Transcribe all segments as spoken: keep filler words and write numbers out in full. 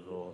ལོ་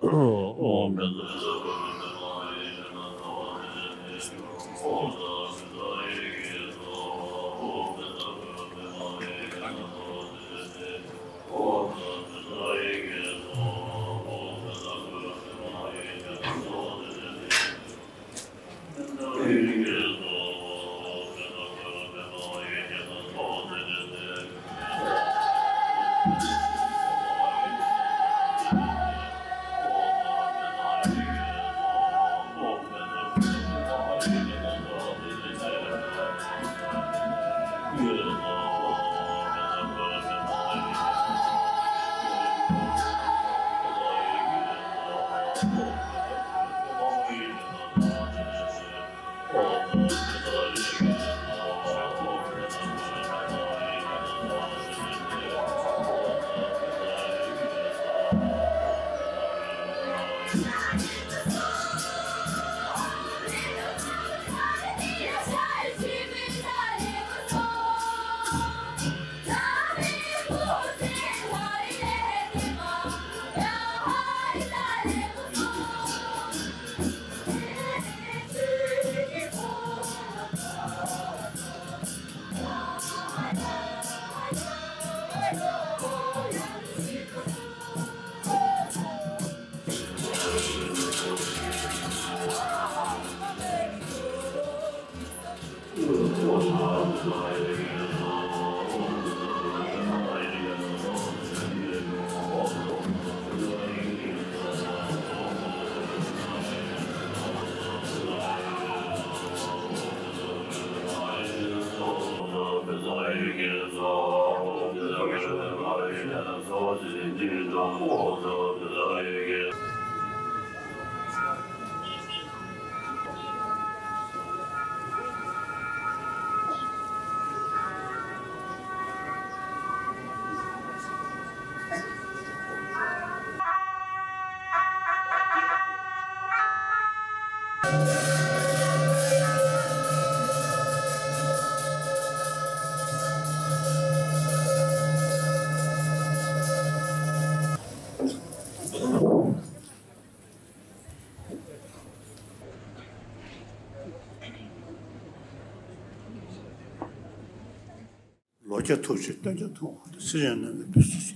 བརྒྱ་ཐུབ་ཅིང་སྟོན་ཆ་ཐུབ་པ་དང་། སྲིད་ཞིའི་སྣང་བས་བུ་སྲིད་ཞིའི་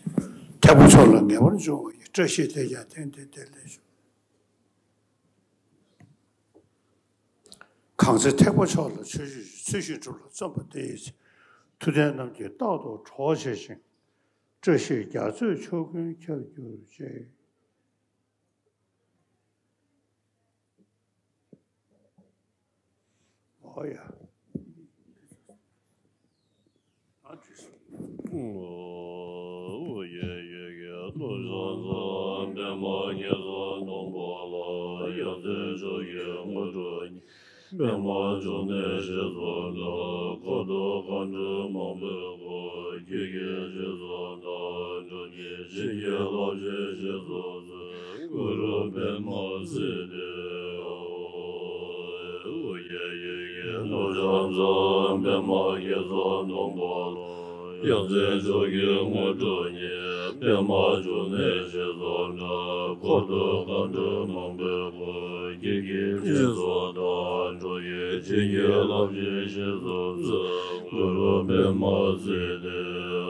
ཐེག་པ་མཆོག་ལ་ངེས་པར་འབྱུང་བ་ཡི། བཀྲ་ཤིས་དེ་ཡང་དེང་འདིར་བདེ་ལེགས་ཤོག། གང་ཚེ་ཐེག་པ་མཆོག་ལ་ཆོས་སྤྱོད་ཅིང་། ཚུལ་བཞིན་སྒྲུབ་ལ་བརྩོན་པ་དེ་ཡི་ཚེ། མཐུ་ལྡན་རྣམས་ཀྱིས་རྟག་ཏུ་གྲོགས་བྱེད་ཅིང་། བཀྲ་ཤིས་རྒྱ་མཚོའི་ཕྱོགས་ཀུན་ཁྱབ་གྱུར་ཅིག། ཨོ་ཡ། ཨ་ཁྲིད་སོང་། ཨོ་ཡེ་ཡེ་ཡེ། ཀླུ་བྱང་རྩ་པདྨ་རྒྱ་མཚོ་སྟོང་པ་ལ། ཡ་མཚན་མཆོག་གི་དངོས་གྲུབ་བརྙེས། པདྨ་འབྱུང་གནས་ཞེས་སུ་གྲགས། འཁོར་དུ་མཁའ་འགྲོ་མང་པོས་བསྐོར། ཀྱེ་ཀྱེ་ཞེས་སུ་བདག་སྒྲོགས་ཀྱིས། བྱིན་གྱིས་བརླབ་ཕྱིར་ཞེས་སུ་གསོལ། གུ་རུ་པདྨ་སིདྡྷི་ཧཱུྃ། ཨོ་ཡེ་ཡེ་ཡེ། ཀླུ་བྱང་རྩ་པདྨ་རྒྱ་མཚོ་སྟོང་པ་ལ། ཡ་མཚན་མཆོག་གི་དངོས་གྲུབ་བརྙེས། པདྨ་འབྱུང་གནས་ཞེས་སུ་གྲགས། འཁོར་དུ་མཁའ་འགྲོ་མང་པོས་བསྐོར། ཀྱེ་ཀྱེ་ཞེས་སུ་བདག་སྒྲོགས་ཀྱིས། བྱིན་གྱིས་བརླབ་ཕྱིར་ཞེས་སུ་གསོལ། གུ་རུ་པདྨ་སིདྡྷི་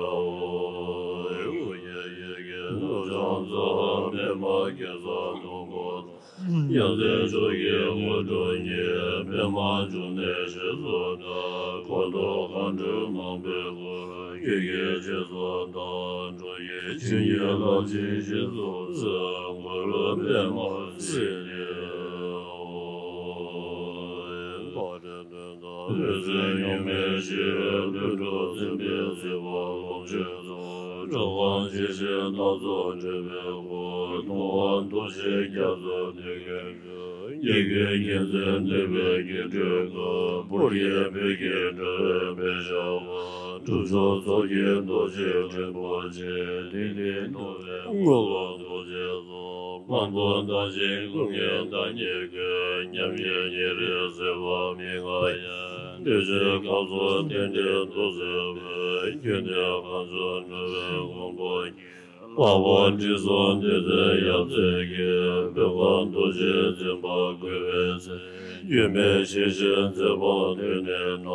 ཧཱུྃ། ཨོ་ཡེ་ཡེ་ཡེ། ཀླུ་བྱང་རྩ་པདྨ་རྒྱ་མཚོ་སྟོང་པ་ལ། ཡ་མཚན་མཆོག་གི་དངོས་གྲུབ་བརྙེས། པདྨ་འབྱུང་གནས་ཞེས་སུ་གྲགས། འཁོར་དུ་མཁའ་འགྲོ་མང་པོས་བསྐོར། ཀྱེ་ཀྱེ་ཞེས་སུ་བདག་སྒྲོགས་ཀྱིས། བྱིན་གྱིས་བརླབ་ཕྱིར་ཞེས་སུ་གསོལ། གུ་རུ་པདྨ་སིདྡྷི་ཧཱུྃ། བླ་རེ་འདོད་དང་འོད་ཟེར་གཉུག་མའི་ཞི་བའི། ལྷུན་གྲུབ་སེམས་དཔའི་གཟི་འོད་ལོངས་སྤྱོད་རྫོགས། གྲགས་པ་ཇི་བཞིན་སྣ་ཚོགས་སྤྲུལ་པའི་སྐུ། སྟོང་པ་ཐུགས་རྗེའི་རྒྱ་མཚོ་འདི་ཀུན་འབྱུང་། ཉེར་ལྔའི་མཁྱེན་བརྩེ་ནུས་པའི་སྙིང་ཁྲོད་ཀུན། སྤུར་གྱི་བོད་ཀྱི་སྒྲ་བས་བོད་ཞགས་པ། སྒྲུབ་མཆོག་ཚོགས་ཀྱི་རྡོ་རྗེ་ཕྲེང་བ་ཅན། ཏིང་འཛིན་རྡོ་རྗེ་དངོས་ལ་རྡོ་རྗེ་སོགས། སྔགས་དང་བདག་གཞན་ཀུན་གྱི་བདག་ཉིད་ཀྱི། མཉམ་ཉིད་ཉེ་རིང་ཟད་པ་མི་མངའ་ཡང་། བདེ་གཤེགས་སྐུ་གསུང་ཐུགས་ཀྱི་རྡོ་རྗེ་སྤོས། ཁྱོད་ནི་གང་བྱུང་འགྲོ་བའི་དབང་པོ་ཉིད། ལྷག་པར་དྲི་བསུང་བདུད་རྩི་ཡབ་སྲས་ཀྱི། བོད་ཁམས་རྡོ་རྗེ་འཛིན་པ་བསྐུལ་བའི་ཚེ། སྒྱུ་མའི་ཞལ་བཞེས་མཛད་པ་དུས་ནས་ན།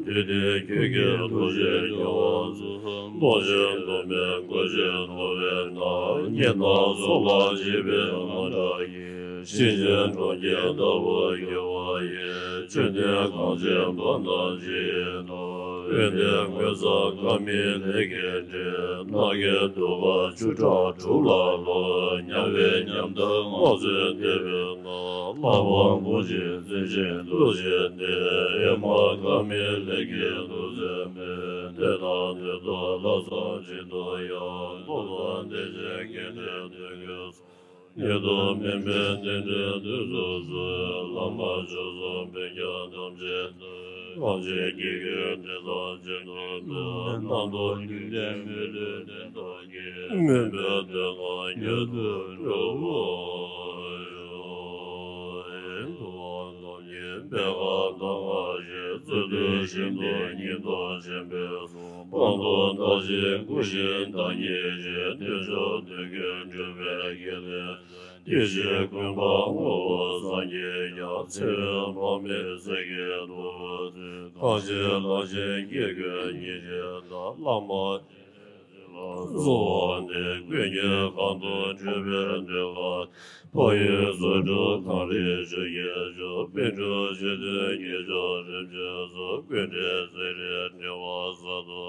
དུས་མཐའི་ཁྱོད་ཀྱི་ཐུགས་རྗེས་སྐྱོང་བ་མཛོད། རླུང་ཆེན་གདོང་པའི་མགོ་ཅན་འཐོར་བའི་ནང་། གཉེན་དང་ཚོགས་ལ་བྱིས་པའི་དངངས་སྐྲག་གིས། གཤིན་རྗེའི་གྲོང་ཁྱེར་ལྟ་བུར་གྱུར་པ་ཡི། བཅོམ་ལྡན་གངས་ཅན་པདྨ་འཇིག་རྟེན་དང་། དབེན་པའི་ངོས་ས་ཁ་མིག་ལས་ཀྱི་འདྲེ། ནམ་མཁའི་གདུགས་དཀར་བཅུ་ཕྲག་དྲུག་ལ་ལོ། དམྱལ་བའི་ཉམ་ཐག་རྔ་ཚོའི་ལྟེ་བའི་ནང་། ལྷག་པར་མུ་སྟེགས་འཛིན་ཅིང་གདུག་ཅིང་བདེ། ཨེ་མ་ཁ་མིག་ལས་ཀྱི་དུག་རྫས་མེད། བདེ་དང་ནད་དང་ལྷག་བསམ་ཅི་ལྟར་ཡང་། ཐོབ་དང་བདེ་ཆེན་རྒྱས་འབྲིང་དོན་ཀུན་སོགས། ཉེ་དུ་མི་མིན་གཏན་བདེ་དོན་སོགས་སུ། བླ་མ་མཆོག་གསུམ་དཔལ་རྒྱལ་ཐམས་ཅད་དང་། གངས་ཅན་དགེ་བའི་བདེན་མཐའ་ཅི་ལྟར་འདུལ། རྣམ་རྟོག་རྒྱུན་ལྡན་མི་ལུས་བདེ་ཐོབ་ཀྱི། མུན་པའི་གདོན་ལ་ཉེ་དུ་འགྲོ་བར་ཤོག། ཐུབ་དབང་ཐོབ་ནས་པད་དཀར་མདངས་དཀར་ཞིང་། རྩོད་དུས་ཤིན་ཏུ་སྙིང་སྟོབས་ཆེན་པོས་གསུངས། དཔང་རྟོགས་དག་ཅིང་མགུ་ཞེན་དག་ཉིད་ཅན། བདེ་མཆོག་དོན་ཀུན་འགྲུབ་པའི་དགེ་ལེགས་ལ། བདེ་གཤེགས་ཀུན་སྤངས་ངོ་བོ་སངས་རྒྱས་ཀྱང་། འཚེ་བའི་དཔག་མེད་ཚིག་གིས་བསྟོད་པ་མཛོད། གངས་ཅན་ལྷ་ཆེན་དགེ་ཀུན་སྙིང་རྗེ་དང་། བླ་མ་གསོལ་བ་འདེབས། ཀུན་ཉོན་གང་དུ་བགྲོད་པའི་དུས་ལ། འཕགས་ཡུལ་རྫུ་འཕྲུལ་གངས་རིའི་ཆུ་སྐྱེས་མཆོག། པཎ་གྲུབ་སྤྱི་མཐུན་ཉེར་སྦྱོར་རིམ་བྱོན་སོགས། ཀུན་འདྲེས་ཚེ་རིང་འབྲིང་བ་གསར་དུ།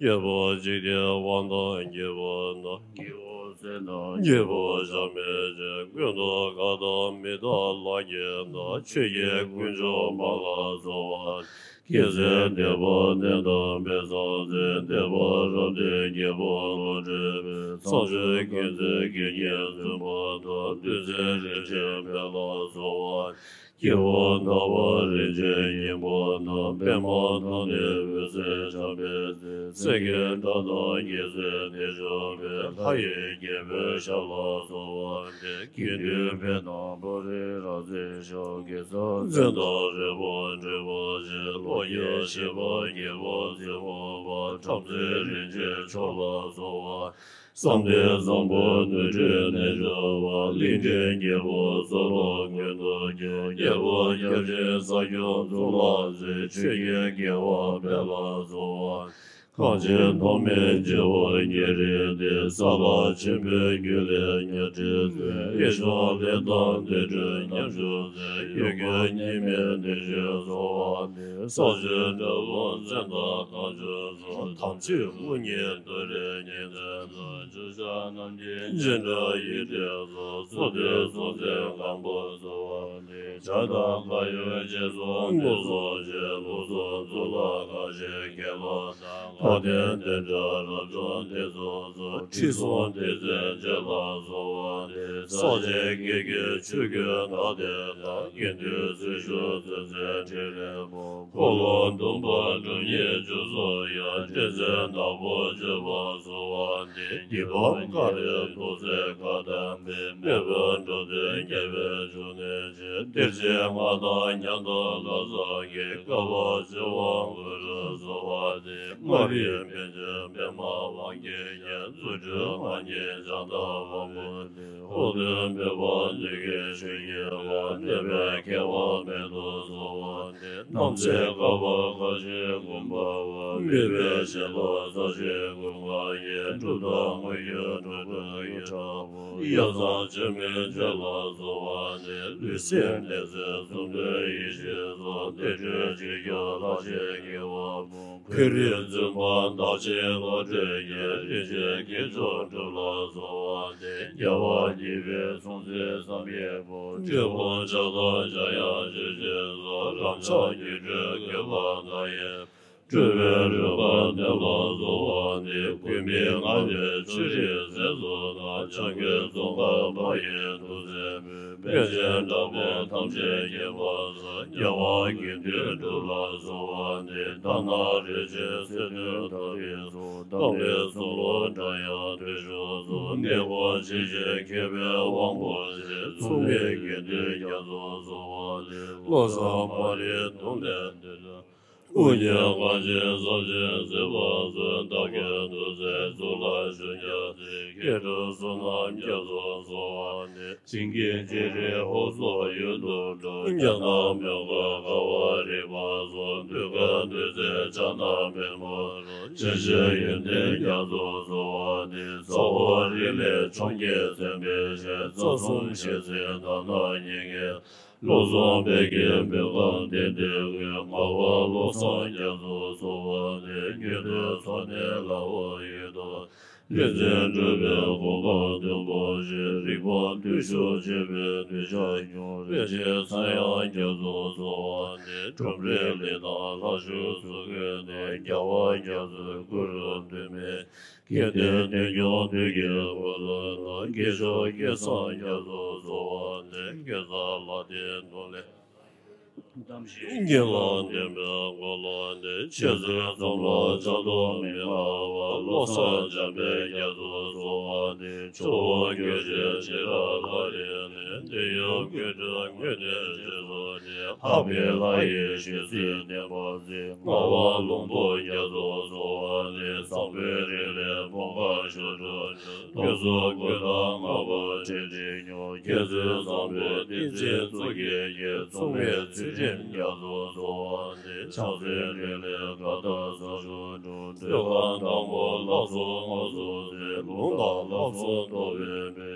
རྒྱལ་པོ་འཇིག་རྟེན་དབང་ཐང་རྒྱས་པ་དང་། སྐྱེ་བོ་སེམས་དང་སྐྱེ་བོ་ཆགས་མེད་ཅན། ཀུན་ཏུ་དགའ་དང་མི་རྟག་ལྷ་བརྒྱད་དང་། ཆོས་ཀྱི་དཀོན་མཆོག་དམངས་ལ་གསོལ་བ། རྒྱལ་སྲས་འདས་པ་བསྟན་དང་དཔལ་བཟང་མཛད། འདས་པ་རབ་བདུན་རྒྱལ་པོ་བློ་གྲོས་པའི། ཚངས་སྤྱོད་ཀུན་འཛིན་དགེ་བསྙེན་བཙུན་པ་དང་། བདུད་འཛིན་རིན་ཆེན་དཔལ་ལ་གསོལ་བ། སྐྱེ་བོ་ཐར་པ་རིན་ཆེན་སྙིང་པོ་དང་། པདྨ་དང་ནི་འོད་ཟེར་འཆང་བའི་ཚེ། སེང་གེའི་སྒྲ་དང་རྒྱལ་སྲིད་དེ་བྱུང་བའི། ལྷ་ཡི་རྒྱལ་པོའི་ཞབས་ལ་གསོལ་བ་འདེབས། དགེ་འདུན་ཕན་དང་བག་རེ་རབ་བརྩེགས་ཤོག། དགེ་རྩ་མཚན་དང་རོལ་མོ་འགྲོས་པ་ཆེ། ལོ་བརྒྱ་བཞེས་པ་རྒྱལ་པོ་ཚེ་དབང་པ། བྲམ་ཟེ་རིན་ཆེན་མཆོག་ལ་གསོལ་བ། བསམ་གཏན་བཟང་པོ་ནོར་བུའི་རྣལ་འབྱོར་པ། གླིང་ཕྲན་རྒྱལ་པོ་ཚོགས་ལ་མངོན་དུ་གྱུར། རྒྱལ་པོ་སྐྱབས་ཆེན་ས་སྐྱོང་གཙུག་ལག་མཛོད། ཆོས་ཀྱི་རྒྱལ་བ་དཔལ་ལ་གསོལ་བ། གངས་ཅན་ཐོགས་མེད་རྒྱལ་པོ་ཉེ་རིང་འདིར། ས་ལ་ཆེན་པོའི་རྒྱུད་ལས་ཉ་སྦྲེལ་མཛད། ཡེ་ཤེས་ལས་དང་བདེ་དྲོད་ཉམས་ཆུང་མཛད། ཡོན་ཀུན་གཉིས་མེད་བདེ་གཤེགས་གསོལ་བ་འདེབས། ས་བཅུའི་འབྲས་བུ་མཚན་དང་ཁ་ཆུ་སོགས། དམ་ཚིག་དབུ་བརྙེས་ཏུ་རེ་གཉིས་མཛད་ལ། བརྗོད་བྱ་རྣམས་ཀྱི་སྤྱན་འདྲ་ཡིད་བརྟན་སོགས། ཚོགས་འདུས་སྲོག་འཛིན་སྒམ་པོ་གསོལ་བ་འདེབས། བྱ་དང་ཁ་ཡོད་རྗེས་སུ་བསྔོ་སོགས་བཅས། ལུགས་སྲོལ་གཙུག་ལག་ཁ་ཕྱེ་ཁས་བླངས་དང་། ལྷ་ལྡན་བདེ་འབྲས་རབ་བྱུང་སྡེ་ཚོགས་སུ། ཁྲི་སྲོང་ལྡེ་བཙན་རྗེ་ལ་གསོལ་བ་འདེབས། ས་ཆེན་དགེ་རྒྱས་ཆོས་ཀུན་བདག་བསྟན་དང་། དགེ་འདུན་ཚུལ་བཞུགས་ཚུལ་འཛིན་ཕྲིན་ལས་པོ། འཁོར་ལོ་སྡོམ་པ་སྒྲུབ་གཉེར་བཅུ་སོགས་ཡང་། འདྲེ་ཚེ་ནག་པོ་གཅོད་པར་གསོལ་བ་འདེབས། སྡིག་པ་ཀ་རའི་དུག་རྫས་བཀའ་དམ་པའི། མེས་པོའི་འགྲོ་དོན་རྒྱལ་བའི་འབྱུང་གནས་ཆེ། གཏེར་ཆེན་ལྔ་དང་ཉམ་ཐག་ལྷ་བཟང་གི། བསྐལ་པ་བྱེ་བ་འུ་རུ་གསོལ་བ་འདེབས། མངའ་རིས་པཎ་ཆེན་པདྨ་དབང་གིས་ཀྱང་། རྫུ་འཕྲུལ་མ་ཉིད་བྱང་ཐང་དབང་པོ་ནས། ཧོར་སྟོན་བོད་པ་ལུས་ཀྱི་ཆོས་ཉིད་པ། གནོད་པའི་ཁྱད་པར་མེད་དུ་གསོལ་བ་འདེབས། རྣམ་འཚེ་བསྐལ་པ་ཁ་ཕྱེ་འགུམ་པ་བ། མེད་པའི་ཞི་ལྷ་ས་ཆེན་ཀུན་དགའ་ཡི། གྲུབ་མཐའ་དངོས་ཀྱི་འགྲོ་དོན་ཡོན་གྲགས་པོ། ཡབ་བཟང་ཆེན་མོའི་མཆོད་ལ་གསོལ་བ་འདེབས། ལུས་སེམས་ལས་ཚེ་གསུམ་དུ་ཡེ་ཤེས་སོགས། བདེ་དྲོད་ཆོས་སྐྱོང་ལྷ་ཆེན་དགེ་བ་འབུམ། འཁོར་རིགས་འཛིན་པ་བདག་ཆེན་བློ་གྲོས་ཀྱི། རིན་ཆེན་དགེ་སྦྱོར་སྒྲུབ་ལ་གསོལ་བ་འདེབས། རྒྱལ་བ་དགྱེས་པའི་སྲོང་བཙན་བསམ་ཡས་པོ། འབྲས་སྤུངས་ཕྱག་དར་འཇམ་དབྱངས་ཆོས་རྗེ་སོགས། རབ་འཆང་སྙིགས་དུས་དགེ་ལ་བདག་ཡི། སྤྲུལ་པའི་རོལ་པ་བརྡུང་ལ་གསོལ་བ་འདེབས། ཀུན་མིང་མངའ་བདག་ཆོས་རིག་སྲས་སུ་གནང་། འཇམ་མགོན་ཙོང་ཁ་པ་ཡི་ཐུགས་བརྩེ་པོས། པཎ་ཆེན་དྲག་པོ་ཐམས་ཅད་མཁྱེན་པར་གསོལ། རྒྱལ་བ་དགེ་འདུན་སྒྲུབ་ལ་གསོལ་བ་འདེབས། དྷ་ན་རིན་ཆེན་སེ་བདུན་དར་བའི་གསུང་། དང་པོའི་གསུང་ལུགས་སྒྲ་དབྱངས་ཐོས་བྱུང་གསུང་། གནས་སྐོར་ཆེ་ཞིང་མཁས་པའི་དབང་པོ་ཆེ། མཚུངས་མེད་དགེ་འདུན་རྒྱ་མཚོར་གསོལ་བ་འདེབས། བློ་བཟང་མ་རིག་གདོང་ལས་འདས། སྐུ་མྱ་ངན་ལས་འཇོམས་ཤིང་སྲིད་པ་སྲུང་། བདག་གི་ཐུགས་རྗེས་གཙུག་ལག་ཆོས་ཀྱི་སྲས། མཁས་གྲུབ་བསོད་ནམས་རྒྱ་མཚོ་གསོལ་བ་འདེབས། བྱིན་གྱིས་བརྗེ་རེག་ཧོར་སོག་ཡུལ་དུ་འགྲོ། རྒྱ་ནག་མོན་གྷོ་ཀ་བ་རི་བ་སོགས། འདོད་དགའ་འདོད་སྲེད་ཕྱག་ན་པདྨོ་རོལ། ཇི་བཞིན་ཡོན་ཏན་རྒྱ་མཚོ་གསོལ་བ་འདེབས། ཟ་ཧོར་རི་ལས་འཕྱོངས་རྒྱས་མཚན་དཔེའི་ཞལ། རྩ་གསུམ་ཞལ་གཟིགས་དག་སྣང་བརྙེས་མཁན། བློ་བཟང་དཔལ་གྱི་མདུན་ལམ་བདེན་བདེན་ཀུན། ངག་དབང་བློ་བཟང་རྒྱ་མཚོ་གསོལ་བ་འདེབས། ཉན་ཐོས་ཚོགས་གནས་ལ་འོ་ཡི་དང་། ལེགས་མཛད་སྤྲུལ་པའི་གོ་འཕང་མཐོན་པོ་ཞིག་རིག་པ་བརྟུལ་ཞུགས་བྱེད་པའི་གདུལ་བྱ་ཉུང་། པཎ་ཆེན་ཚངས་དབྱངས་རྒྱ་མཚོ་གསོལ་བ་འདེབས། ཁྲོམ་རའི་ལས་དང་ལྷ་ཞུགས་སུ་བཀོད་ནས། རྒྱལ་བ་རྒྱ་མཚོའི་སྐུ་རུ་འདུས་མའི། དགེ་ལྡན་དོན་སྐྱོང་དུས་ཀྱི་འཁོར་ལོ་ན། སྐྱེས་མཆོག་སྐལ་བཟང་རྒྱ་མཚོ་གསོལ་བ་འདེབས། དགེ་རྩ་ལ་བརྟེན་གདོང་ལེན་དམ་ཞིང་། དགེ་ལ་བརྟེན་པའི་འཁོར་ལོ་འདི། འཆད་རྩོད་རྩོམ་ལ་ཆགས་སྡང་མི་མངའ་བ། བློ་བཟང་འཇམ་དཔལ་རྒྱ་མཚོ་གསོལ་བ་འདེབས། ཕྱོགས་དབུས་སྐྱོང་ཆེན་ཞི་ཁྲོ་ལྷ་རིས་ལས། འདི་ཡང་ཀུན་འདུས་དངོས་གནས་རྗེས་སུ་འདེབས། ལྷག་པའི་ལྷ་ཡི་ཞལ་གཟིགས་བསྟན་པ་མཛད། ངག་དབང་ལུང་རྟོགས་རྒྱ་མཚོ་གསོལ་བ་འདེབས། བཟང་པོའི་རིགས་ལས་འབུམ་འགའ་ཤོར་འགྲོ། དུས་གསུམ་ཀུན་ཏུ་བསྔགས་པ་ཁྲི་ཁྲི་སྙོགས། རྒྱལ་སྲས་བཟང་པོའི་བསྟན་འཛིན་གཙུག་གི་རྒྱན། མཚུངས་མེད་ཚུལ་ཁྲིམས་རྒྱ་མཚོ་གསོལ་བ་འདེབས། ཕྱག་འཚལ་རིགས་ལས་མགར་ཐང་ས་ཆུ་འབྲུག། མཛོད་ཁང་དང་པོ་ལག་སོགས་དངོས་སུ་མཛད། ལུང་དང་ལག་སོགས་རྟོགས་པའི་མེ།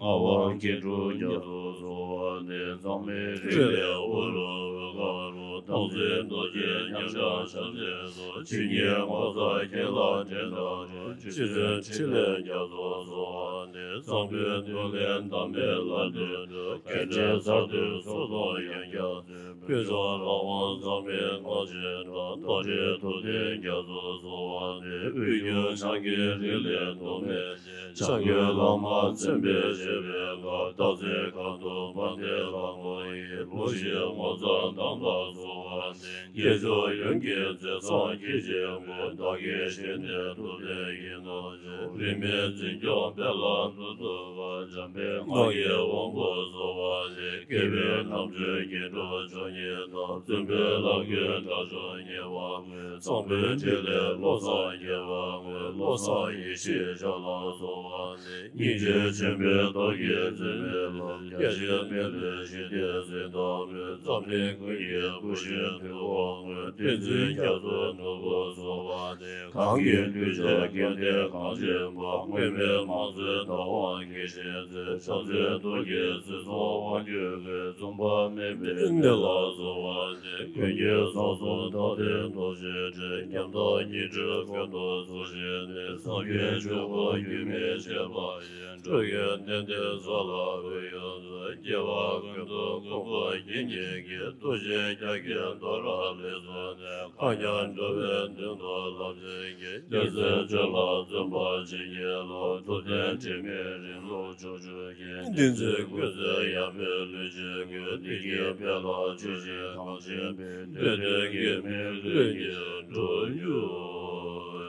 ངག་དབང་མཁས་གྲུབ་རྒྱ་མཚོ་གསོལ་བ་འདེབས། མཛངས་མའི་རིགས་ལས་ཨུ་རུ་ཨུ་དཀར་པོ། སྟག་གཟིག་རྡོ་རྗེ་མཉམ་གཞག་ཕྱག་འཚལ་སོགས། ཇི་སྙེད་ངོ་མཚར་ཁྱེད་ལ་འདྲེན་དང་འགྲོགས། རྗེ་བཙུན་ཕྲིན་ལས་རྒྱ་མཚོ་གསོལ་བ་འདེབས། བཟང་པོའི་མདུན་ལས་འདབ་མའི་ལ་རྡོ་འགྲོ། མཁན་ཆེན་གསར་དུ་ཚུར་མཐོང་ཡང་བསྐྱར་མཛད། དཔལ་འབྱོར་རང་དབང་མཛངས་མའི་ངག་ཆེན་དང་། རྟ་དྲེལ་ཐུབ་བསྟན་རྒྱ་མཚོ་གསོལ་བ་འདེབས། དབུས་རྒྱུད་ཕྱག་རྒྱའི་རིགས་ལས་མདོ་སྨད་ཆེན། ཕྱག་རྒྱའི་བླ་མ་མཚན་དཔེ་བཞད་པའི་མཁར། སྟག་གཟིག་ཁ་ཐུག་དཔལ་ལྡན་ལྷ་མོ་ཡི། ལོ་བཞིའི་ངོ་མཚར་གདངས་དང་གསོལ་བ་འདེབས། སྐྱེས་མཆོག་ཡོན་གྱི་མཛད་བཟང་སྐྱེས་ཆེན་པོ། བདག་གི་ཞལ་ནས་ཐུབ་བསྟན་ཡིན་ནོ་ཅོག་རིས་མེད་འཛིན་སྐྱོང་དཔལ་ལ་མཐུ་སྟོབས་པ། འཇམ་དཔལ་སྔགས་ཀྱི་དབང་པོ་གསོལ་བ་འདེབས། སྐྱེས་བུ་རྣམ་གྲོལ་སྐྱེ་འགྲོ་མཆོག་བརྙེས་དང་། བཙུན་པས་ལྷ་སྐུའི་དགྲ་བཅོམ་ཉེ་བར་བསྔོས། ཚངས་པའི་ཕྲིན་ལས་བློ་བཟང་རྒྱས་པར་བསྔོས། བློ་བཟང་ཡེ་ཤེས་ཕྱག་ལ་གསོལ་བ་འདེབས། སྙིང་རྗེ་ཆེན་པོའི་བདག་གིས་འཛིན་པའི་ལམ། རྒྱ་ཆེར་མེད་པའི་ཞི་བདེ་འཛིན་སྟངས་སྨོན། འཛམ་གླིང་ཀུན་གྱི་སྐུ་ཞབས་ཐུབ་པར་བསྔོས། བསྟན་འཛིན་རྒྱ་མཚོའི་ནོར་བུ་གསོལ་བ་འདེབས། གང་གི་གདུལ་བྱ་སྐལ་ལྡན་གངས་ཅན་པ། སྔོན་མེད་མང་ཐོས་བདག་དབང་དགེ་བཤེས་མཛད། ཕྱག་འཚལ་རྡོ་རྗེ་སྲིད་མཚོ་དབང་ཕྱུག་གི། བཙུན་པ་མེད་པའི་གནས་ལ་གསོལ་བ་འདེབས། ཀུན་གྱི་ས་གསུམ་མཐའ་རྟེན་རྡོ་རྗེ་འདྲེན། ཉམས་དང་སྙིགས་དུས་ཀུན་ཏུ་འཚོ་བཞིན་གནས། བསམ་ཡས་ཆོས་འཁོར་རྒྱུན་མི་ཆད་པ་ཡི། འགྲོ་ཡི་གནས་འདིར་གསོལ་ལ་འབུལ་ཡོངས་སུ། སྐྱེ་བ་ཀུན་ཏུ་མགོན་པོ་དགེ་བསྙེན་གྱི། ཐུགས་རྗེའི་རྒྱ་ཁྱོན་འདོར་བར་ལེགས་སོ་ནས། མཁའ་མཉམ་འགྲོ་བའི་མདུན་དུ་ལམ་སེང་གེ། རྒྱལ་སྲས་སྤྱོད་ལ་བརྩོན་པ་ཇི་སྙེད་ལ། ཐུབ་བསྟན་དྲི་མེད་རིང་ལུགས་ཕྱོགས་བཅུར་བརྒྱན། བསྟན་འཛིན་སྐུ་ཚེ་ཡར་འཕེལ་ལུས་བཅས་ཀུན། བདེ་སྐྱིད་དཔལ་ལ་ཆོས་བཞིན་གང་ཞིང་ཕན། བདེ་དོན་གེགས་མེད་ལྷུན་གྱིས་གྲུབ་གྱུར་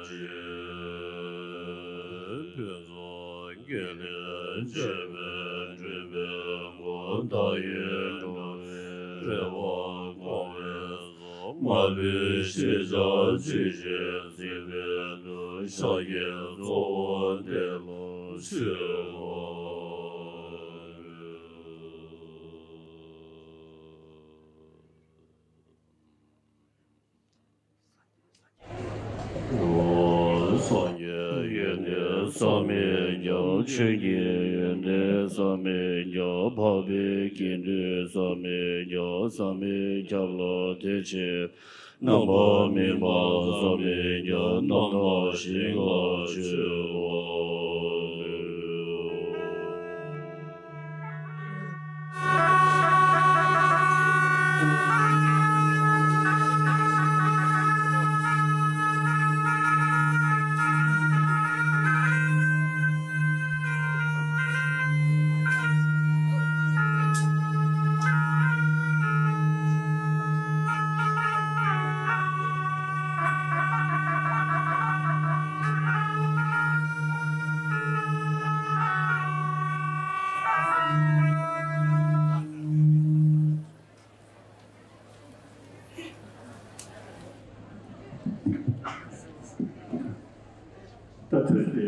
ཅིག་ཕུན་ཚོགས་དགེ་ལེགས་འབྱེད་པའི་སྤྲུལ་པའི་སྐུ། མཐའ་ཡས་འགྲོ་བའི་རེ་བ་སྐོང་བའི། མ་ལུས་ཤེས་བྱ་ཇི་བཞིན་གཟིགས་པའི་མཐུ། ཤཱཀྱའི་གཙོ་བོ་དེ་ལ་མཆིའོ། སངས་རྒྱས་ཡོན་ཏན་བསམ་མི་ཁྱབ། ཆོས་ཀྱི་ཡོན་ཏན་བསམ་མི་ཁྱབ། འཕགས་པའི་དགེ་འདུན་བསམ་མི་ཁྱབ། བསམ་མི་ཁྱབ་ལ་དད་ཅིང་། རྣམ་པར་སྨིན་པ་བསམ་མི་ཁྱབ། རྣམ་དག་ཞིང་ལ་མཆིའོ། ད་དེ་རེད་དེ།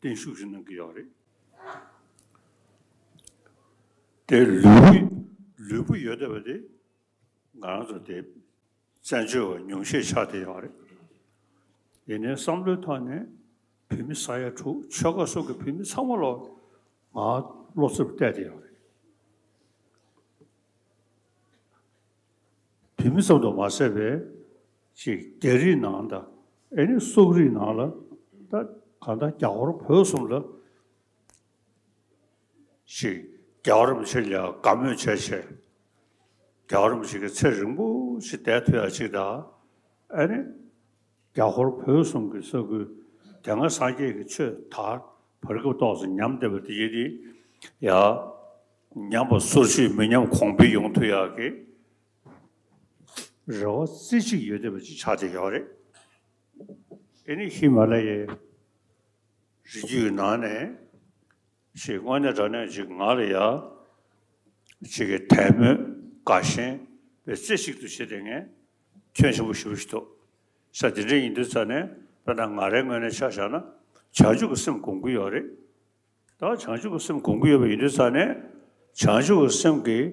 བརྟན་བཞུགས་ཤིག་གནང་གི་ཡོད་རེད། དེ་ལུས་པོ་ལུས་པོ་ཡོད་བསྡད་པ་དེ་ང་རང་ཚོ་དེ་བཙན་བྱོལ་བ་ཉུང་ཤས་ཆགས་བསྡད་ཡོད་རེད། ཡིན་ནའི་བསམ་བློའི་ཐོག་ནས་བོད་མི་ས་ཡ་དྲུག་ཆོལ་ཁ་གསུམ་གྱི་བོད་མི་ཚང་མ་ལོ་ང་བློ་རྩེ་བ་གཏད་བསྡད་ཡོད་རེད། བོད་མི་ཙམ་དུ་མ་ཟད་པའི་ཅིག་རྒྱ་རིགས་ནང་དང་ཨེ་ནི་སོག་རིགས་ནང་ལ་ད་གང་ལྟར་རྒྱ་ཧོར་བོད་གསུམ་ལ་ཅིག་རྒྱལ་བ་རིན་པོ་ཆེ་ལ་དགའ་མོས་བྱས་བྱས་རྒྱལ་བ་རིན་པོ་ཆེ་གི་ཚེ་རིང་པོ་ཞིག་བསྡད་ཐུབ་ཡ་ཅིག་དང་ཨེ་ནི་རྒྱ་ཧོར་བོད་གསུམ་གྱི་ས་ཁུལ་དེ་སྔ་སངས་རྒྱས་ཀྱི་ཆོས་དར་བར་སྐབས་ཏོག་ཙམ་ཉམས་བསྡད་པ་དེ་ཡིན་དེ་ཡ། ཉམས་པ་སོར་ཆུད་མི་ཉམས་གོང་འཕེལ་ཡོང་ཐུབ་ཡག་གི་རེ་བ་རྩེ་གཅིག་ཡོད་བསྡད་པ་ཅིག་ཆགས་བསྡད་ཡོད་རེད། ཨེ་ནི་ཧི་མ་ལ་ཡའི་རི་རྒྱུད་ནང་ནས་ཞིག་དངོས་གནས་དྲང་གནས་ཅིག་ང་ལ་ཡ་ཅིག་གི་དད་མོས་དགའ་ཞེན་པའི་རྩེ་གཅིག་ཏུ་བྱེད་བསྡད་མཁན་ཁྱོན་ཆེན་པོ་ཞེ་པོ་ཞིག་འདུག་ས། དེ་འདྲ་ཡིན་དུས་ཙ་ནས་དཔེར་ན་ང་རའི་ངོས་ནས་ཆ་བཞག་ན་བྱང་ཆུབ་ཀྱི་སེམས་སྒོམ་གྱི་ཡོད་རེད། ད་བྱང་ཆུབ་ཀྱི་སེམས་སྒོམ་གྱི་ཡོད་པ་ཡིན་དུས་ཙ་ནས་བྱང་ཆུབ་ཀྱི་སེམས་ཀྱིས་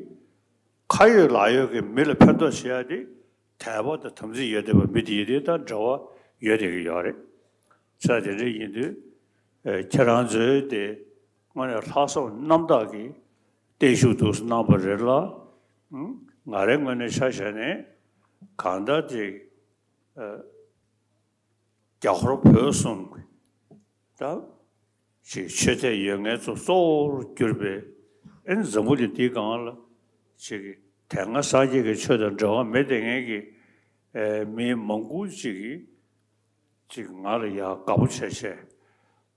ཁ་ཡོད་ལག་ཡོད་ཀྱི་མི་ལ་ཕན་ཐོགས་བྱེད་ཡ་དེ་དད་པ་དང་དམ་ཚིག་ཡོད་བསྡད་པ་མི་དེ་ཡིན་དུས་ད་འབྲེལ་བ་ཡོད་བསྡད་ཀྱི་ཡོད་རེད། ས་དེ་འདྲ་ཡིན་དུས་ཨེ་ཁྱེད་རང་ཚོས་དེ་དངོས་གནས་ལྷག་བསམ་རྣམ་དག་གིས་བརྟན་བཞུགས་འདུག་སེ་གནང་བ་རེད་ལ། ཨང་། ང་རའི་ངོས་ནས་ཆ་བཞག་ནས་གང་ལྟར་དེ་ཨེ་རྒྱ་ཧོར་བོད་གསུམ་གྱི་ད་ཅིག་ཆོས་དད་ཡོད་མཁན་ཚོ་གཙོ་བོར་གྱུར་པའི་ཨེ་འཛམ་བུ་གླིང་འདིའི་སྒང་ལ་ཅིག་དེ་སྔ་སངས་རྒྱས་ཀྱི་ཆོས་དང་འབྲེལ་བ་མེད་བསྡད་མཁན་གྱི་ཨེ་མི་མང་པོ་ཅིག་གིས་ཅིག་ང་ལ་ཡ་དགའ་པོ་བྱས་བྱས།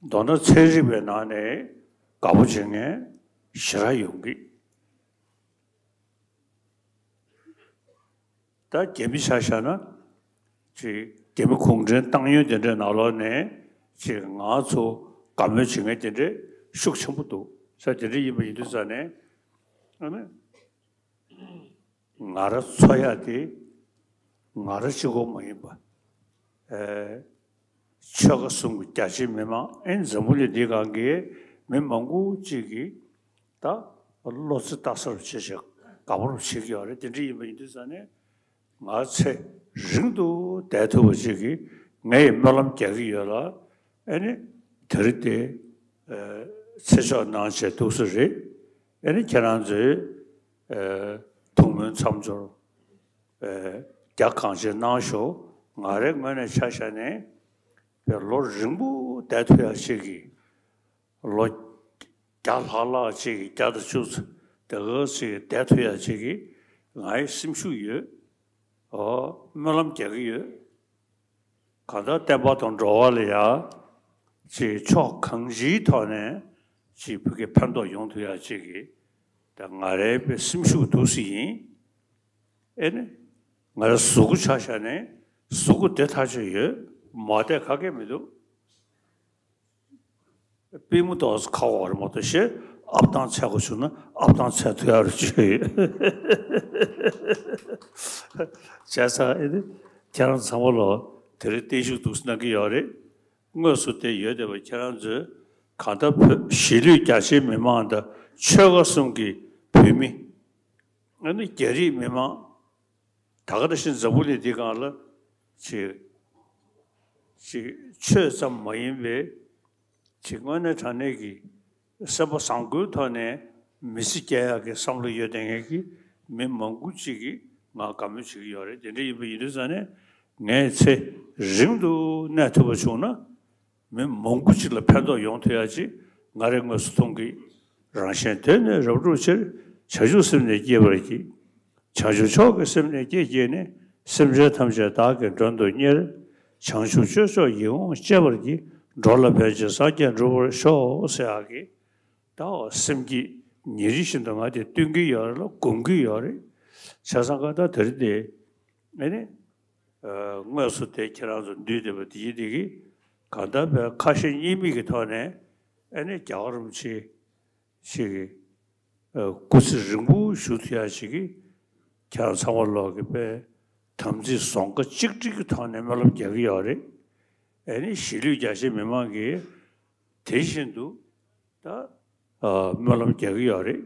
མདོར་ན་ཚན་རིག་པའི་ནང་ནས་དགའ་པོ་བྱེད་མཁན་ཞེ་དྲག་ཡོང་གི། ད་རྒྱ་མི་ཆ་བཞག་ན་ཅིག་རྒྱ་མི་གུང་ཁྲན་ཏང་ཡོན་དེ་འདྲའི་ནང་ལོགས་ནས་ཅིག་ང་ཚོ་དགའ་མོས་བྱེད་མཁན་དེ་འདྲའི་ཤུགས་ཆེན་པོ་འདུག་ས། དེ་འདྲ་ཡིན་པ་ཡིན་དུས་ཙ་ནས་ཨ་ནི་ང་རང་འཚོ་ཡ་དེ་ང་རང་གཅིག་པོ་མ་ཡིན་པ། ཨེ། ཆོལ་ཁ་གསུམ་གྱི་རྒྱ་ཆེའི་མི་མང་ཨེ་འཛམ་བུ་གླིང་འདིའི་སྒང་གི་མི་མང་པོ་ཅིག་གིས་ད་བློ་རྩེ་ལྟ་ས་རུ་བྱེད་བྱེད་དགའ་པོ་རུ་བྱེད་ཀྱི་ཡོད་རེད། དེ་འདྲ་ཡིན་པ་ཡིན་དུས་ཙང་ནས་ང་ཚེ་རིང་དུ་བསྡད་ཐུབ་པ་ཅིག་གིས་ངས་སྨོན་ལམ་རྒྱག་གི་ཡོད་ལ། ཨེ་ནི་དེ་རིང་དེ་ཚེ་ཆོག་གནང་བྱས་འདུག་ས་རེད། ཨེ་ནི་ཁྱེད་རང་ཚོས་ཐུགས་སྨོན་མཚམས་སྦྱོར་རྒྱ་གང་ཆེ་གནང་ཤོག་ང་རའི་ངོས་ནས་ཆ་བཞག་ནས་པའི་ལོ་རིང་པོ་བསྡད་ཐུབ་ཡག་ཅིག་གི་ལོ་བརྒྱ་ལྷག་ལྷག་ཅིག་གི་བརྒྱ་དང་བཅུ་ཙམ་དེ་ག་ཅིག་བསྡད་ཐུབ་ཡག་ཅིག་གི་ང་ཡི་སེམས་ཤུགས་ཡོད། ཨོ་སྨོན་ལམ་རྒྱག་གི་ཡོད། གང་ལྟར་བསྟན་པ་དང་འགྲོ་བ་ལ་ཡ་ཅིག་ཕྱོགས་གང་ཅིའི་ཐོག་ནས་ཅིག་བོད་ཀྱི་ཕན་ཐོགས་ཡོང་ཐུབ་ཡག་ཅིག་གི་ད་ང་རའི་པའི་སེམས་ཤུགས་འདུག་སེ་ཡིན། ཨེ་ནི། ང་རང་གཟུགས་པོ་ཆ་བཞག་ནས་གཟུགས་པོ་བདེ་ཐག་ཆོད་ཡོད། མ་བདེ་ག་གེ་མི་འདུག་པུས་མོ་ཏོག་ཙམ་ཁ་བ་རེ་མ་གཏོགས་ཤེས་ཨབ་ཐང་ཚད་དགོས་བྱུང་ན་ཨབ་ཐང་ཚད་ཐུབ་ཡག་རུ་བྱས་ཡོད། བྱས་ཙང་ཨེ་ནི་ཁྱེད་རང་ཚང་མ་ལོ་དེ་རིང་བརྟན་བཞུགས་འདུག་སེ་གནང་གི་ཡོད་རེད། དངོས་སུ་དེ་ཡོད་བསྡད་པ་ཁྱེད་རང་ཚོས་གང་ལྟར་བོད་གཞིས་ལུས་རྒྱ་ཆེའི་མི་མང་དང་ཆོལ་ཁ་གསུམ་གྱི་བོད་མི། ཨ་ནི་རྒྱ་རིགས་མི་མང་། ད་ག་ནང་བཞིན་འཛམ་བུ་གླིང་འདི་སྒང་ལ་ཅིག་ཅིག་ཆོས་ཙམ་མ་ཡིན་པའི་ཅིག་དངོས་གནས་དྲང་གནས་ཀྱི་སེམས་པ་བཟང་པོའི་ཐོག་ནས་མི་ཚེ་སྐྱེལ་ཡག་གི་བསམ་བློ་ཡོད་བསྡད་མཁན་གྱི་མི་མང་པོ་ཅིག་གིས་ང་དགའ་མོས་བྱེད་ཀྱི་ཡོད་རེད། དེ་འདྲ་ཡིན་པ་ཡིན་དུས་ཙང་ནས་ངས་ཚེ་རིང་དུ་གནས་ཐུབ་པ་བྱུང་ན། མི་མང་པོ་ཅིག་ལ་ཕན་ཐོགས་ཡོང་ཐུབ་ཡ་ཅིག་ང་རའི་ངོས་སུ་མཐོང་གི། རང་གཞན་དོན་ནི་རབ་བསྒྲུབ་ཕྱིར། བྱང་ཆུབ་སེམས་ནི་བསྐྱེད་པར་བགྱི། བྱང་ཆུབ་མཆོག་གི་སེམས་ནི་བསྐྱེད་བགྱིས་ནས། སེམས་ཅན་ཐམས་ཅད་བདག་གིས་མགྲོན་དུ་གཉེར། བྱང་ཆུབ་སྤྱོད་མཆོག་ཡིད་འོང་སྤྱད་པར་བགྱི། འགྲོ་ལ་ཕན་ཕྱིར་སངས་རྒྱས་འགྲུབ་པར་ཤོག་ཟེར་ཡག་གི། ད་འོ་སེམས་བསྐྱེད་ཉིན་རེ་བཞིན་དུ་ང་དེ་འདོན་གྱི་ཡོད་རེད་ལ་སྒོམ་གྱི་ཡོད་རེད། བྱས་ཙང་ཀ་ད་དེ་རིང་དེ། ཨེ་ནི། ཨ་དངོས་སུ་དེ་ཁྱེད་རང་ཚོ་འདུས་བསྡད་པ་དེ་ཡིན་དེ་གི་གང་ལྟར་བའི་ཁ་ཞེ་གཉིས་མེད་ཀྱི་ཐོག་ནས་ཨེ་ནི་རྒྱལ་བ་རིན་པོ་ཆེ་ཞིག་གི་ཨ་སྐུ་ཚེ་རིང་པོ་བཞུགས་ཐུབ་ཡ་ཞིག་གི་ཁྱེད་རང་ཚང་མ་ལོག་གི་པའི་དམ་ཚིག་བཟང་ཁ་གཅིག་སྒྲིལ་གྱི་ཐོག་ནས་སྨོན་ལམ་རྒྱག་གི་ཡོད་རེད། ཨེ་ནི་གཞིས་ལུས་རྒྱ་ཆེ་མི་མང་གིས་དེ་བཞིན་དུ་ད་ཨ་སྨོན་ལམ་རྒྱག་གི་ཡོད་རེད།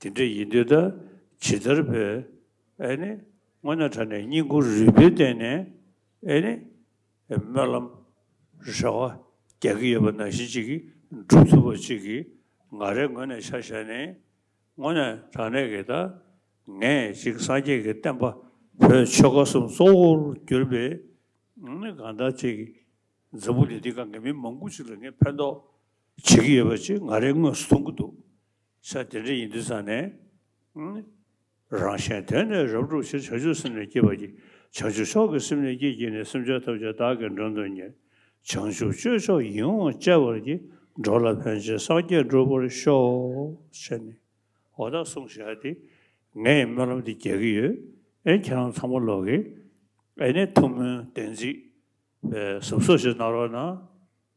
དེ་འདྲ་ཡིན་དུས་ད་ཇི་ལྟར་བས་ཨེ་ནི་དངོས་གནས་དྲང་གནས་སྙིང་ཁུང་རུས་པའི་གཏིང་ནས་ཨེ་ནི་སྨོན་ལམ་རེ་བ་རྒྱག་གི་ཡོད་པ་ནང་བཞིན་ཅིག་གིས་འགྲུབ་ཐུབ་པ་ཅིག་གིས། ང་རའི་ངོས་ནས་ཆ་བཞག་ནས་དངོས་གནས་དྲང་གནས་ཀྱི་ད་ངས་ཅིག་སངས་རྒྱས་ཀྱི་བསྟན་པ་བོད་ཆོལ་ཁ་གསུམ་གཙོ་བོར་གྱུར་པའི་ནི་གང་ལྟར་ཅིག་གི་འཛམ་བུ་གླིང་འདི་སྒང་གི་མི་མང་པོ་ཅིག་ལ་ངས་ཕན་ཐོགས་བྱེད་ཀྱི་ཡོད་པ་ཅིག་ང་རའི་ངོས་སུ་མཐོང་གི་འདུག། ས་དེ་འདྲ་ཡིན་དུས་ཙང་ནས། རང་གཞན་དོན་ནི་རབ་བསྒྲུབ་ཕྱིར། བྱང་ཆུབ་སེམས་ནི་བསྐྱེད་པར་བགྱི། བྱང་ཆུབ་མཆོག་གི་སེམས་ནི་བསྐྱེད་བགྱིས་ནས། སེམས་ཅན་ཐམས་ཅད་བདག་གིས་མགྲོན་དུ་གཉེར། བྱང་ཆུབ་སྤྱོད་མཆོག་ཡིད་འོང་སྤྱད་པར་བགྱི། འགྲོ་ལ་ཕན་ཕྱིར་སངས་རྒྱས་འགྲུབ་པར་ཤོག། ཟེར་ནས་འོ་ད་གསུངས་བཞག་སྟེ། ངས་སྨོན་ལམ་འདི་རྒྱག་གི་ཡོད། ཨེ་ཁྱེད་རང་ཚང་མ་ལོག་གིས་ཨེ་ནས་ཐུགས་སྨོན་བདེན་ཚིག་གཟབ་གཟབ་ཞིག་གནང་རོགས་གནང་།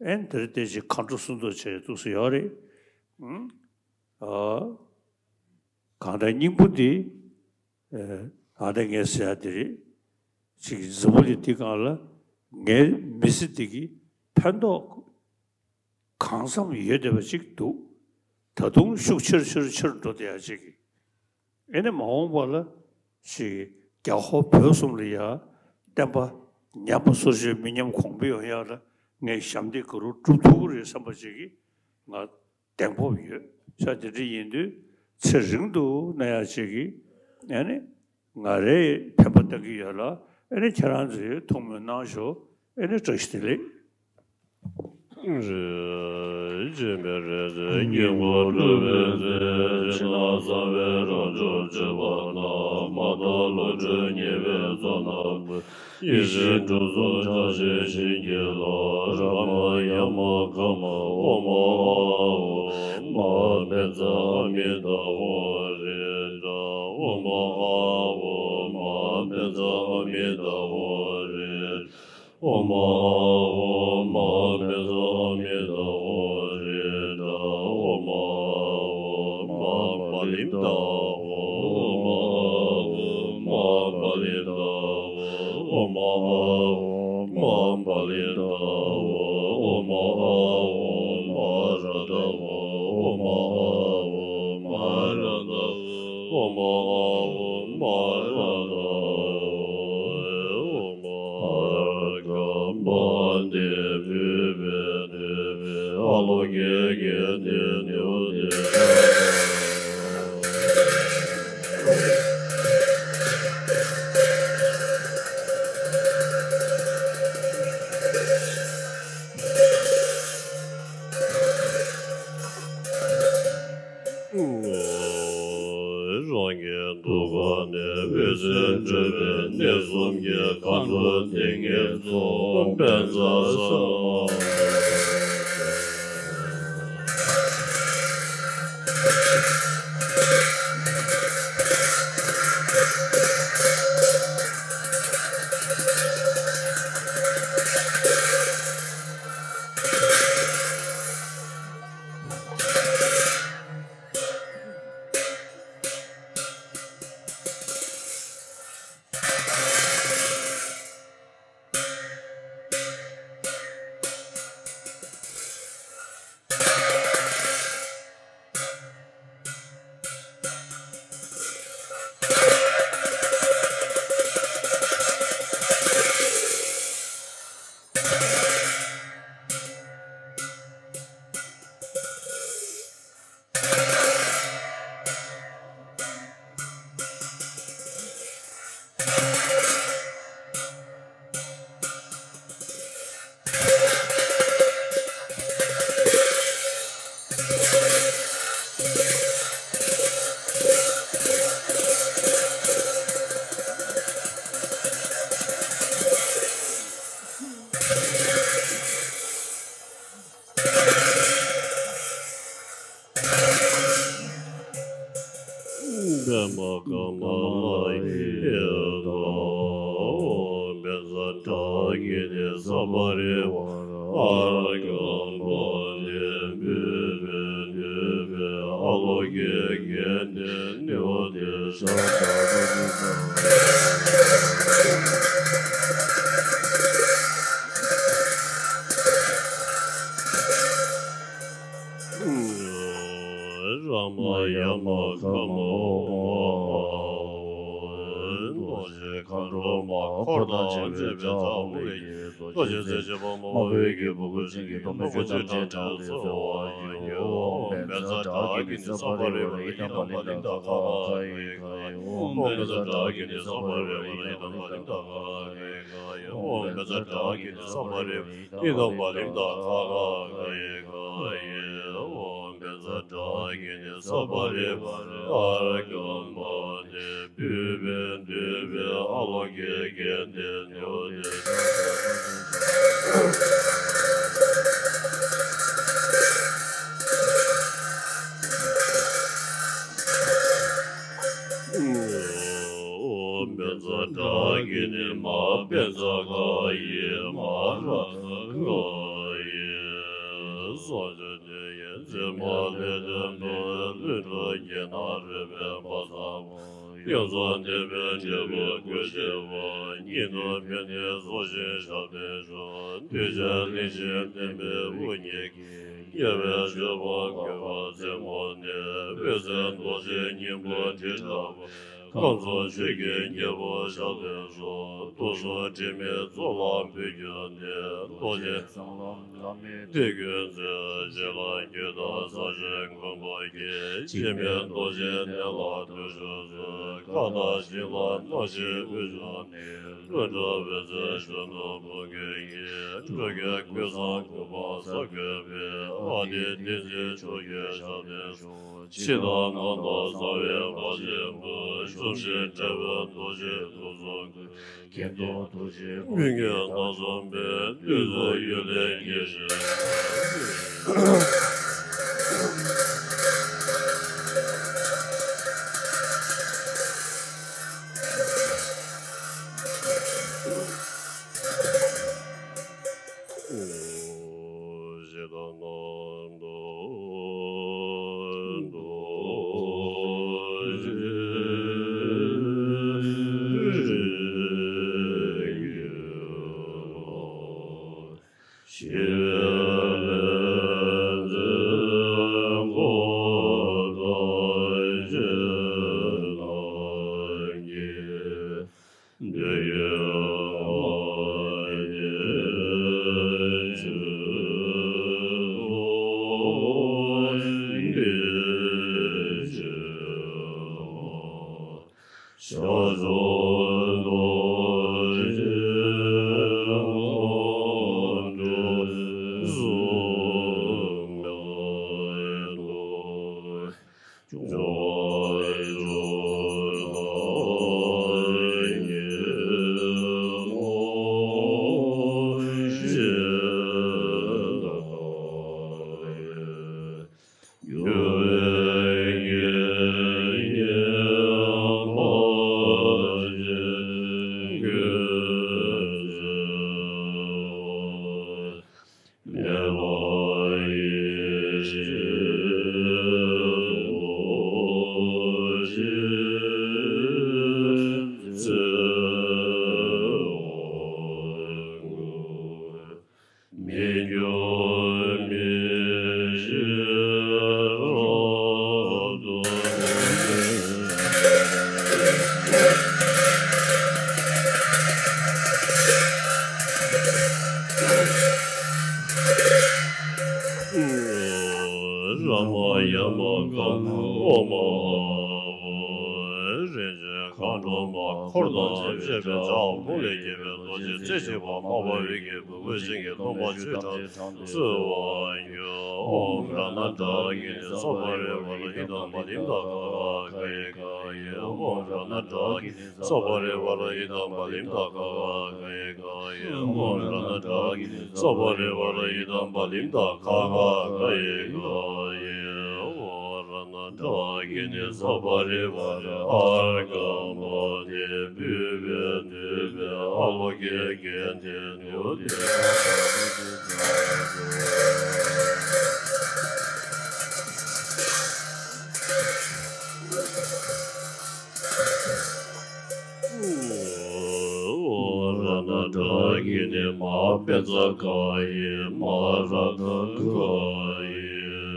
ཨེ་དེར་བལྟས་ཅིག་གང་དྲོ་གསུང་དོ་བྱས་འདུག་སེ་ཡོད་རེད། ཨ། གང་ལྟར་སྙིང་པོ་འདི། ཨ། གང་ལྟར་ངས་ཟེར་ཡ་འདི་རེད། ཅིག་འཛམ་བུ་གླིང་འདི་སྒང་ལ་ངའི་མི་ཚེ་འདི་གི་ཕན་ཐོགས་གང་འཚམ་ཡོད་བསྡད་པ་ཅིག་འདུག། ད་དུང་ཤུགས་ཆེར་ཆེར་ཆེར་འགྲོ་བསྡད་ཡ་ཅིག་གི། ཨེ་ནས་མ་འོངས་པ་ལ་ཅིག་རྒྱ་ཧོར་བོད་གསུམ་ལ་ཡ་བསྟན་པ་ཉམས་པ་སོར་ཆུད་མི་ཉམས་གོང་འཕེལ་ཡོང་ཡ་ལ་ངས་ཞབས་འདེགས་ག་རུ་སྒྲུབ་ཐུབ་ཀྱི་རེད་བསམ་པ་ཅིག་གི་ང་གདེང་སྤོབས་ཡོད། ས་དེ་འདྲ་ཡིན་དུས་ཚེ་རིང་དུ་གནས་ཡག་ཅིག་གི་ཨ་ནི་ང་རེ་ཕན་པ་གཏང་གི་ཡོད་ལ། ཨ་ནི་ཁྱེད་རང་ཚོས་ཐུགས་སྨོན་གནང་ཤོག། ཨ་ནི་བཀྲ་ཤིས་བདེ་ལེགས། རེ་ཅེས་པའི་རེ་ཟེར་སྙིང་པོ་སྒྲུབ་པའི་ཚེ། ཕྱི་ནང་གསང་བའི་རང་བྱུང་སྤྱོད་པ་རྣམས། མ་དག་བློ་གྲོས་ཉེས་པའི་ཚོགས་རྣམས་ཀུན། ཡེ་ཤེས་འབྲུ་གསུམ་ཆགས་ཞེན་ཞེན་གྱི་བློ། རབ་མ་ཡ་མ་ག་མ་ཨོ་མ་ཨ་ཨོ་མ། བཛྲ་ཨ་མི་ཏ་ཧོ་རེད་ད། ཨོ་མ་ཨ་ཨོ་མ། བཛྲ་ཨ་མི་ཏ་ཧོ་རེད། ཨོ་མ་ཨ་ཨོ་མ། བཛྲ་ཨ་མི་ཏ་ཧོ་རེད་ད། ཨོ་མ་ཨ་ཨོ་མ། བ་ལི་ཏ་ཧོ། ཨོ་མ་ཨ་ཨོ་མ། བ་ལི་ཏ་ཧོ། ཨོ་མ་ཨ་ཨོ་མ། བ་ལི་ཏ་ཧོ། ཨོ་མ་ཨ་ཨོ་མ། ར་ཏ་ཧོ། ཨོ་མ་ཨ་ཨོ་མ། ར་ཏ་ཧོ། ཨོ་མ་ཨ་ཨོ་མ། ར་ཏ་ཧོ། ཨོ་མ་ཨ་ར་ཀ་མ་དེ་བུ་བེ་དེ་བེ་ཨ་ལོ་ཀེ་ཀེ་དེ་ནེ་བོ་དེ། རང་གི་ཐུགས་ཀ་ནས་འོད་ཟེར་འཕྲོས་པས་གནས་གསུམ་གྱི་མཁའ་འགྲོ་སྡེ་བརྒྱད་ཚོགས་པད་ཚལ་ས། པདྨ་ཀ་མ་ལ་ཡེ་ད། བཛྲ་ཏ་གི་ཏེ་ས་བ་རི་ཝ་ར་ཨ་ར་ཀ་མ་ལེ་བུ་བེ་དུ་བེ་ཨ་ལོ་ཀེ་ཀེ་ཏེ་ནེ་བོ་དེ་ཤ་ཏ་ཏ་ཏ་ཏ། མ་ཡ་མ་ག་མ་འོག་མ་ཨ་འོག་རྡོ་རྗེ་མཁའ་འགྲོ་མ། འཁོར་དང་བཅས་པའི་ལྕགས་ཀླུ་ལས་རྡོ་རྗེ་རྩེ་གཅིག་པ་དམར་པོའི་གི་སྤུ་གུ་ཅན་གྱི་སྟོང་པའི་བཅུ་ཐམ་ཅན་དྲག་པོའི་ཚེ་དབང་ཡོད། ཨོཾ་བཛྲ་ཏྲཱ་གི་ནི་ས་པ་རི་ཝ་ར་ཡི་དམ་པ་ལིང་ཏ་ག་ག་ག་ཡི་ག་ཡི། ཨོཾ་བཛྲ་ཏྲཱ་གི་ནི་ས་པ་རི་ཝ་ར་ཡི་དམ་པ་ལིང་ཏ་ག་ག་ག་ཡི་ག་ཡི། ཨོཾ་བཛྲ་ཏྲཱ་གི་ནི་ས་པ་རི་ཝ་ར་ཡི་དམ་པ་ལིང་ཏ་ག་ག་ག་ཡི་ག་ཡི། ཨོཾ་བཛྲ་ཏྲཱ་གི་ནི་ས་པ་རི་ཝ་ར་ཨརྒྷཾ་པ་ཏི། བུས་པས་བསྡུས་པའི་ཨ་ལོ་ཀེ་གན་ཏེ་ནུ་ཏེ། ཨོཾ་བཛྲ་ཏྲཱ་གི་ནི་མ་བཛྲ་ཀ་ཡེ་མ་ར་ཏ་ཀ་ཡེ། ས་ཇོ་ཏེ་ཡེ་ཛི་མ་ལེ་ཏེ་ནོ་ལུས་འགྲོ་སྐྱེ་ན་རུས་པའི་བ་ཚ་བ། གཡོ་རྫོགས་འདོད་པའི་འབྲས་བུ་ཀུན་བྱེད་པ། ཉིད་དུ་འཕེན་ནས་གསོ་ཞིང་ཞབས་བརྟན་ཤོག་འདུས་བྱས་གླིང་བཞི་བསྟན་པའི་དབུ་བརྙེས་ཀྱི། རྒྱལ་བའི་སྤྱོད་པ་བཀོད་པ་རྩེ་མོ་ནས། འོད་ཟེར་རྡོ་རྗེའི་སྙིང་པོ་དྲི་བྲལ་བ། ཁམས་གསུམ་ཆོས་ཀྱི་རྒྱལ་པོ་ཞབས་བརྟན་ཤོག་དུག་གསུམ་དྲི་མེད་གཙུག་ལག་ཕུད་གྱུར་ནས། རྡོ་རྗེ་འཛམ་གླིང་བླ་མེད་དེ་ཀུན་མཛད། རྗེ་ལ་གུས་དང་ས་གཞི་མགོན་པོ་བརྒྱད། འཆི་མེད་རྡོ་རྗེའི་གནས་ལ་བདུད་ཕྱོགས་མཛོད། མཁའ་དང་ཞིང་ལ་སྣང་ཞིང་དབུས་ཕྱོགས་ནས། ཀླུ་སྒྲུབ་འོད་ཟེར་གཞོན་ནུ་ཕོ་རྒོད་ཀྱི། འགྲོ་ཀུན་ཀུན་བཟང་གུས་པ་ས་བཀོད་པའི། ཨ་ཏི་བསྟན་འཛིན་མཆོག་གི་ཞབས་བརྟན་ཤོག་ཕྱི་དང་ནང་དུ་གསང་བའི་དཔལ་ཆེན་པོ། བཅོམ་ཞིང་བྲལ་བའི་རྡོ་རྗེ་ཐུགས་གསུང་ཀུན། གྱེན་ཐོག་ཐུགས་རྗེའི་མུན་གྱི་མཐའ་སྲུངས་པའི། བདུད་རྩི་གཡུལ་ལས་སྐྱེས་ཤིང་། ར་མ་ཡ་མ་ག་མ་འོག་མ་ཨ་བ། རིན་ཆེན་མཁའ་འགྲོ་མ། འཁོར་དང་བཅས་པའི་ལྕགས་ཀླུ་ལས་སྐྱེས་པའི་རྡོ་རྗེ་རྩེ་གཅིག་པ་དམར་པོ་འོད་ཀྱི་སྤུ་གུ་ཅན་གྱི་སྟོང་པ་ཆོས་དང་བརྩེ་བ་ཡོད། ཨོཾ་རཏྣ་ཏྲཱ་གི་ནི་ས་པ་རི་ཝ་ར་ཡི་དམ་པ་ལིང་ཏ་ག་ག་ག་ཡི་ག་ཡི། ཨོཾ་རཏྣ་ཏྲཱ་གི་ནི་ས་པ་རི་ཝ་ར་ཡི་དམ་པ་ལིང་ཏ་ག་ག་ག་ཡི་ག་ཡི། ཨོཾ་རཏྣ་ཏྲཱ་གི་ནི་ས་པ་རི་ཝ་ར་ཡི་དམ་པ་ལིང་ཏ་ག་ག་ག་ཡི་ག་ཡི། ཨོཾ་རཏྣ་ཏྲཱ་གི་ནི་ས་པ་རི་ཝ་ར་ཨརྒྷཾ་པ་ཏི། བུས་པས་བསྡུས་པའི་ཨ་ལོ་ཀེ་གན་ཏེ་ནུ་ཏེ། ཨོཾ་རཏྣ་ཏྲཱ་གི་ནི་མ་བཛྲ་ཀ་ཡེ་མ་ར་ཏ་ཀ་ཡེ།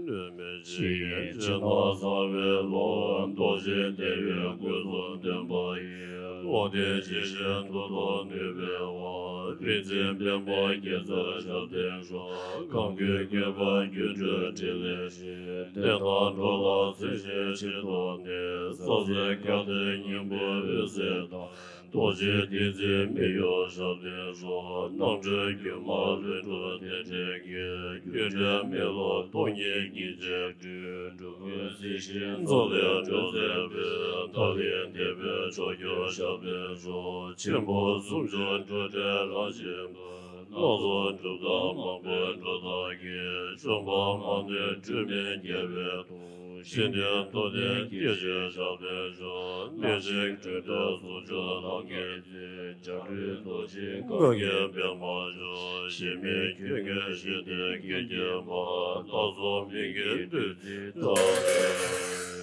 གནོད་མེད་ ཞིང་ཕྱི་ནང་གསང་བའི་ཀློང་། རྡོ་རྗེ་ལྟེ་བའི་སྐུ་གསུང་བདེན་པ་ཡི། ཀློང་རྟེན་ཇི་བཞིན་ཏུ་རྟོགས་ནུས་པའི་དབང་། རིག་འཛིན་པདྨ་རྒྱལ་མཚན་ཞབས་བརྟན་ཤོག། གང་གི་བཀོད་པ་སྒྱུ་འཕྲུལ་ཕྲིན་ལས་ཤིང་། བསྟན་དང་འགྲོ་ལ་སྲིད་ཞིའི་ཕྱིར་གཏོགས་ནས། ས་གསེར་སྐལ་ལྡན་སྙིང་པོ་འོད་གསལ་དང་། རྡོ་རྗེ་ཏིང་འཛིན་མི་གཡོ་ཞབས་བརྟན་ཤོག། སྣང་སྒྲོན་སྒྱུ་མ་ལྷུན་གྲུབ་རྟེན་འབྲེལ་གྱི། སྒྱུ་འཕྲུལ་མེ་ལོང་སྟོང་ཉིད་ཉིན་བྱེད་སྤྲུལ། འགྲོ་ཀུན་སྲིད་ཞིའི་མཚོ་ལས་སྒྲོལ་མཛད་པའི། ཏཱ་ལའི་དེད་དཔོན་མཆོག་གྱུར་ཞབས་བརྟན་ཤོག། ཆེན་པོ་སུམ་ཅུ་འགྲོ་དྲུག་རང་བཞིན་དུ། སྣ་ཚོགས་གྲུབ་མཐའ་མང་པོས་འགྲོ་བདག་གི། བཅོམ་པ་མ་ནུས་སྤྲུལ་པའི་རྒྱལ་བའི་ཐུགས། ཤིན་ཏུ་རྟོགས་ལྡན་སྐྱེ་མཆེད་ཞབས་བརྟན་ཤོག། གནས་བཞིན་སྤྲུལ་སྟོན་ཟུང་འཇུག་ལམ་གྱི་རྩེ། འཇའ་སྤྲུལ་རྡོ་རྗེ་འགའ་ཡི་པདྨ་འབྱུང་། གཞི་མེད་ཁྱོད་ཉིད་ཞི་བདེའི་སྐད་ཀྱིས་མ། བདག་སོགས་མི་དགེའི་བདུད་རྩི་ལྟར།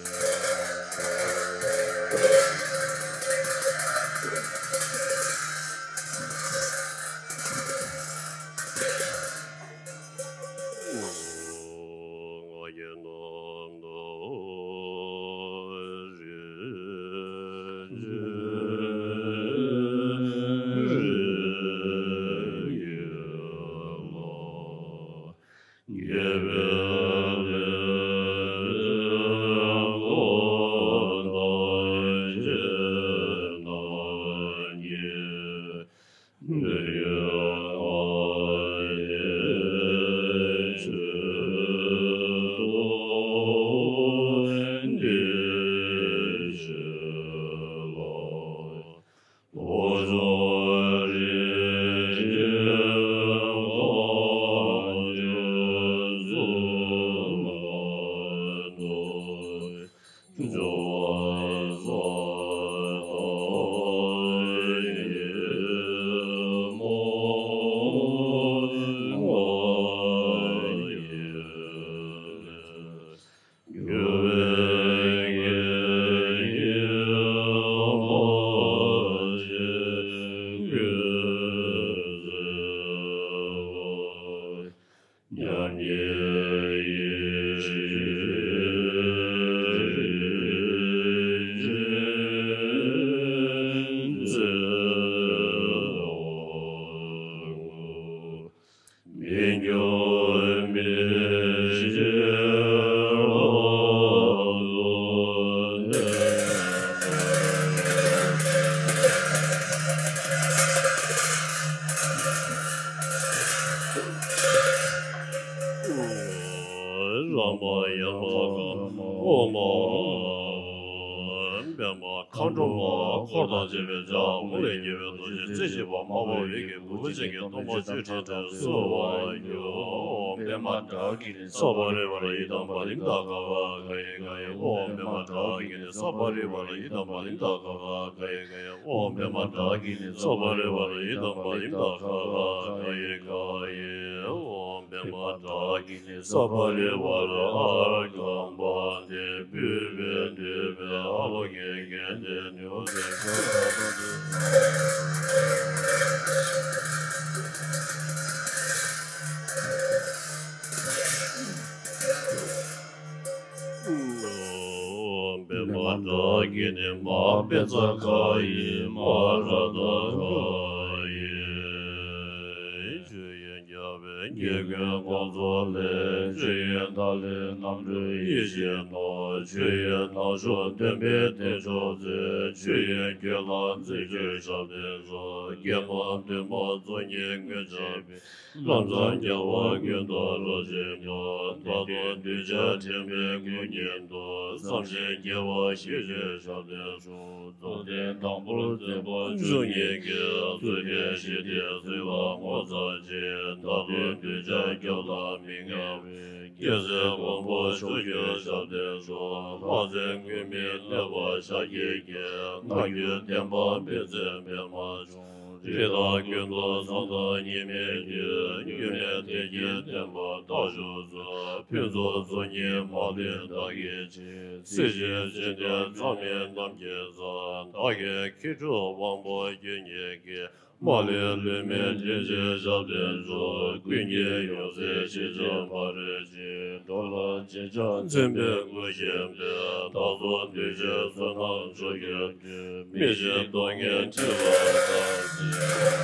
རང་དབང་ཡན་ལག་དབུ་མ། པདྨ་མཁའ་འགྲོ་མ། འཁོར་དང་བཅས་པའི་ལྗགས་ཀློང་ལས་སྐྱེས་པའི་རྡོ་རྗེ་རྩེ་གཅིག་པ་མར་པ་འོད་ཀྱི་གུར་ཅན་གྱི་སྟོང་པ་བཅུ་ཕྲག་ཁྲག་ཁྲིག་གསོལ་བ་འདེབས། ཨོཾ་པདྨ་དྷ་གི་ནི་ས་པ་རི་ཝཱ་ར་ཡི་དམ་བ་ལིང་ཏ་ག་ག་ག་ཡེ་ག་ཡེ། ཨོཾ་པདྨ་དྷ་གི་ནི་ས་པ་རི་ཝཱ་ར་ཡི་དམ་བ་ལིང་ཏ་ག་ག་ག་ཡེ་ག་ཡེ། ཨོཾ་པདྨ་དྷ་གི་ནི་ས་པ་རི་ཝཱ་ར་ཡི་དམ་བ་ལིང་ཏ་ག་ག་ག་ཡེ་ག་ཡེ། ཨོཾ་པདྨ་དྷ་གི་ནི་ས་པ་རི་ཝཱ་ར་ཨརྒྷཾ་བྷནྟི། སྤྲུལ་པས་བསྡུས་པའི་ཨ་ལོ་ཀེ་གན་དྷེ་ནུ་ཏེ་ས་པདྨ་དྷ་གི་ནི་མ་པེ་ཙ་ཀ་ཡི་མ་ར་ཏ་ཀ་ཡི། ཆོས་དབྱིངས་རྒྱལ་བའི་དགེ་ཀུན་དགོངས་རྫོགས་ལས། ཆོས་དབྱིངས་ཏཱ་ལའི་རྣམ་འཕྲུལ་ཡིད་བཞིན་ནོར། ཆོས་དབྱིངས་ནག་ཕྱོགས་སྟོན་པའི་བསྟན་མཆོག་མཛོད། ཆོས་དབྱིངས་ཁྱོད་ལ་མཛེས་དཔྱོད་ཞབས་བརྟན་ཤོག། ཀྱེ་མ་འདུན་མ་མཚོ་སྙེད་མངོན་བྱེད་པའི། ལམ་སྲང་རྒྱལ་བ་ཀུན་ཏུ་རོལ་ཅིང་སྙོམས། བདག་ཏུ་གདུལ་བྱ་དྲན་པས་ཀུན་ཉིད་དུ། བསམ་ཤིང་རྒྱལ་བ་ཞི་བྱེད་ཞབས་བརྟན་ཤོག། རྫོགས་ལྡན་དང་པོར་བརྩོན་པ་བཅུ་གཉིས་ཀྱིས། རྩུབ་སྟེ་ཞི་བདེའི་ཚུལ་ལ་ངོ་མཚར་ཅིང་། བདག་ཏུ་གདུལ་བྱ་སྐྱོབ་ལ་མི་མངའ་བའི། རྒྱལ་སྲས་མགོན་པོ་མཆོག་གྱུར་ཞབས་བརྟན་ཤོག། ལྷ་རྫས་མགོན་མེད་ལེགས་པར་ཞལ་གྱིས་བརྒྱན། མངའ་བཅོལ་བསྟན་པ་དཔལ་བརྩེགས་པདྨ་འབྱུང་། རིགས་བདག་ཀུན་ཏུ་མཚོན་དང་གཉིས་མེད་རྒྱུད། སྐྱོན་མེད་བདེ་སྐྱིད་བརྟན་པ་རྟག་བཞུགས་སུ། ཕུན་ཚོགས་མཚོ་སྙེད་མ་ལུས་བདག་གིས་བྱིན། སྲིད་ཞིའི་འཇིག་རྟེན་མཚམས་མེད་རྣམ་མཁྱེན་རྩ། བདག་གི་མཁས་གྲུབ་དབང་པོ་རྒྱུད་གཉིས་ཀྱིས། མ་ལུས་ལུས་མེད་བདེ་ཆེན་ཞབས་བརྟན་མཆོག། ཀུན་གྱི་ཡང་སྲིད་ཞི་བྱེད་ཕ་རོལ་ཕྱིན། འགྲོ་ལ་ཕྱིན་ཅི་མཚན་པའི་སྐུ་བཞེངས་པའི། བདག་སོགས་འདུས་བྱས་བསོད་ནམས་མཆོག་གི་མཐུས། མི་ཤེས་སྟོང་ཉིད་ཁྲིད་པ་དང་བཅས།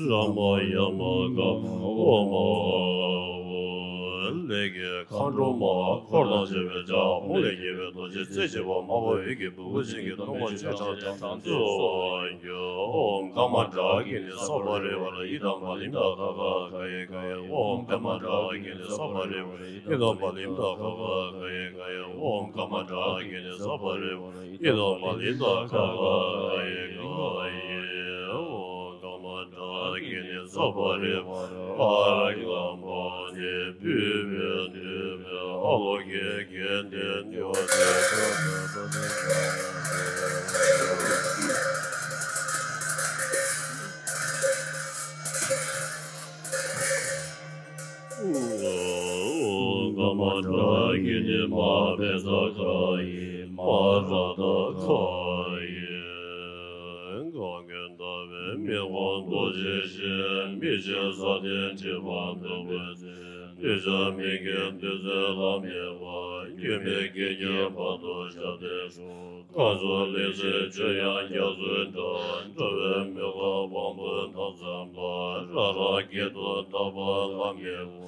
ར་མ་ཡ་མ་ག་མ་འོག་མ་འོ། ཀླད་ཀྱི་མཁའ་འགྲོ་མ་འཁོར་དང་བཅས་པའི་བྱ་འོག་ལས་སྐྱེས་པའི་རྡོ་རྗེ་རྩེ་གཅིག་པ་མར་པ་འོད་ཀྱི་བེའུ་ཅན་གྱི་སྟོན་པ་ཆོས་སྐྱོང་རྒྱ་མཚོ་ཨོཾ་ཀ་མ་ཏྲ་གི་ནི་ས་པ་རི་ཝ་ར་ཨི་དམ་བ་ལིམ་ཏ་ཁ་ག་ག་ཡེ་ག་ཡེ། ཨོཾ་ཀ་མ་ཏྲ་གི་ནི་ས་པ་རི་ཝ་ར་ཨི་དམ་བ་ལིམ་ཏ་ཁ་ག་ག་ཡེ་ག་ཡེ། ཨོཾ་ཀ་མ་ཏྲ་གི་ནི་ས་པ་རི་ཝ་ར་ཨི་དམ་བ་ལིམ་ཏ་ཁ་ག་ག་ཡེ་ག་ཡེ། ཨོཾ་ཀ་མ་ཏྲ་གི་ནི་ས་པ་རི་ཝ་ར་ཨ་ར་གི་ལམ་པ་ནི་བུས་པའི་འདུས་པའི་ཨ་ལོ་ཀེ་གེ་ཏེ་ནི་བ་ཏེ། ཀ་མ་ཏྲ་གི་ནི་མ་བེ་ས་ཁ་ཡི་མ་ར་ད་ཁ་ཡི། གང་གིས་བདག་པོའི་མི་དབང་རྡོ་རྗེ་ཞེས། མི་ཕྱེད་ས་སྟེང་ཁྲི་པ་འདུ་བའི་ཚེ། འདུས་བྱས་མིག་གི་བདུད་རྩི་ལམ་ཡེ་བ། སྒྱུ་མའི་སྐད་ཀྱིས་བར་དུ་ཞབས་བརྟན་མཆོག། སྐབས་སུ་ལེགས་བཤད་ཆོས་དབྱིངས་རྒྱ་མཚོའི་སྒྲ། འགྲོ་བའི་མི་ཁ་དབང་པོའི་མཐའ་མཚམས་ལ། རང་རང་དཀྱིལ་དུ་དག་པ་ལམ་ཡེ་བ།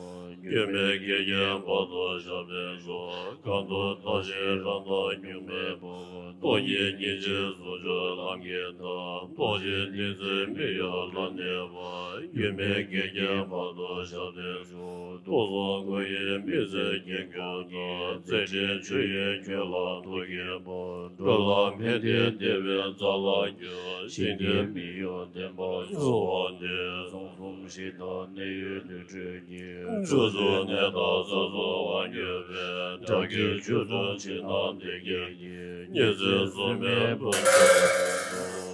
སྒྱུ་མའི་སྐད་ཀྱིས་བར་དུ་ཞབས་བརྟན་མཆོག། གང་དུ་བལྟ་ཞིང་རང་དང་གཉུག་མའི་བར། སྟོང་ཉིད་སྙིང་རྗེའི་གཟུགས་སྒྲ་ལམ་གྱི་མཐའ། སྟོང་ཞིང་ཏིང་འཛིན་མི་གཡོ་ལམ་གནས་པ། སྒྱུ་མའི་སྐད་ཀྱིས་བར་དུ་ཞབས་བརྟན་མཆོག། སྟོང་གསུམ་སྐུ་ཡི་མིག་འཛིན་དཀྱིལ་འཁོར་དང་། རྩེ་སྤྲིན་ཆུ་ཡི་ཁྱོན་ལ་ཐུགས་བསྐྱེད་པ། འགྲོ་ལ་ཕན་བདེའི་བདེ་བའི་རྩ་ལ་གྱུར། ཞིང་དེར་མི་གཡོ་བདེན་པར་གྱུར་པ་འདི། གསུང་གསུམ་ཞིང་དང་གནས་ཡུལ་དུར་ཁྲོད་ཉིད། བཅུ་དྲུག་གནས་དང་ས་གསུམ་དབང་གྱུར་པའི། བདག་གིས་བཅུ་དྲུག་ཕྱི་ནང་འདི་སྐད་ཀྱིས། ཉི་ཚེ་བཟུང་མེད་ཕུན་ཚོགས་སུ།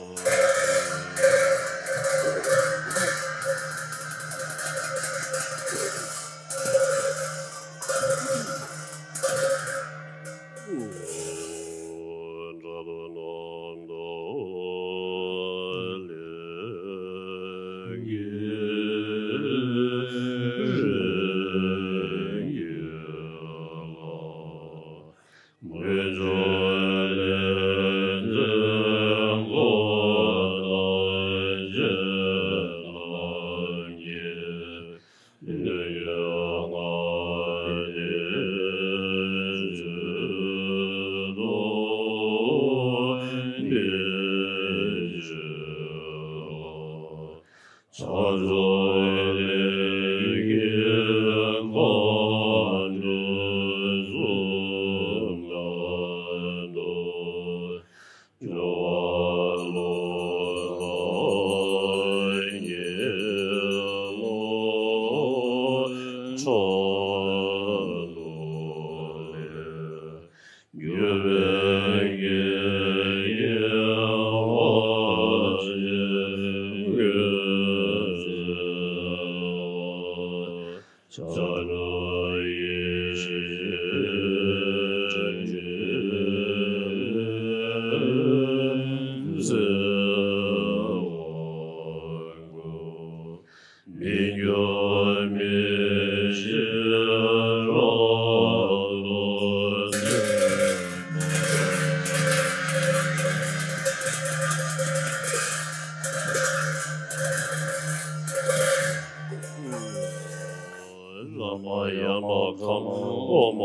བླ་མ་ཡར་མར་ཁམས་འོག་མ།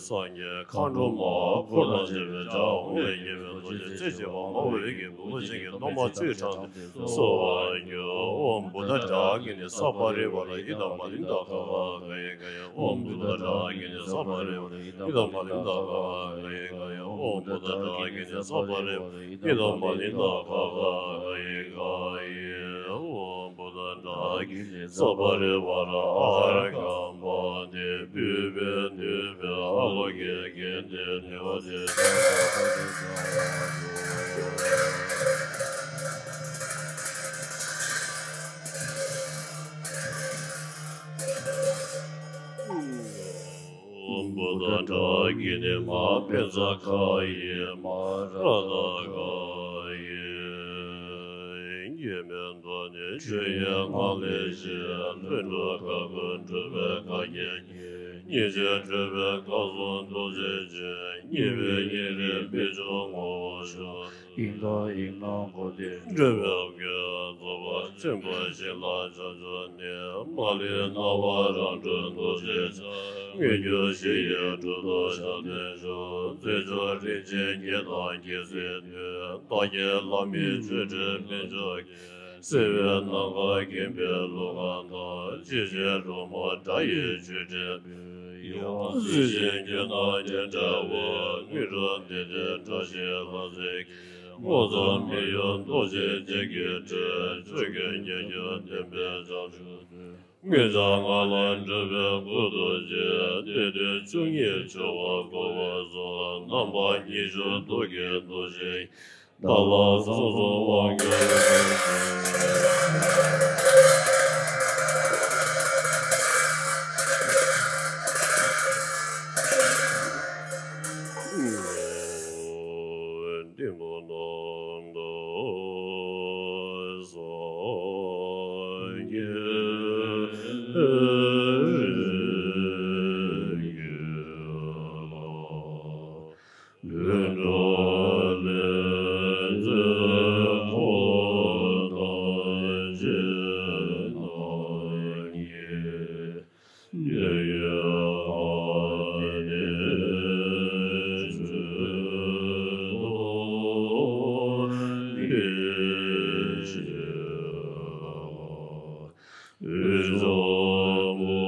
སངས་རྒྱས་མཁའ་འགྲོ་མ། འཁོར་དང་བཅས་པའི་བྱ་འོང་བས་མཁྱེན་པའི་རྡོ་རྗེ་རྩེ་གཅིག་པ། དམར་པོ་འོད་ཀྱི་བུ་མོ་ཅན་གྱི་གཏོར་མ་བཅུ་དྲངས་ཏེ་གསོལ་བར་ཞུ། ཨོཾ་བུདྡྷ་ཌཱ་ཀི་ཎི་ས་པ་རི་ཝཱ་ར་ཨི་དམ་མ་ལི་ནྡ་ག་ག་ག་ཡེ་ག་ཡ། ཨོཾ་བུདྡྷ་ཌཱ་ཀི་ཎི་ས་པ་རི་ཝཱ་ར་ཨི་དམ་མ་ལི་ནྡ་ག་ག་ག་ཡེ་ག་ཡ། ཨོཾ་བུདྡྷ་ཌཱ་ཀི་ཎི་ས་པ་རི་ཝཱ་ར་ཨི་དམ་མ་ལི་ནྡ་ག་ག་ག་ཡེ་ག་ཡ། ཨོཾ་བུདྡྷ་ཌཱ་ཀི་ཎི་ས་པ་རི་ཝཱ་ར་ཨཱ་ར་ཀམ་པ་ནི། བོད་པའི་ནུས་པའི་ཨ་ལོ་ཀེ་གན་དེ་ནུས་པ་དེ། ཨོཾ་བུདྡྷ་ཌཱ་ཀི་ཎི་མ། པཉྩ་ཁ་ཡེ་མ། རཏྣ་ཀ་ཡེ། སྐྱེ་མེད་མདོ་ནས་ཆོས་དབྱིངས་ངང་ལས་སྐྱེས། ལྷུན་གྲུབ་དཀར་པོའི་སྤྲུལ་པའི་བཀའ་རྒྱན་གྱིས། སྙིང་རྗེ་སྤྲུལ་པའི་སྐུ་གསུང་རྡོ་རྗེ་ཅན། གཉིས་པའི་གཉིས་ལས་དཔེ་བྱད་ངོ་བོར་ཤར། དབྱིངས་དང་དབྱིངས་རྣམས་འཁོར་འདས་སྤྲོས་པའི་སྒོས་རྫོགས་པ་ཆེན་པོ་ཞིག་ལ་བྱང་ཆུབ་ནས། མ་ལུས་རྣ་བ་རང་གྲོལ་རྡོ་རྗེ་འཆང་། མངོན་གྱུར་ཞི་བའི་གྲུབ་ཐོབ་ཞབས་བརྟན་ཤོག། རྩེ་མཆོག་རིན་ཆེན་གྱི་ཐང་རྒྱལ་སྲས་བདུན། བདག་གི་བླ་མའི་ཆོས་སྒྲོན་པཎ་ཆེན་གྱིས། བསིལ་བའི་ནམ་མཁར་མཁྱེན་པའི་གླུ་གར་དང་། ཅི་བྱེད་འགྲོ་མོ་དགྲ་ཡི་ཆོས་སྒྲོན་པོས། ཡང་སྲིད་ཞིང་ཀུན་ན་མཉམ་འབྲེལ་བ། དངོས་གྲུབ་འདི་ལྟར་བཀྲ་ཤིས་ལྷ་སྲས་ཀྱིས། མངོན་སུམ་མི་གཡོ་རྡོ་རྗེ་འཆང་གི་སྲས། ཆོས་ཀུན་རྒྱལ་གྱུར་སྟོན་པའི་བྱང་ཆུབ་སེམས། མངོན་བྱང་ངང་ལ་འགྲོ་བའི་སྐུ་རྡོ་རྗེ། གནས་བདུན་བཅུ་གཉིས་འཆར་བ་བསྐོར་བ་སོགས། རྣམ་པ་ཉི་ཤུ་རྡོ་རྗེའི་རྡོ་རྗེ། བདག་ལ་གསང་གསུམ་དབང་བསྐུར་ཞིང་། ཏིང་ངོ་ནང་དུ་སངས་རྒྱས་རིགས་ཀྱི་ལྷ། ལྷུན་གྲུབ་ལྷུན་བརྩེ་འཁོར་དང་བཅས་རྣམས་ཀྱིས། འདོད་ཡོན་ཕ་མའི་མཆོད་གཏོར་འདི་བཞེས་པ། དབུས་ཕྱོགས་མུ་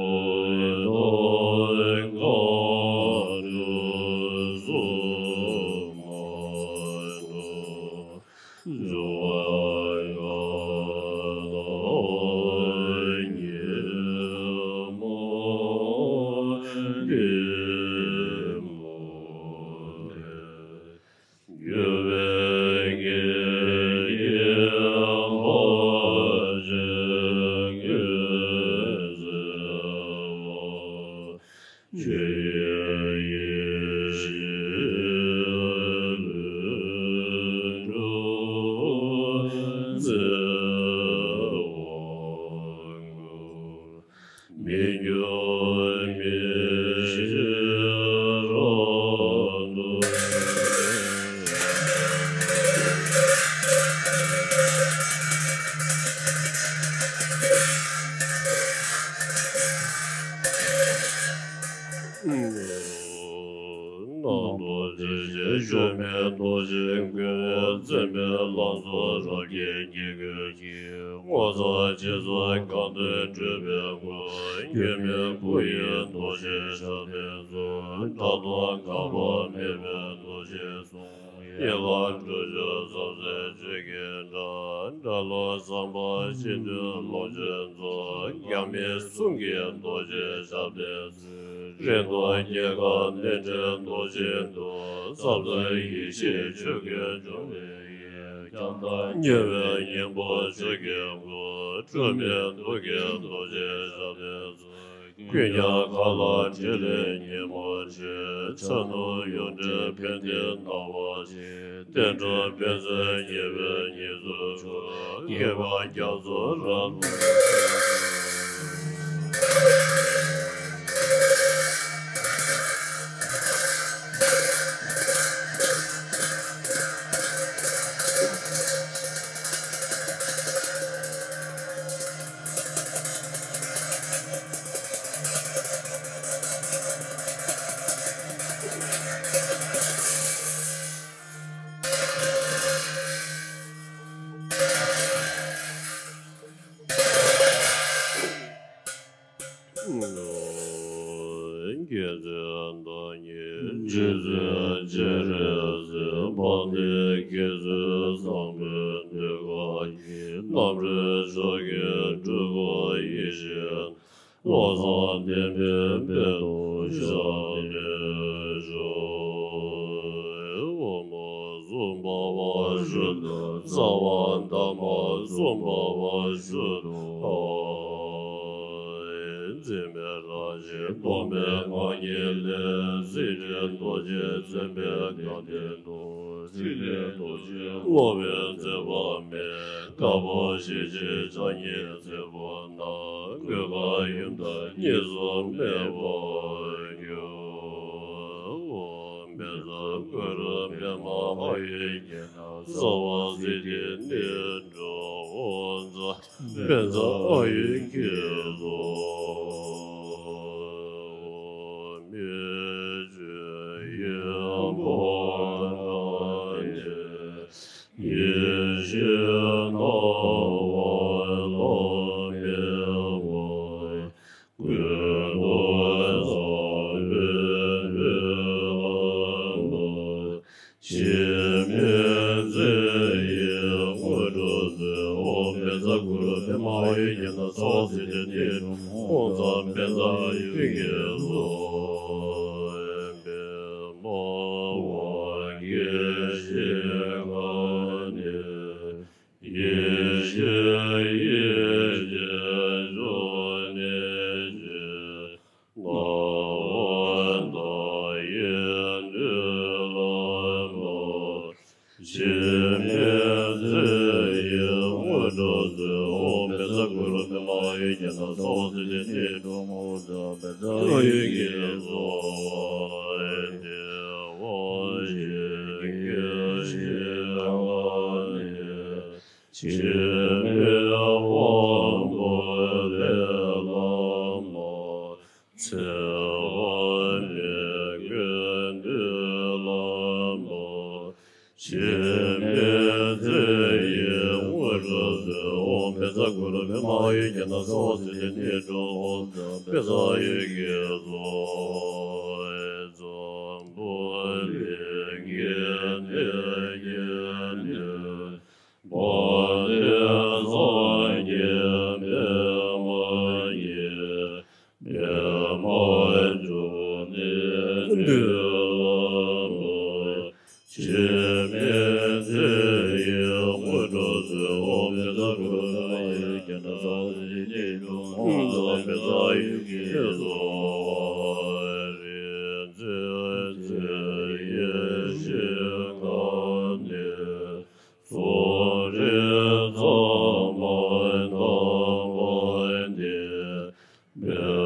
སྟེགས་མཁའ་འགྲོ་སྲུང་མ་དང་། འབྱུང་བ་འགའ་དང་ཉིན་མོ་འདི་མོ་ནས། འགྱུར་བའི་གེགས་ཀྱིས་བར་ཆད་ཀུན་སེལ་བ། ཆོས་དབྱིངས་ཡེ་ཤེས་ལྷུན་གྲུབ་མཛད་པ་ཀུན། མི་འགྱུར་མི་ཤིགས་རབ་ཏུ་གསལ། རྡོ་རྗེ་ཀུན་ལས་བཙན་པའི་ལང་ཚོ་རབ་རྒྱས་ཀྱི་གོས་ཀྱིས། ངོ་མཚར་རྗེས་སུ་གང་འདུལ་སྤྲུལ་པའི་སྐུ། མགོན་མེད་བུ་ཡི་རྡོ་རྗེ་ཞབས་ལ་གསོལ། དགྲ་གདོང་འགག་པ་མེད་པའི་རྡོ་རྗེའི་གསུང་། ཡན་ལག་དྲུག་ཅུ་རྩ་བྲལ་ཆོས་ཀྱི་སྒྲ། སྒྲ་ལོ་ཟམ་པ་ཅི་འདུལ་ལོངས་སྤྱོད་རྫོགས། རྒྱ་མའི་གསུང་གི་རྡོ་རྗེ་ཞབས་ལ་གསོལ། རིང་སྟོང་སྐྱེ་རྒ་ན་འཆིའི་རྡོ་རྗེའི་གདུང་། ཟབ་གསལ་ཡེ་ཤེས་ཆོས་ཀྱི་འབྱུང་གནས་ཡིན། ཀྱང་དག་ཉེ་བའི་གཉེན་པོ་ཆོས་ཀྱི་སྐུ། འཁྲུལ་མེད་ཐུགས་ཀྱི་རྡོ་རྗེ་ཞབས་ལ་གསོལ། ཀུན་ཀྱང་མཁའ་ལ་ཕྲིན་ལས་ཉིན་མོར་བྱེད། ཆ་མཐུན་ཡོངས་འདྲེས་ཕན་བདེའི་སྣང་བ་སྐྱེད། བསྟན་འགྲོ་ཕན་ཚུན་ཉེ་བའི་གཉིས་སུ་གྱུར། བསྐལ་པ་རྒྱ་མཚོ་རབ་ཏུ། མཁྱེན་བརྩེ་བདག་ཉིད་རྗེ་བཙུན་སྤྱན་རས་གཟིགས། དཔལ་ལྡན་དགེ་ཚུལ་བཟང་པོའི་གདུལ་དཀའ་ཡི། རྣམ་རོལ་མཆོག་གི་སྤྲུལ་སྐུ་ཡེ་ཤེས། བློ་བཟང་ལྡན་པའི་དཔལ་དུ་ཞབས་ལ་བཞུགས། འོག་མ་གསུམ་པ་པར་བཞུགས་ལ། རྩ་བ་འདབ་མ་གསུམ་པ་པར་བཞུགས་ལ། འཛིན་པའི་རང་བཞིན་སྟོང་པའི་ངང་ཉིད་ལས། སྲིད་མཐའི་རྡོ་རྗེ་འཛིན་པའི་ངང་སྟེང་དུ། ཐིག་ལེ་རྡོ་རྗེ་སློབ་དཔོན་མཛད་པ་མེད། དཀར་པོ་ཞི་བྱེད་ཕྱག་གཉིས་མཛད་པ་ན། མགོན་ཁང་ཡུམ་དང་གཉིས་སུ་མེད་པར་གྱུར། འོ། བཛྲ་གུ་རུ་པདྨ་ཨཱ་ཡུར་གྱི་ནང་། རྩ་བ་སྲིད་མཐའི་གནས་འགྲོ་འོ། རྩ་བཛྲ་ཨཱ་ཡུར་གྱིས་གསོལ། མི་མཇེད་ཡོན་ཏན་ནི། ཡེ་ཤེས་སྣང་བ་ལམ་མེ་བ། ཀུན་ཏུ་བཟང་པོའི་མཐུ་ལམ་པ། འཆི་མེད་མཛད་པའི་དངོས་གྲུབ་སྩོལ། ཨོཾ་བཛྲ་གུ་རུ་པདྨ་ཨཱ་ཡུར་གྱི་ནང་། རྩ་བ་སྲིད་མཐའི་གནས་འགྲོ་འོ། རྩ་བཛྲ་ཨཱ་ཡུར་གྱིས་གསོལ། པདྨ་དབང་གི་ཞིང་ཁམས་ནས། ཡེ་ཤེས་ཡེ་ཤེས་འབྱུང་གནས་ཀྱི། སྣང་བ་མཐའ་ཡས་མཐུ་ལམ་པ། འཆི་མེད་མཛད་པའི་དངོས་གྲུབ་སྩོལ། ཨོཾ་བཛྲ་གུ་རུ་པདྨ་ཨཱ་ཡུར་གྱི་ནང་། རྩ་བ་སྲིད་མཐའི་གནས་འགྲོ་འོ། རྩ་བཛྲ་ཨཱ་ཡུར་གྱིས་གསོལ། བདེ་བ་ཅན་གྱི་ཞིང་ཁམས་ནས། འཆི་མེད་དབང་པོ་ལས་ལམ་མ། འཚེ་བ་མེད་ཀུན་འདུས་ལམ་པ། འཆི་མེད་མཛད་པའི་དངོས་གྲུབ་སྩོལ། ཨོཾ་བཛྲ་གུ་རུ་པདྨ་ཨཱ་ཡུར་གྱི་ནང་། རྩ་བ་སྲིད་མཐའི་གནས་འགྲོ་འོ། རྩ་བཛྲ་ཨཱ་ཡུར་གྱིས་གསོལ། འཛམ་བུ་གླིང་གི་གནས་ཀྱི་གནས། དཔལ་ལྡན་སངས་རྒྱས་པདྨ་ཉིད། པདྨ་འབྱུང་གནས་མཐུ་ལམ་པ། འཆི་མེད་མཛད་པའི་དངོས་གྲུབ་སྩོལ། ཨོཾ་བཛྲ་གུ་རུ་པདྨ་ཨཱ་ཡུར་གྱི་ནང་། རྩ་བ་སྲིད་མཐའི་གནས་འགྲོ་འོ། རྩ་བཛྲ་ཨཱ་ཡུར་གྱིས་གསོལ། རིག་འཛིན་མཛད་པའི་ཞིང་ཁམས་ནས། རྫོགས་པའི་མཚན་མ་དམ་པ་འདི། པདྨ་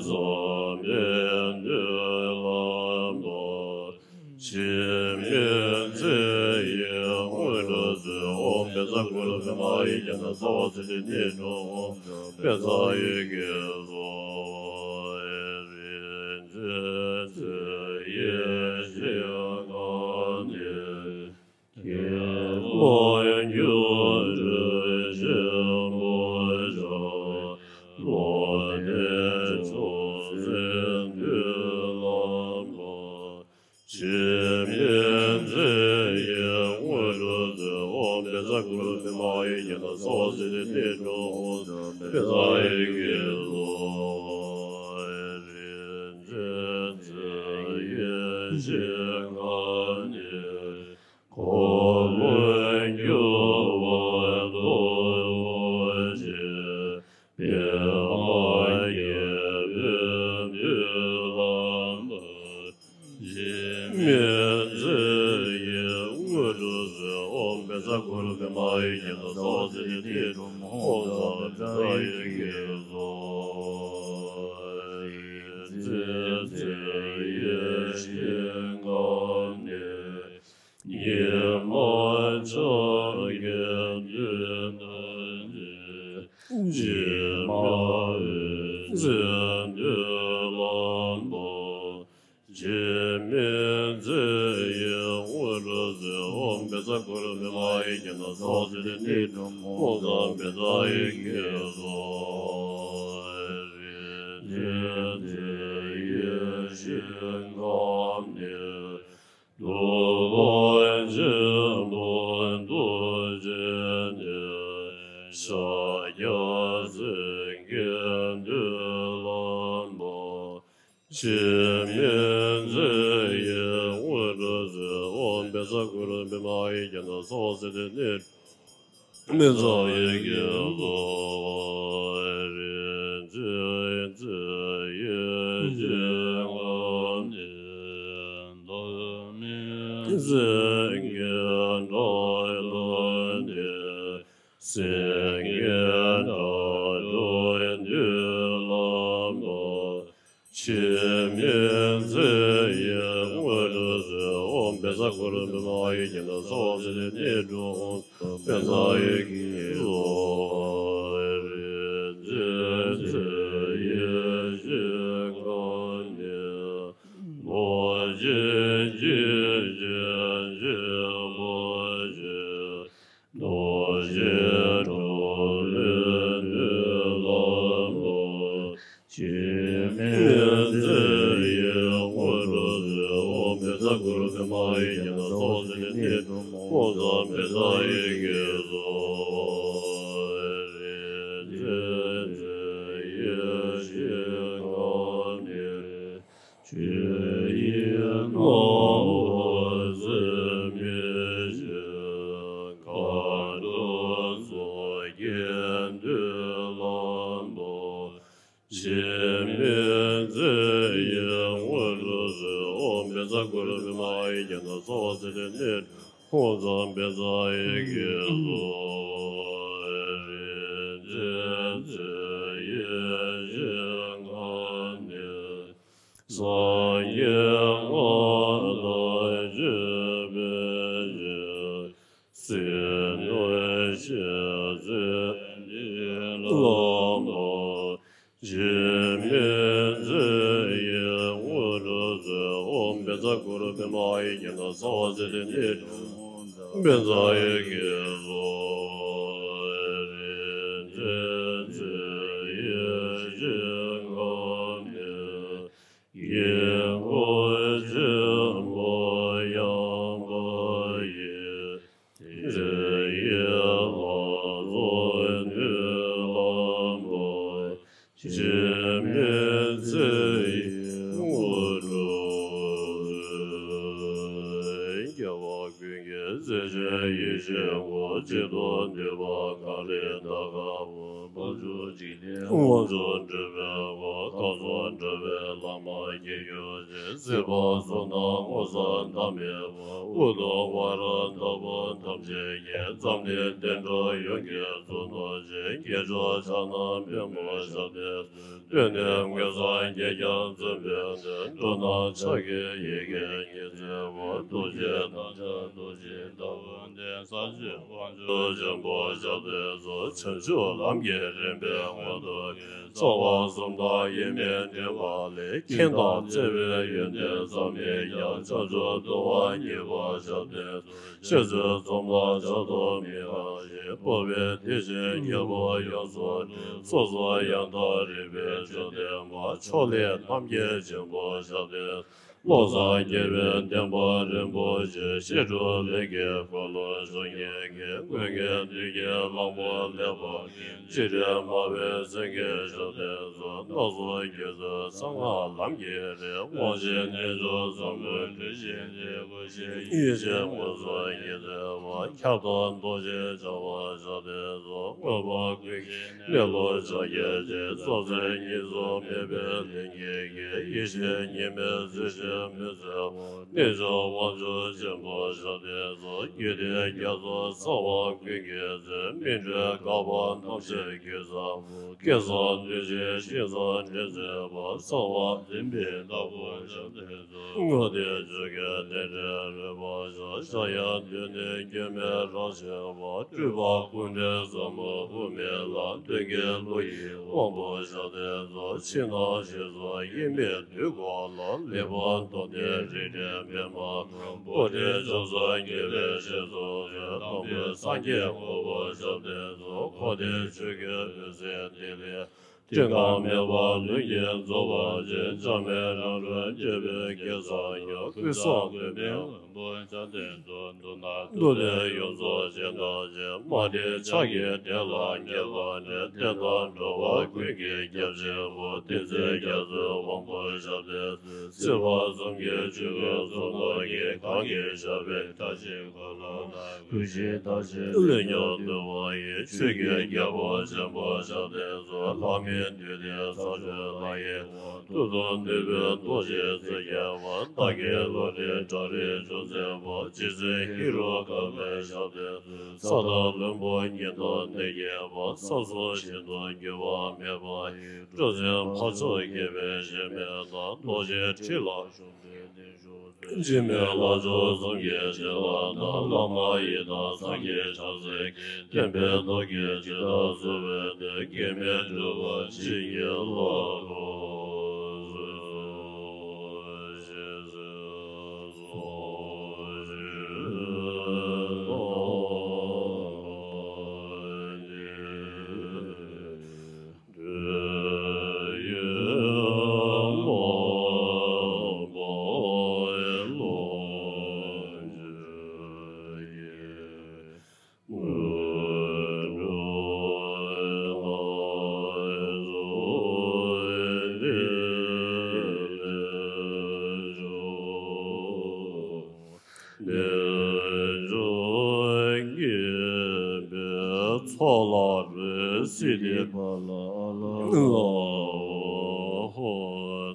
འཇམ་དཔལ་མཐུ་ལམ་པ། འཆི་མེད་མཛད་པའི་དངོས་གྲུབ་སྩོལ། ཨོཾ་བཛྲ་གུ་རུ་པདྨ་ཨཱ་ཡུར་གྱི་ནང་། རྩ་བ་སྲིད་མཐའི་གནས་འགྲོ་འོ། རྩ་བཛྲ་ཨཱ་ཡུར་གྱིས་གསོལ། རིག་འཛིན་མཛད་པའི་ཞིང་ཁམས་ནས། ཡིན་ན་སོ་སི་ཏི་ནི་ཀྲུང་ཧོང་ཙམ་པའི་རྩ་ཡི་གེ་སོ། རིན་ཆེན་རྩེ་ཡི་ཞིང་ཁམས་ནས། འཁོར་ལོས་སྒྱུར་བ་རྡོ་རྗེ་པདྨ་རྒྱལ་པོས་མདུན་ལམ་པ། འཆི་མེད་མཛད་ཡི་དངོས་གྲུབ་སྩོལ། ཨོཾ་བཛྲ་གུ་རུ་པདྨ་ཨཱ་ཡེ་ཀྱེ་ན་སོ་སི་ཏི་ནི་ཀྲུང་ཧོང་ཙམ་པའི་རྩ་ཡི་གེ་སོ། རིན་ཆེན་རྩེ་ཡི་ཞིང་ཁམས་ནས། ཉི་མ་འཆར་ཀའི་མདུན་དང་མཇལ། འཆི་མེད་འོད་ཟེར་མདུན་ལམ་པ། འཆི་མེད་མཛད་ཡི་དངོས་གྲུབ་སྩོལ། ཨོཾ་བཛྲ་གུ་རུ་པདྨ་ཨཱ་ཡེ་ཀྱེ་ན་སོ་སི་ཏི་ནི་ཀྲུང་ཧོང་ཙམ་པའི་རྩ་ཡི་གེ་སོ། རིན་ཆེན་རྩེ་ཡི་ཞིང་ཁམས་ནས། ཐུབ་པ་ཆེན་པོ་རྡོ་རྗེ་ནས། ཤཱཀྱ་སེང་གེའི་མདུན་ལམ་པ། འཆི་མེད་མཛད་ཡི་དངོས་གྲུབ་སྩོལ། ཨོཾ་བཛྲ་གུ་རུ་པདྨ་ཨཱ་ཡེ་ཀྱེ་ན་སོ་སི་ཏི་ནི་པདྨ་རྩ་ཡི་གེ་སོ། རིན་ཆེན་རྩེ་ཡི་ཞིང་ཁམས་ནས། བདག་མེད་སེང་གེའི་སྒྲ་ལ་བརྟེན། སེང་གེའི་སྒྲ་སྒྲོགས་མདུན་ལམ་པ། འཆི་མེད་མཛད་ཡི་དངོས་གྲུབ་སྩོལ། ཨོཾ་བཛྲ་གུ་རུ་པདྨ་ཨཱ་ཡེ་ཀྱེ་ན་སོ་སི་ཏི་ནི་ཀྲུང་ཧོང་ཙམ་པའི་རྩ་ཡི་གེ་སོ། རིན་ཆེན་རྩེ་ཡི་ཞིང་ཁམས་ནས། རྡོ་རྗེ་འཇིགས་བྱེད་ཆེན་པོ་ཆེ། རྡོ་རྗེ་གྲོ་ལོད་མདུན་ལམ་པ། འཆི་མེད་མཛད་ཡི་དངོས་གྲུབ་སྩོལ། ཨོཾ་བཛྲ་གུ་རུ་པདྨ་ཨཱ་ཡེ་ཀྱེ་ན་སོ་སི་ཏི་ནི་ཀྲུང་ཧོང་ཙམ་པའི་རྩ་ཡི་གེ་སོ། རིན་ཆེན་རྩེ་ཡི་ཞིང་ཁམས་ནས། ཆོས་དབྱིངས་སྣང་བ་ཟད་མི་ཤེས། མཁའ་འགྲོ་མཚོ་སྐྱེས་མདུན་ལམ་པ། འཆི་མེད་མཛད་ཡི་དངོས་གྲུབ་སྩོལ། ཨོཾ་བཛྲ་གུ་རུ་པདྨ་ཨཱ་ཡེ་ཀྱེ་ན་སོ་སི་ཏི་ནི་ཀྲུང་ཧོང་ཙམ་པའི་རྩ་ཡི་གེ་སོ། རིན་ཆེན་རྩེ་ཡི་ཞིང་ཁམས་ནས། སངས་རྒྱས་སྔགས་དང་མཆོད་པའི་ཕྱིར། སྲིད་ནོར་གཞི་རྩའི་མདུན་ལམ་པ། འཆི་མེད་མཛད་ཡི་དངོས་གྲུབ་སྩོལ། ཨོཾ་བཛྲ་གུ་རུ་པདྨ་ཨཱ་ཡེ་ཀྱེ་ན་སྭ་བྷཱ་སིདྡྷི་ནཻ་ཏཾ་པཉྩ་ཡེ་ཀེ་སྭཱ་ཧཱ། རིན་ཆེན་རྩེ་ཡི་ཞིང་ཁམས་ནས། དཀྱིལ་འཁོར་ཆེན་པོ་ཡངས་པ་ཡི། རྩེ་ཡི་ལྷ་ཚོགས་མདུན་ལམ་པ། འཆི་མེད་རྩེ་ཡི་དངོས་གྲུབ། རྒྱལ་བ་ཀུན་གྱི་རྩེ་ཆེན་ཡེ་ཤེས་སྐུ། གཅིག་ཏུ་འདུས་པ་ག་ལེ་ད་ག་པོ། དབང་ཕྱུག་འཇིག་རྟེན་དབང་ཕྱུག་སྤྲུལ་པའི་སྐུ། མཁའ་མཚོ་སྤྲུལ་པའི་ལྷ་མ་ཡིན་གྱུར་ཅིག། སྲིད་པ་གསུམ་དང་སྔོན་བསགས་མཐའ་མེད་པ། དབུ་དང་བར་དང་ལྟ་བུ་ཐམས་ཅད་ཀྱི། ཙམ་ལས་བདེ་འགྲོ་ཡོངས་ཀྱི་གཙོ་རྣམས་ཀྱི། སྐྱེས་མཆོག་ཕྱག་ན་པདྨོ་ཞབས་པད་བསྐྱོད། གདོད་ནས་མངོན་སངས་རྒྱས་ཀྱང་བརྩོན་པའི་དོན། འགྲོ་རྣམས་ཕྱག་གི་ཡི་གེ་ཉི་ཚེ་འོད། ཐུགས་རྗེའི་རྣམ་ཐར་རྡོ་རྗེའི་ལྟ་བ། ལྡན་ས་སྤྱོད་དབང་ཕྱུག་ཆེན་པོ་ཞབས་པད་མཚོ། བྱང་ཆུབ་ལམ་གྱི་རིམ་པའི་མངོན་རྟོགས་ཀྱི། རྩ་བ་གསུམ་དང་དབྱེར་མེད་འདྲེས་པ་ལས། མཁྱེན་དང་བརྩེ་བའི་ཡོན་ཏན་ཙམ་ཡིན་ཀྱང་། བྱང་ཆུབ་ཏུ་བ་ཉེ་བར་ཞབས་བརྟན་སྩོལ། ཤེས་ཚོལ་འཛོམས་ལ་ཕྱག་རྡོར་མི་འགལ་ཞིང་། སྤོབས་པའི་དེ་བཞིན་རྒྱལ་པོ་ཡོངས་སུ་གྲུབ། སོ་སོ་ཡང་དག་རིག་པའི་མཆོག་ལྡན་མ། ཕྱོགས་ལས་རྣམ་རྒྱལ་ཆེན་པོ་ཞབས་བརྟན། བློ་བཟང་རྒྱལ་བའི་བསྟན་པ་རིན་པོ་ཆེ། བཤད་སྒྲུབ་ལས་ཀྱི་འཁོར་ལོ་བཅོ་བརྒྱད་ཀྱི། ཀུན་མཁྱེན་བདུད་ཀྱི་གླང་པོ་ལེགས་པར་མཁྱེན། ཕྱི་རོལ་མ་བའི་སེང་གེ་ཞབས་བརྟན་སོགས། སྣ་ཚོགས་རྒྱལ་སྲིད་གསང་སྔགས་ལམ་གྱི་རིགས། དབང་ཆེན་རྣལ་འབྱོར་ཚོགས་མགོན་སྤྲུལ་གཤེན་གྱི། སྐུ་བཞིའི་ཡེ་ཤེས་མངོན་སུམ་ཉི་ཚེ་བ། ཁྱབ་བདག་རྡོ་རྗེ་འཆང་དབང་ཞབས་བརྟན་སོགས། མངོན་པར་ཀུན་མཁྱེན་གནས་ལུགས་ཕྱག་རྒྱ་ཆེ། རྩོད་ཟེར་གཉིས་སུ་མེད་པའི་ལྷན་སྐྱེས་ཀྱི། ཡེ་ཤེས་གཉིས་མེད་རྩེ་གཅིག་མུན་སེལ་བ། རྣལ་འབྱོར་དབང་ཕྱུག་ཆེན་པོ་ཞབས་བརྟན་སོགས། རྒྱུད་སྡེ་རྒྱ་མཚོ་ཚང་བ་ཀུན་གྱི་མཛོད། སྨིན་གྲོལ་དགག་པ་རྣམ་བཤད་རྒྱུད་ཚང་བ། བསྐལ་བཟང་གདུལ་བྱའི་ཞིང་ས་འདྲེན་མཛད་པ། གསང་བ་འཛིན་པའི་བདག་པོ་ཞབས་བརྟན། དངོས་གནས་ཆོས་ཀྱི་རྟེན་འབྲེལ་རོལ་པ་ཤར། ཕྱྭ་གཡང་འདུས་ནས་སྐྱོན་མེད་རང་བྱོན་པ། སྤྲུལ་པ་སྐུ་ཕྲེང་ཟབ་མོ་དབུ་མའི་ལམ། མདུན་བསྐྱེད་བློ་ཡི་དབང་པོ་ཞབས་བརྟན་སོགས། ཕྱི་ནང་ཞི་འཚོ་དབྱེར་མེད་དུས་འཁོར་ལོ། ལེགས་པར་མཐོང་ནས་རིགས་ལྡན་པདྨ། པོ་ཏི་ལྕམ་སྲས་དགེ་བའི་བཤེས་སུ་གསོལ། དང་པོའི་སངས་རྒྱས་གོ་འཕང་ཞབས་བརྟན་སོགས། འཁོར་འདས་ཆོས་ཀྱི་འོད་ཟེར་ཐིག་ལེ། སྤྲིན་དཀར་མེ་འབར་ལྷུན་གྱིས་རྫོགས་པ་ཆེ། འཆག་མེད་རང་གྲོལ་རྒྱལ་པོའི་གེ་སར་ཡང་། ཀུན་བཟང་མགོན་མེད་མགོན་པོ་ཞབས་བརྟན་སོགས། མདོར་ན་མདོ་སྡེ་ཡོངས་རྫོགས་སྦྱིན་བདག་ཆེ། མ་འདྲེས་ཕྱག་གིས་བདེ་ལ་ངེས་པར་འདྲེན། བསྟན་དང་འགྲོ་བ་ཀུན་གྱི་སྐྱབས་ཆེན་པོ། བསྟན་འཛིན་རྒྱ་མཚོའི་དབང་པོ་ཞབས་བརྟན་སོགས། སྲིད་པ་གསུམ་གྱི་ཆོས་ཀུན་ཟུང་དུ་འཇུག་གང་གིས་བྱ་བའི་བཀྲ་ཤིས་འཁོར་ལོ་ལ། གུས་ཕྱིར་བདག་ཆེན་ལས་མྱུར་འདུལ་བ་ཡི། ཆོས་ཀྱི་རྒྱལ་པོ་ཆེན་པོ་ཞབས་བརྟན་སོགས། ལྷ་མིའི་འདུས་སྡེ་ས་སྤྱོད་ལ་ཡི། ཏུ་ཏུ་ནུས་པའི་རྡོ་རྗེའི་རྩེ་རྒྱས་པ། བདག་གི་བློ་གྲོས་བྲག་རི་ཅུང་ཟད་པ། རྗེ་བཙུན་ཧེ་རུ་ཀ་པའི་ཞབས་བརྟན་སོགས། ས་དང་ལྷུན་པོ་ཉིད་དུ་གནས་རྒྱས་པ། ས་གསུམ་ཤིན་ཏུ་འགྱུར་བ་མེད་པ་ཡི། སྤྲོ་ཆེན་འཕགས་མཆོག་དགྱེས་པའི་བཞེད་མེད་དང་། རྡོ་རྗེ་ཁྲི་ལ་འཇིགས་མེད་ལྷ་མཆོག་གསུམ་གྱི་བྱིན་རླབས་དང་། བླ་མ་ཡི་དམ་སངས་རྒྱས་བྱང་སེམས་ཀྱི། བསྟན་པའི་མདོ་རྒྱུད་ཇི་ལྟར་གསུངས་པའི་དོན། གེགས་མེད་གྲུབ་པ་ཇི་སྙེད་ལ། རྣལ་འབྱོར་དགྱེས་པའི་ཚོགས་ལ་རོལ། སིདྡྷི་ཕ་ལ་ཨ་ལ་ཨ་ལ་ཧོ།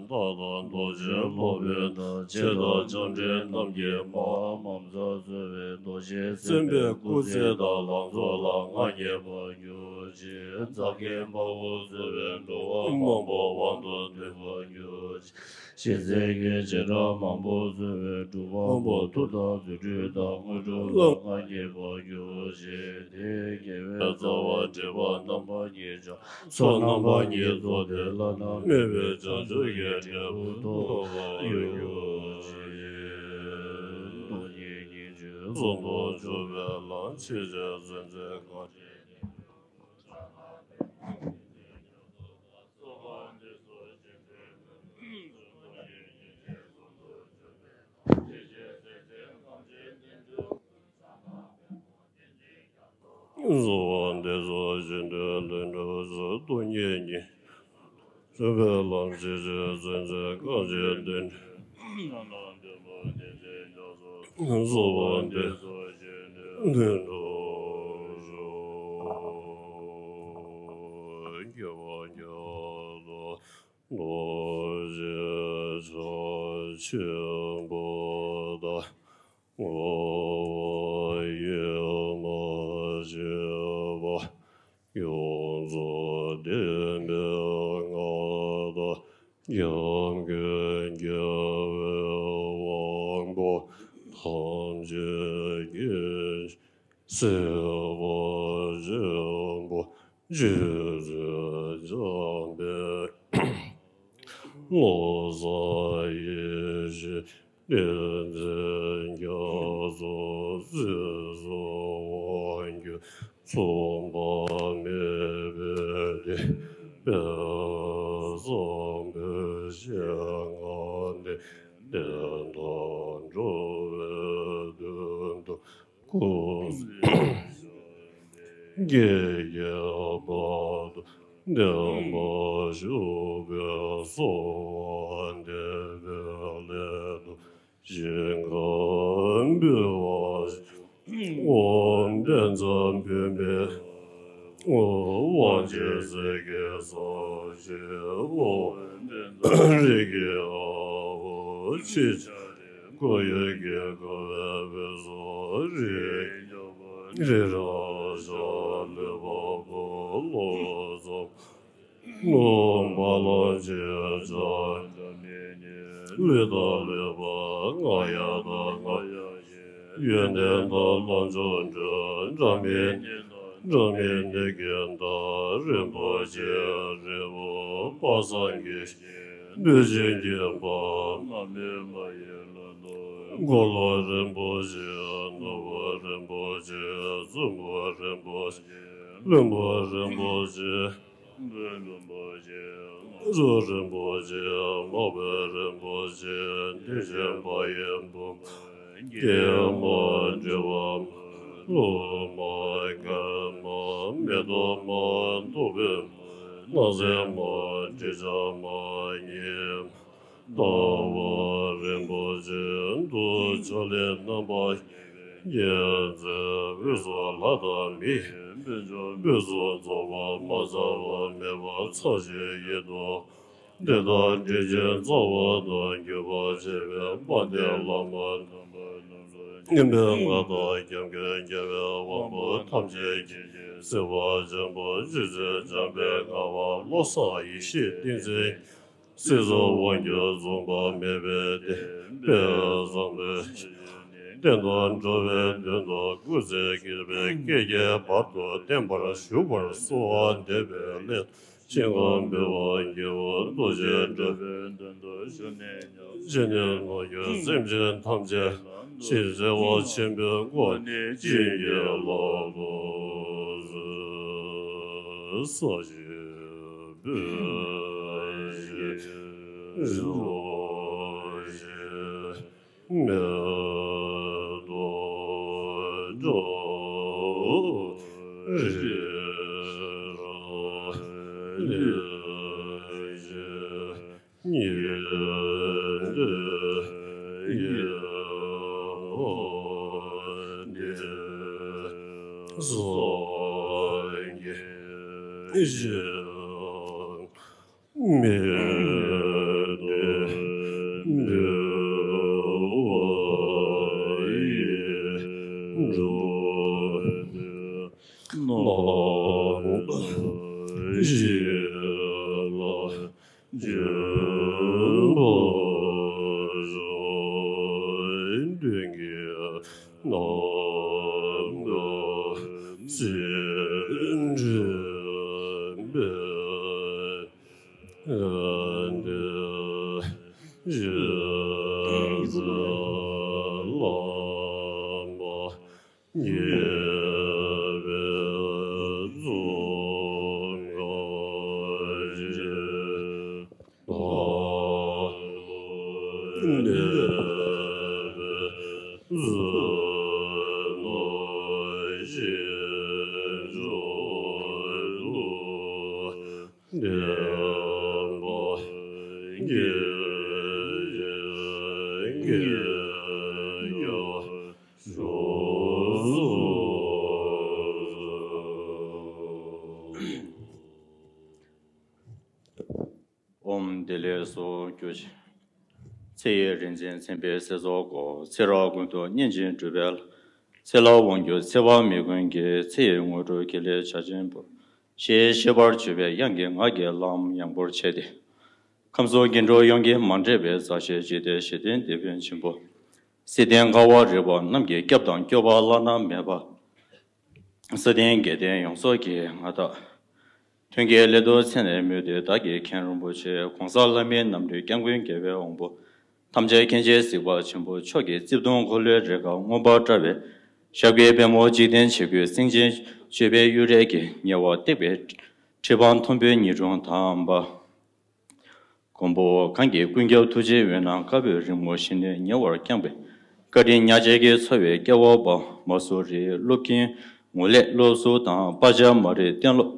བདག་དང་རྡོ་རྗེ་སློབ་དཔོན་དང་། ཆེ་མཐའ་ལྕམ་དྲལ་རྣམས་ཀྱི་མ། མ་མཛད་གཙོ་བོའི་རྡོ་རྗེ་སེམས་དཔའི་སྐུ་ཚེ་དང་ལང་ཚོ་ལ་མངའ་བརྙེས་པར་གྱུར་ཅིག། ཛཱ་ཀི་པ་ཝོ་གཙོ་བོའི་འགྲོ་བ་མང་པོ་དབང་དུ་འདུས་པར་གྱུར་ཅིག། ཞེས་ཚིག་གི་བྱེ་བྲག་མང་པོ་གཙོ་བོའི་གྲུབ་པ་པོ། མཐུ་དང་རྫུ་འཕྲུལ་དང་དངོས་གྲུབ་ལ་མངའ་བརྙེས་པར་གྱུར་ཅིག། དེའི་དགེ་བའི་རྩ་བ་སྒྲིབ་པ་རྣམ་པ་གཉིས་བྱང་། ཚོགས་རྣམ་པ་གཉིས་རྫོགས་ཏེ་བླ་ན་མེད་པའི་བྱང་ཆུབ་ཀྱི་འབྲས་བུ་ཐོབ་པར་གྱུར་ཅིག། སྟོང་ཉིད་སྙིང་རྗེ་ཟུང་དུ་འཇུག་པའི་ལམ། ཕྱིན་ཆད་བརྩོན་འགྲུས་གང་བྱེད། གསོལ་བ་འདེབས་སོ་བཞེད་དོན་ལྷུན་གྲུབ་སྩོལ། སྟོང་ཉིད་སྙིང་རྗེ་ཟུང་དུ་འཇུག་པའི་ལམ། ཕྱིན་ཆད་བརྩོན་འགྲུས་གང་བྱེད་དོན། གསོལ་བ་འདེབས་སོ་བཞེད་དོན་ལྷུན་གྲུབ་སྩོལ། སྐྱེ་བ་མྱ་ངན་ལས་འདས་རྡོ་རྗེ་འཆང་ཆེན་པོ་དང་། འཁོར་བ་ཡེངས་མ་བྱེད་པ། ཡོངས་རྫོགས་བདེན་པའི་མངའ་བདག་སྐྱབས་མགོན་རྒྱལ་བའི་དབང་པོ་ཐམས་ཅད་མཁྱེན་ཅིང་གཟིགས་པ་ཆེན་པོ་རྗེ་བཙུན་འཇམ་དཔལ། བློ་བཟང་ཡེ་ཤེས་བསྟན་འཛིན་རྒྱ་མཚོ་ཟེར་གསུང་དབང་སྒྱུར། མཚུངས་པ་མེད་པའི་བདེན་པའི་བཟང་པོའི་ཞལ་སྔ་ནས། བདེན་ སྐུ་གཟི་བརྗིད་ཀྱི་དཔལ་དུ་ལྡན་པ་བཞུགས་པའི་སོགས་འདས་པའི་སླད་དུ་ཞིང་ཁམས་འབུལ་བ་ཞིང་། དབང་ལྡན་འཛམ་བུ་གླིང་དབང་ཆེན་སྲས་ཀྱི་ས་གཞི་འོག་རིགས་ཀྱི་དབང་པོ་ཆེ་ཆེ་སྐུ་ཡི་དཀྱིལ་འཁོར་བའི་བུ་སོགས་རི་རི་རབ་བྱུང་ལུས་འཕགས་བུ་ལོ་ཙཱ་བ་ལུང་བ་ལང་ཆེན་བྱ་ལུས་དང་ལུས་པ་ལྔ་ཡང་དག་ལྔ་ཡང་ཞེས་ཡོན་ཏན་དང་ལམ་མཆོག་འགྲོ་འབྲལ་མེད་ཉིད་དང་འབྲལ་མེད་ནི་དགེ་དང་རིན་པོ་ཆེ་རི་བོ་དཔག་བསམ་གྱི་བདུད་བཞི་འགེམས་པ་བླ་མེད་མ་ཡི་བླ་རྡོ་འཁོར་ལོ་རིན་པོ་ཆེ་ནོར་བུ་རིན་པོ་ཆེ་བཙུན་མོ་རིན་པོ་ཆེ་བློན་པོ་རིན་པོ་ཆེ་བློན་པོ་ཆེ་གཙོ་རིན་པོ་ཆེ་མགོན་པོ་རིན་པོ་ཆེ་དེ་བཞིན་དཔལ་ཡོན་ཕུན་སྐྱེས་མ་འདྲེས་པ་སློབ་མ་མཁས་མ་མེ་ཏོག་མ་ཐུབ་པའི་མ་སྣང་མཛད་མ་འདྲེས་བྱ་མ་ཉིད་མ། ལྟ་བ་རིན་པོ་ཆེ་དུ་ཕྱག་ལེན་རྣམ་པ་རྒྱས་མཛད་དབུས་སུ་ལྷ་དང་མིའི་དཔལ་འབྱོར་སྤུས་སུ་རྫོགས་པ་མ་ཚང་བ་མེད་པ་ཚར་བཞི་ཡི་དོན་དེ་དག་འགྲེལ་ཆེན་རྩ་བ་དང་བརྒྱུད་པ་ཆེ་བའི་དཔལ་ལྡན་བླ་མ་དམ་པ་རྣམས་ལ་སྙན་པའི་ངག་དང་སྐྱབས་མགོན་རྒྱལ་བའི་དབང་པོ་ཐམས་ཅད་ཀྱི་སྲིད་པ་ཆེན་པོ་རྗེ་བཙུན་འཇམ་དཔལ་དགའ་བ་བློ་བཟང་ཡེ་ཤེས་ཏིང་འཛིན། སྲིད་གསུམ་དབང་སྒྱུར་མཚུངས་པ་མེད་པའི་བསྟན་པའི་བཟང་པོའི་གཞི་བརྟན་དུ་འགྲོ་བའི་དོན་དུ་སྐུ་ཚེ་བསྐལ་པའི་བསྐལ་བརྒྱའི་བར་དུ་བརྟན་པར་བཞུགས་པར་གསོལ་བ་འདེབས་པའི་སླད་ཞིང་ཁམས་འབུལ་བ་དགེ་བ་རྡོ་རྗེ་འགྲོ་བའི་དོན་དུ་ཞུགས་ནས་སྙིང་རྗེ་ནས་ནོར་གྱི་སེམས་ཅན་ཐམས་ཅད་ཞིང་བྱེ་བ་ཆེན་པོའི་སྒོ་ནས་བྱིན་གྱིས་བརླབ་ཏུ་གསོལ། ས་གཞི་སྦས་ཞིང་རོ་ཞིང་མེ་ཏོག་སྒྲོ་རི་ར་ལི་ཞིང་ཉི་ཟེར་ཡི་ཧོ་ནི་སངས་རྒྱས་ཞིང་། མི་དེ་འདུལ་བ་ཡི་འགྲོ་དོན་རྣམ་པ་བཞི་ལ་འཇུག་པ་ཡི་མདུན་གྱི་ནམ་མཁའ་སེང་བསྒྲིབས་པའི། ཨོཾ། བདེ་ལེགས་སོ། རྒྱུ་ཆེན། ཚེ་ཡི་རིག་འཛིན་མཚན་དཔལ་གསེར་མཚོ་སྒོ། ཚེ་རབས་ཀུན་ཏུ་བསྙེན་ཅིང་སྒྲུབ་པའི་ལྷ། ཚེ་ལ་དབང་བསྒྱུར་ཚེ་དཔག་མེད་ཀུན་གྱི། ཚེ་ཡི་དངོས་གྲུབ་དགེ་ལེགས་བྱ་ཆེན་པོ། ཞེས་བཤད་པར་བརྗོད་པའི་དབྱངས་ཀྱིས་ངག་གི་ལམ་ཡངས་པོར་བྱས་ཏེ། ཁམས་གསུམ་འགྱུ་འཕྲུལ་ཡོངས་ཀྱིས་མ་འདྲེས་པའི་མཛའ་བཤེས་འཇིག་རྟེན་ཞི་བདེའི་དེད་དཔོན་ཆེན་པོ། སྲིད་དོན་དཀའ་བ་རིག་པ་རྣམས་ཀྱི་སྐྱབས་དང་སྐྱོབ་པ་བླ་ན་མེད་པ། སྲིད་དོན་རྒྱལ་བསྟན་ཡོངས་རྫོགས་ཀྱི་མངའ་བདག། མཐུན་རྐྱེན་སླད་དུ་མཚན་ནས་སྨོས་ཏེ་བདག་གིས་མཁན་རིན་པོ་ཆེ་གོང་ས་ལྷ་མིའི་རྣམ་འདྲེན་སྐྱབས་མགོན་རྒྱལ་བའི་དབང་པོ། ཐམས་ཅད་མཁྱེན་ཅིང་གཟིགས་པ་ཆེན་པོ་མཆོག་གི་རྩིབས་གདོང་འཁོར་ལོའི་རེ་འགའ་མངོན་པར་བཀྲ་བའི་ཞབས་ཀྱི་པད་མོ་འཇིག་རྟེན་ཆེ་དགུའི་སེང་ཆེན་སྤྱོད་པའི་གཡུ་རལ་གྱིས་ཉེ་བར་བཏེགས་པའི་ཁྲི་འཕང་མཐོན་པོའི་ཉི་སྲུང་དམ་པ། མགོན་པོ་གང་གི་ཀུན་ཁྱབ་ཐུགས་རྗེའི་འོད་སྣང་དཀར་པོའི་རི་མོ་བཞིན་ནས་ཉེ་བར་བརྐྱངས་པའི་ བཀའ་དྲིན་ཉག་གཅིག་གིས་འཚོ་བའི་སྐལ་བ་སྤངས། མ་སུ་རི་སློབ་དགེ་ངོ་ལས་སློབ་ཟུར་དང་། པ་ཇ་མ་རི་གཏན་སློབ་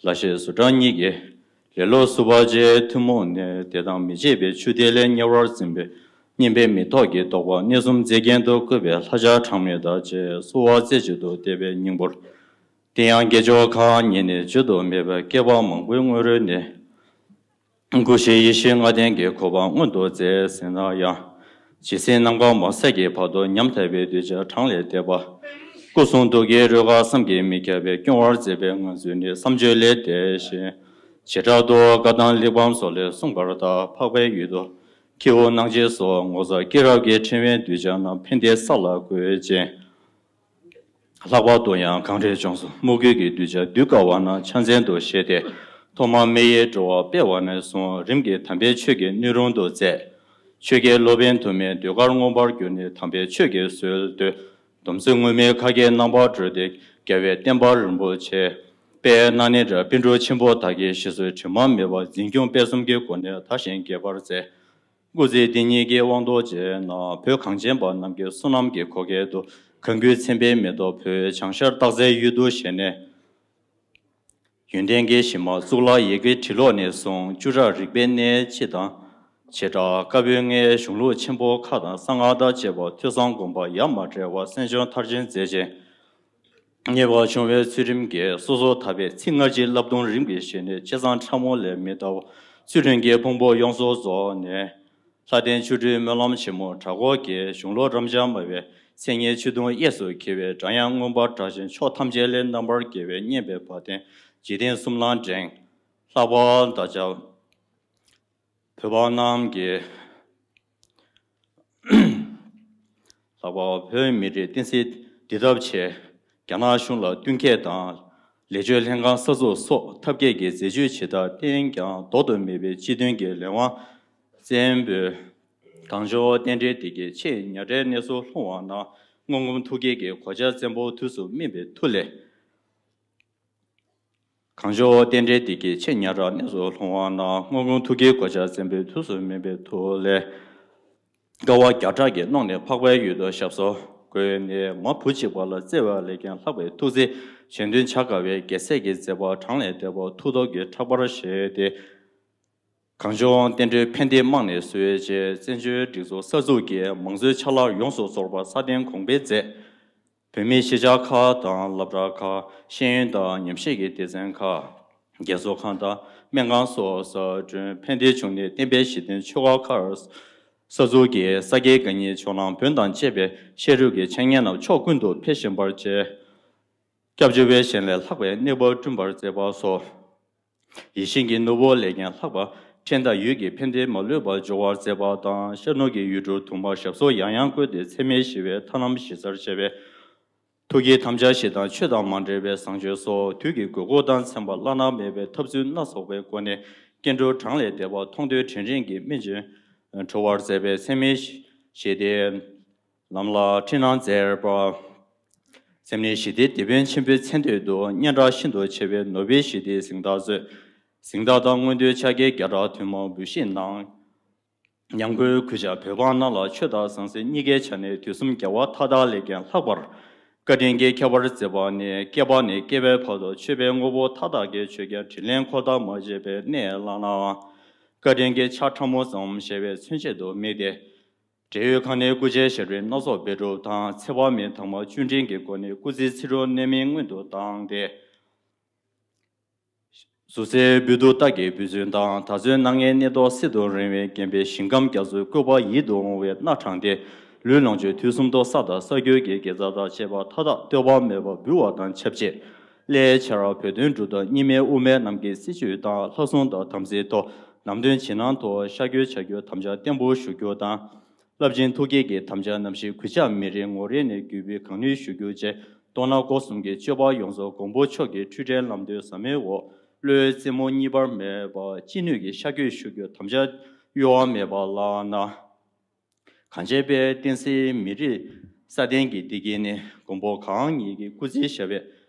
ལ་ཤེས་ཟུར་གྲངས་གཉིས་ཀྱིས། ལེ་ལོ་སུ་བ་ཅའི་ཐུན་མོང་ནས། དད་དང་མི་ཕྱེད་པའི་ཆུ་གཏེར་ལས། ཉེ་བར་འཛིན་པའི་སྙན་པའི་མེ་ཏོག་གིས། རྟོག་པ་གནས་གསུམ་མཛེས་རྒྱན་དུ་བཀོད་པའི། ལྷ་བྱ་གྲངས་མེད་དང་བཅས། བསུ་བ་རྩེ་གཅིག་ཏུ་བསྟོད་པའི་སྙིང་པོར། དེ་ཡང་དགེ་སྦྱོར་གང་ཉིད་ནི། བརྗོད་དུ་མེད་པའི་བསྐལ་པ་མང་པོའི་སྔོན་རོལ་ནས། སྐུ་བཞིའི་ཡེ་ཤེས་ལྔ་ལྡན་གྱི་གོ་འཕང་མངོན་དུ་མཛད་ཟིན་ན་ཡང་། ཇི་སྲིད་ནམ་མཁའ་མ་ཟད་ཀྱི་བར་དུ། ཉམ་ཐག་པའི་གདུལ་བྱ་གྲངས་ལས་འདས་པ། སྐུ་གསུང་ཐུགས་ཀྱི་རོལ་གར་བསམ་གྱིས་མི་ཁྱབ་པས། སྐྱོང་བར་མཛད་པའི་ངང་ཚུལ་ནི། བསམ་བརྗོད་ལས་འདས་ཤིང་། བྱེ་བྲག་ཏུ་བཀའ་དང་གླེགས་བམ་སོགས་ལས་གསུངས་པ་ལྟར། འཕགས་པའི་ཡུལ་དུ་ཁྱེའུ་སྣང་བྱེད་སོགས། ངོ་མཚར་སྐྱེས་རབས་ཀྱི་ཕྲེང་བའི་གདུལ་བྱ་རྣམས། ཕན་བདེའི་ས་ལ་བཀོད་ཅིང་། ལྷག་པར་དུ་ཡང་གངས་རིའི་ལྗོངས་སུ་དམུ་རྒོད་ཀྱི་གདུལ་བྱ་འདུལ་དཀའ་བ་རྣམས་ཕྱག་མཚན་དུ་བཞེས་ཏེ། ཐོག་མར་མི་ཡི་འགྲོ་བ་སྤེལ་བ་ནས་བཟུང་། རིམ་གྱིས་དམ་པའི་ཆོས་ཀྱི་སྣོད་རུང་དུ་མཛད། ཆོས་ཀྱི་སློབ་དཔོན་དུ་མའི་ཟློས་གར་མངོན་པར་གྱུར་ནས། དམ་པའི་ཆོས་ཀྱི་སྲོལ་བཏོད། སྡོམ་རྩིས་ངུར་སྨྲིག་ཁ་སྐད་རྣམ་པར་གྲོལ་ཏེ། རྒྱལ་བའི་བསྟན་པ་རིན་པོ་ཆེ་དཔལ་གནམ་ནས་འདྲ། པཎ་གྲུབ་ཆེན་པོ་དག་གི་ཞིག་གསོའི་དྲི་མ་མེད་པར་འཛིན་སྐྱོང་སྤེལ་གསུམ་གྱི་སྒོ་ནས་དར་ཞིང་རྒྱས་པར་མཛད། སྐུ་ཚེ་འདི་ཉིད་ཀྱི་དབང་དུ་བྱས་ན། བོད་གངས་ཅན་པ་རྣམས་ཀྱི་བསོད་ནམས་ཀྱི་བགོ་སྐལ་དུ། གངས་དཀྱིལ་མཚན་དཔེའི་མེ་ཏོག་བོད་བྱང་ཤར་སྟག་འཚེར་ཡུལ་དུ་བཞད་ནས། ཡོན་ཏན་གྱི་གཞི་མ་གཙུག་ལག་ཡི་གེའི་བྲིས་ཀློག་ནས་བཟུང་། བཅུ་ཕྲག་རིག་པའི་གནས་སྤྱི་དང་། བྱེ་བྲག་བཀའ་པོད་ལྔའི་གཞུང་ལུགས་ཆེན་པོ་ཁག་དང་གསང་སྔགས་དང་བཅས་པ་ཐོས་བསམ་སྒོམ་པ་ཡ་མ་བྲལ་བར་གསན་སྦྱོང་མཐར་ཕྱིན་མཛད་ཅིང་། ཉེ་བར་བྱུང་བའི་ཚུལ་ཁྲིམས་ཀྱིས་སོ་སོ་དག་པའི་ཚིག་སྔ་ཕྱིའི་བསླབ་སྡོམ་རིམ་གྱིས་བཞེས་ནས། ཆེ་ཚང་ཕྲ་མོ་ལས་མི་འདའ་བར་ཚུལ་ཁྲིམས་ཀྱི་ཕུང་པོ་ཡོངས་སུ་རྫོགས་ནས། ལྷ་ལྡན་ཆོ་འཕྲུལ་སྨོན་ལམ་ཆེན་མོ་གྲགས་འཁོར་གྱི་གཞུང་ལུགས་རབ་འབྱམས་སྨྲ་བའི་མཚན་ཉིད་ཆོས་དུང་གཡས་སུ་འཁྱིལ་བའི་སྒྲ་དབྱངས་མངོན་པར་བསྒྲགས་ཤིང་། ཕྱོགས་ཐམས་ཅད་ལས་རྣམ་པར་རྒྱལ་བའི་སྙན་པའི་བ་དན་འཇིག་རྟེན་གསུམ་ལ་འབྲེང་། ལྷག་པར་བདག་ཅག་བོད་པ་རྣམས་ཀྱི། ལྷག་པར་བོད་མི་རིགས་བསྟན་སྲིད་འདི་ཐབས་ཆེ། རྒྱ་ནག་གཞུང་ལ་བསྟུན་མཁས་དང་། ལས་ཆོས་ལྷན་ཁང་གསར་འཛུགས་སོགས་ཐབས་མཁས་ཀྱི་མཛད་ཇུས་ཇི་ལྟར་བསྟེན་ཀྱང་། ལྡོག་ཏུ་མེད་པའི་སྤྱི་དོན་གྱི་ལས་དབང་བཙན་པོས། གངས་ལྗོངས་རྟེན་འབྲེལ་བདེ་སྐྱིད་ཆེས་ཉག་ཕྲའི་གནས་སུ་ལྷུང་བ་ན། སྔོན་གོམས་ཐུགས་བསྐྱེད་ཀྱི་གོ་ཆ་བཙན་པོ་དུས་སུ་སྨིན་པའི་མཐུ་ལས། གངས་ལྗོངས་རྟེན་འབྲེལ་བདེ་སྐྱིད་ཆེས་ཉག་ཕྲའི་གནས་སུ་ལྷུང་བ་ན། སྔོན་གོམས་ཐུགས་བསྐྱེད་གོ་ཆ་བཙན་པོའི་དུས་སུ་སྨིན་པའི་མཐུ་ལས། དཀའ་བ་བརྒྱ་ཕྲག་གིས་བསྣུན་ནས་འཕགས་པའི་ཡུལ་དུ་ཞབས་སོར་འགོད་ནས། མ་བུ་གཅིག་པ་ལ་བརྩེ་བ་ལས་ཀྱང་ལྷག་པའི་ཐུགས་བརྩེས་གཞན་དོན་བྱ་དཀའ་བའི་རྒྱལ་སྲས་ཀྱི་མཛད་པ་གྲངས་ལས་འདས་པ་མཐུ་སྟོབས་ཀྱི་ཕྲག་པར་བཞེས་ཏེ། གངས་ལྗོངས་རྟེན་འབྲེལ་ཕན་བདེའི་རྨང་ནས་གསོས་རྗེས། བཙན་བྱོལ་སྒྲིག་འཛུགས་གསར་འཛུགས་ཀྱིས་མང་གཙོའི་ཆ་ལག་ཡོངས་སུ་རྫོགས་པར་སྲ་བརྟན་གོང་འཕེལ་མཛད། བོད་མིའི་གཞིས་ཆགས་ཁག་དང་སློབ་གྲྭ་ཁག་ཤེས་ཡོན་དང་ཉམས་ཞིབ་ཀྱི་སྡེ་ཚན་ཁག་རྒས་གསོ་ཁང་དང་སྨན་ཁང་སོགས་གསར་སྐྲུན། ཕན་བདེའི་འབྱུང་གནས་བསྟན་པའི་གཞི་རྟེན་ཆོས་སྒར་ཁག་གསར་འཛུགས་ཀྱིས་ས་དགེ་བཀའ་རྙིང་ཕྱོགས་གླང་བོན་དང་བཅས་པའི་བཤད་སྒྲུབ་ཀྱི་འཆད་ཉན་རྣམས་ཕྱོགས་ཀུན་ཏུ་འཕེལ་བཞིན་པར་བྱས། སྐྱབས་བཅོལ་བའི་གཞན་ལས་ལྷག་པའི་གནས་བབ་བསྐྲུན་པར་མཛད་པ་སོགས། ཡིད་བཞིན་གྱི་ནོར་བུ་ལས་ཀྱང་ལྷག་པ། ཕྲན་དང་ཡུལ་གྱི་ཕན་བདེ་མ་ལུས་པར་འབྱོར་བར་མཛད་པ་དང་། ཤར་ནུབ་ཀྱི་ཡུལ་གྲུ་དུ་མར་ཞབས་སོར་ཡང་ཡང་བཀོད་དེ་འཚེ་མེད་ཞི་བའི་ཐབས་ལམ་གཞི་རྩར་བྱས་པའི་ཐུགས་བསྐྱེད་དམ་བཅའ་བཞི་དང་ཆོས་དང་མ་འབྲེལ་བའི་བཟང་སྤྱོད་སོགས་དུས་ཀྱི་དགོས་མཁོ་དང་འཚམས་པ་བླ་ན་མེད་པའི་ཐབས་ཚུལ་སྣ་ཚོགས་པའི་སྒོ་ནས་སྐྱེ་འགྲོ་གྲངས་ལས་འདས་པ་མཐོང་ཐོས་དྲན་རེག་གི་སྨིན་བྱེད་གྲོལ་བར་མཛད་པའི་འཚེ་མེད་ཞི་བདེའི་ལམ་ལ་འཁྲིད་གནང་མཛད་པ། འཚེ་མེད་ཞི་བདེའི་དེད་དཔོན་ཆེན་པོའི་མཚན་བསྟོད་དུ་སྙན་གྲགས་ཤིན་ཏུ་ཆེ་བའི་ནོ་བེལ་ཞི་བདེའི་གཟེངས་རྟགས་སྩོལ། གཟེངས་རྟགས་དང་མངོན་འདོད་ཕྱག་འཁྱེར་བརྒྱ་ཕྲག་ཐུན་མོང་འབུལ་བཞེས་གནང་། ཉང་སྒོའི་གུས་ཕྱག་བོད་འབངས་རྣམས་ལ་ཆོས་དང་ཟང་ཟིང་གཉིས་ཀའི་ཆ་ནས་དུས་གསུམ་རྒྱལ་བ་མཐའ་དག་ལས་ཀྱང་ལྷག་པར་བཀའ་དྲིན་གྱིས་ཁྱབ་པར་མཛད་པ་ནི། བསྐལ་པ་ནས་བསྐལ་པའི་བར་དུ་མཆོད་པའི་དངོས་པོ་མཐའ་དག་གིས་མཆོད་ཀྱང་དྲིན་ལན་འཁོར་ཐག་མ་བཅད་པའི་གནས་ལགས་ནའང་། བཀའ་དྲིན་གྱི་ཆར་ཕྲ་མོ་ཙམ་བཞད་པའི་མཚོན་བྱེད་དུ་དམིགས་ཏེ། བགྲེས་ཡོལ་ཁང་ནས་སྐུ་ཕྱྭའི་ཞབས་རིམ་སྣ་ཚོགས་འབད་སྒྲུབ་དང་། ཚེ་དཔག་མེད་དྭངས་མ་བཅུ་འདྲེན་གྱི་སྒོ་ནས་སྐུ་ཚེའི་ཚེ་སྒྲུབ་གནད་སྨིན་མངོན་དུ་བཏང་སྟེ། ཟུར་གསལ་འབུལ་གཏུག་རྟགས་ཀྱི་འབུལ་ཚུལ་དང་། དར་ཚོན་སྣ་ལྔའི་སྣེ་ཏོག་སིལ་དུ་རེངས་པའི་རྒྱན་པའི་ཞིང་ཁམས་རྒྱ་མཚོའི་སྐུད་པ་ཡིད་དུ་འོང་བའི་སྣ་དྲངས་ཏེ། ལུས་ལོངས་སྤྱོད་དུས་གསུམ་དུ་བསགས་དང་བསགས་རྒྱུ་གི་དགེ་རྩ་དང་བཅས་པ་མཐའ་དག་ལྟོས་པ་མེད་པར་འབུལ་བ་དང་ཆབས་ཅིག་སླད་ཆེ་བ་བོད་དོན་སྒྲུབ་ཐབས་རྙིང་མའི་དབུ་མའི་ལམ་གྱི་སྲིད་བྱུས་དང་ལྷག་བསམ་དང་དམ་ཚིག་ཐོག་ལམ་སྟོན་བྱེད་སྣང་ཐོག་ཤར་བསྐྱོད་བྱ་རྒྱུ་དམ་བཅའ་བརྟན་པོ་ཞུ་རྒྱུ་དང་། རླབས་ཆེན་ཐུགས་བསྐྱེད་ཀྱི་དམ་བཅའ་ནམ་ཞིག་གུས་ཕྱག་མི་རིང་ངོ་རེ་ནས་བརྒྱུད་པའི་གང་ནུས་ཞུ་རྒྱུ་བཅས། མདོར་ན་སྒོ་གསུམ་གྱི་སྤྱོད་པ་ཡོངས་སུ་མགོན་པོ་མཆོག་གི་འཁྲུལ་བྲལ་ལམ་སྟོན་ཟབ་མོའི་འོག་བློའི་རྩེ་མོ་གཉིས་པར་མེད་པར་ཅི་ནུས་ཀྱིས་ཤར་བསྐྱོད་ཞུ་རྒྱུ་དམ་བཅའ་གཡོ་བ་མེད་པ་ལགས་ན། གངས་ཅན་པའི་བསྟན་སྲིད་མི་རིགས་སྲ་བརྟན་གྱི་བདེ་སྐྱིད་ནི། མགོན་པོ་གང་ཉིད་ཀྱིས་སྐུ་ཚེ་ཞབས་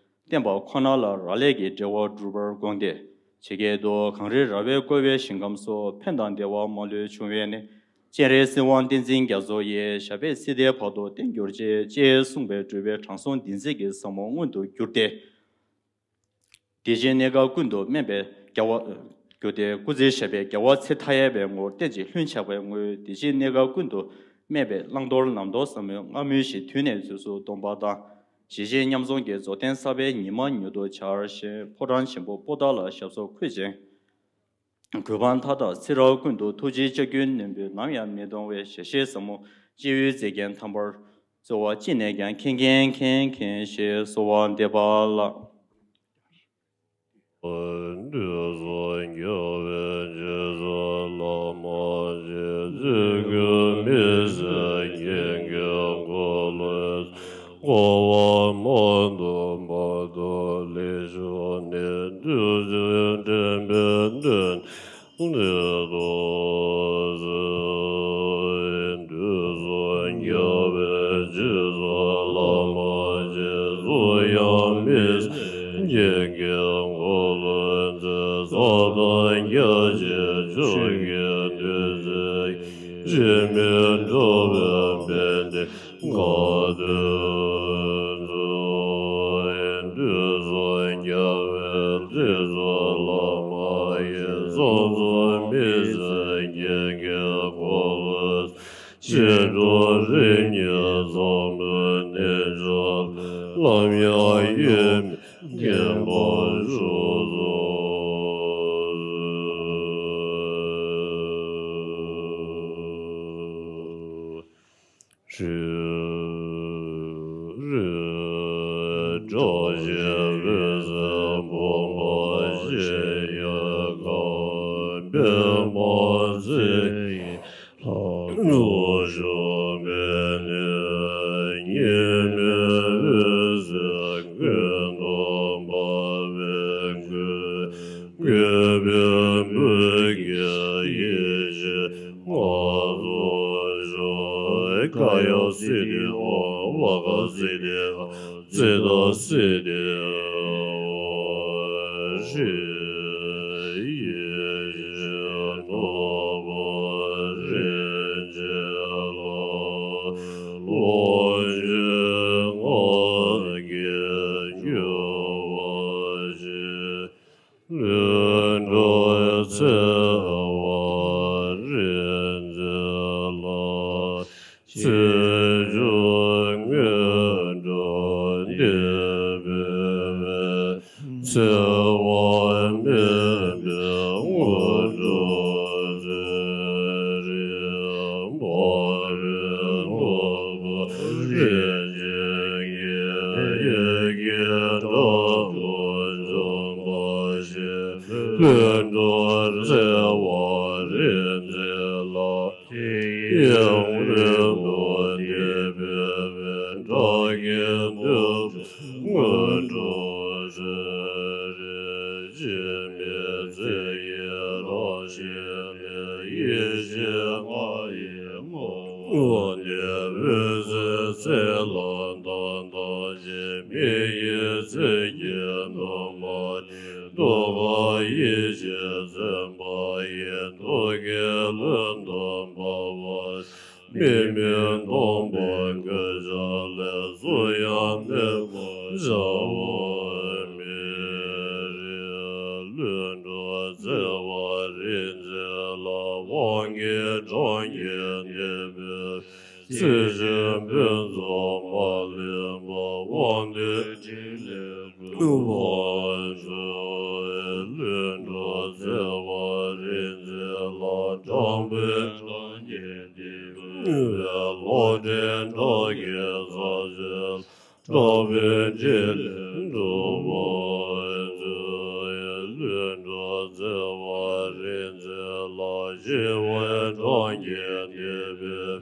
པད་བརྟན་པ་ཁོ་ན་ལ་རག་ལས་ཀྱི་འབྲེལ་བ་འགྲུབ་པར་དགོངས་ཏེ། ཇི་སྐད་དུ། གངས་རི་ར་བས་བསྐོར་བའི་ཞིང་ཁམས་སུ། ཕན་དང་བདེ་བ་མ་ལུས་འབྱུང་བའི་གནས། སྤྱན་རས་གཟིགས་དབང་བསྟན་འཛིན་རྒྱ་མཚོ་ཡི། ཞབས་པད་སྲིད་མཐའི་བར་དུ་བརྟན་གྱུར་ཅིག་ཅེས་གསུངས་པའི་སྤྲུལ་པའི་དྲང་སྲོང་བདེན་ཚིག་གི་ཟབ་མོ་མངོན་དུ་གྱུར་ཏེ། བདེ་ཆེན་གནས་སྐབས་ཀུན་ཏུ་སྨན་པའི་རྒྱལ་བ། གྱུར་ཏེ། སྐུ་ཚེ་ཞབས་པད་བརྒྱ་བ་ཚེ་མཐའ་ཡས་པའི་ངོར་བརྟན་ཅིང་ལྷུན་ཆགས་པའི་ངོས། བདེ་ཆེན་གནས་སྐབས་ཀུན་ཏུ་སྨན་པའི་བླང་དོར་ལམ་སྟོན་ཟབ་མོའི་བསྔགས་སྨོན་ཞིག་དུས་ནས་དུས་སུ་འདོན་པ་དང་། ཞི་བྱེད་མཉམ་འཛོམས་ཀྱི་རྫོགས་ལྡན་གསར་པའི་ཉི་མ་མྱུར་དུ་འཆར་ཞིང་། ཕོ་བྲང་ཆེན་པོ་པོ་ཏཱ་ལ་ཞབས་སོར་འཁོད་ཅིང་། གུས་པ་མཐའ་དག་ཚེ་རབས་ཀུན་ཏུ་ཐུགས་རྗེའི་ལྕགས་ཀྱུས་ནོན་པའི་ནམ་ཡང་མི་གཏོང་བའི་ཞལ་བཞེས་ཟབ་མོ་སྤྱི་བོའི་མཛེས་རྒྱན་དམ་པར་གསོལ་བ་ཅི་ནས་ཀྱང་མཁྱེན་མཁྱེན་མཁྱེན་མཁྱེན་ཞེས་གསོལ་བ་འདེབས་པ་ལགས། འདུས་སོ་རྒྱལ་བའི་རྗེས་སུ་བླ་མ་ཡི། ཚེ་ཀུན་མི་ཟད་རྒྱན་གྱི་འཁོར་ལོ། འཁོར་བ་མ་དོ་བར་དུ་ལེགས་བཞུགས་ནས། བདུད་རྩི་འདྲེན་པའི་གདོན་འདི་ལྟ་སྟེ། འདུས་སོ་རྒྱལ་བའི་རྗེས་སུ་བླ་མ་ཡི། གཟུགས་ཡང་མི་ཟད་རྒྱན་གྱི་འཁོར་ལོའི་རྩེ། ཟབ་དང་རྒྱ་ཆེའི་ཆོས་ཀྱི་བདུད་རྩི། དྲི་མེད་འགྲོ་བའི་དཔལ་ལྡན་གང་དུ་འཚོ། འདུས་སོ་རྒྱལ་བའི་རྗེས་སུ་བླ་མ་ཡི། ཕྱོགས་བཅུ་མི་ཟད་རྒྱན་གྱི་འཁོར་ལོ། ཕྱི་དྲོ་རིམ་གཉིས་ཟབ་མོའི་གནས་མཆོག་ལ། ལམ་ཡང་ཡེངས་མེད་བརྟན་པར་བཞུགས་སུ་གསོལ། རིག་རིག་བཀྲ་ཤིས་འོད་ཟེར་ཕོངས་པ་ཞིག་ཡལ་ག། པདྨ་ཚེ་ཡི་ལྷ་ཚོགས་བཞུགས་པའི་གནས། ཉི་མའི་འོད་ཟེར་ཀུན་ཏུ་འབར་བའི་ཁུར། གུས་པས་འབུལ་གྱི་ཡེ་ཤེས་མངའ་གསོལ་ཤོག། ཁ་ཡ་སིདྡྷི་ཧོ། བ་ག་སིདྡྷི་ཧ། ཙིཏྟ་སིདྡྷི་ཧོ། ཧྲཱིཿ། ཡེ་ཤེས་ནོར་བུ་རིན་ཆེན་ལ། ལོངས་སྤྱོད་ང་གིས་འབུལ་བ་ཞིག། ལྷུན་གྲུབ་འཚེ་བ་རིག་འཛིན་ལ། ཕྱི་འབྱུང་དངོས་གྲུབ་འདི་འབུལ་བས། འཚེ་བ་མེད་པའི་དངོས་གྲུབ་སྩོལ་རིགས། འཕགས་པའི་ནོར་བུ་རིན་ཆེན་གྱི། ཡི་གེ་དྲུག་ཏུ་འཇོམས་པ་ཞིག། ལྷུན་གྲུབ་འཚེ་བ་རིག་འཛིན་ལ། ཡང་རིང་དུ་འདི་འབུལ་བས། བདག་གི་འདོད་པའི་དངོས་གྲུབ་སྩོལ་རིགས། འཆི་མེད་ཚེ་ཡི་རང་བཞིན་ལས། ཡེ་ཤེས་ལྔ་ཡི་ངོ་བོ་ནི། འོད་ཟེར་ཚེ་ལ་བདག་བལྟ་ཞིང་། མི་ཡི་ཚེ་གྱི་འདུན་མ་ལུས། རྟོག་པ་ཡེ་ཤེས་སེམས་དཔའ་ཡི། རྟོག་གེའི་ལྷུན་དུ་འབར་བ། མི་མེད་སྟོང་པ་གོས་ཆགས་ལས། གཟུགས་ཡང་མེད་པར་འཆར་བ་མེད་རིགས། ལྷུན་གྲུབ་འཚེ་བ་རིག་འཛིན་ལ། དབང་གི་གྲངས་ཀྱིས་འདི་འབུལ། ཚིལ་བཞིན་ཕུན་ཚོགས་མ་ལུས་པ། དབང་དོན་ཕྲིན་ལས་ཀུན་ལ་སྩོལ། ལྷུན་གྲུབ་འཚེ་བ་རིག་འཛིན་ལ། དྲང་པོའི་གྲངས་ཀྱིས་འདི་འབུལ་བས། ལོག་འདྲེན་དགྲ་བགེགས་ཚར་གཅོད། དྲག་པོའི་ཕྲིན་ལས་འགྲུབ་པར་མཛོད། ལྷུན་གྲུབ་འཚེ་བ་རིག་འཛིན་ལ། ཞི་བའི་གྲངས་ཀྱིས་འདི་འབུལ།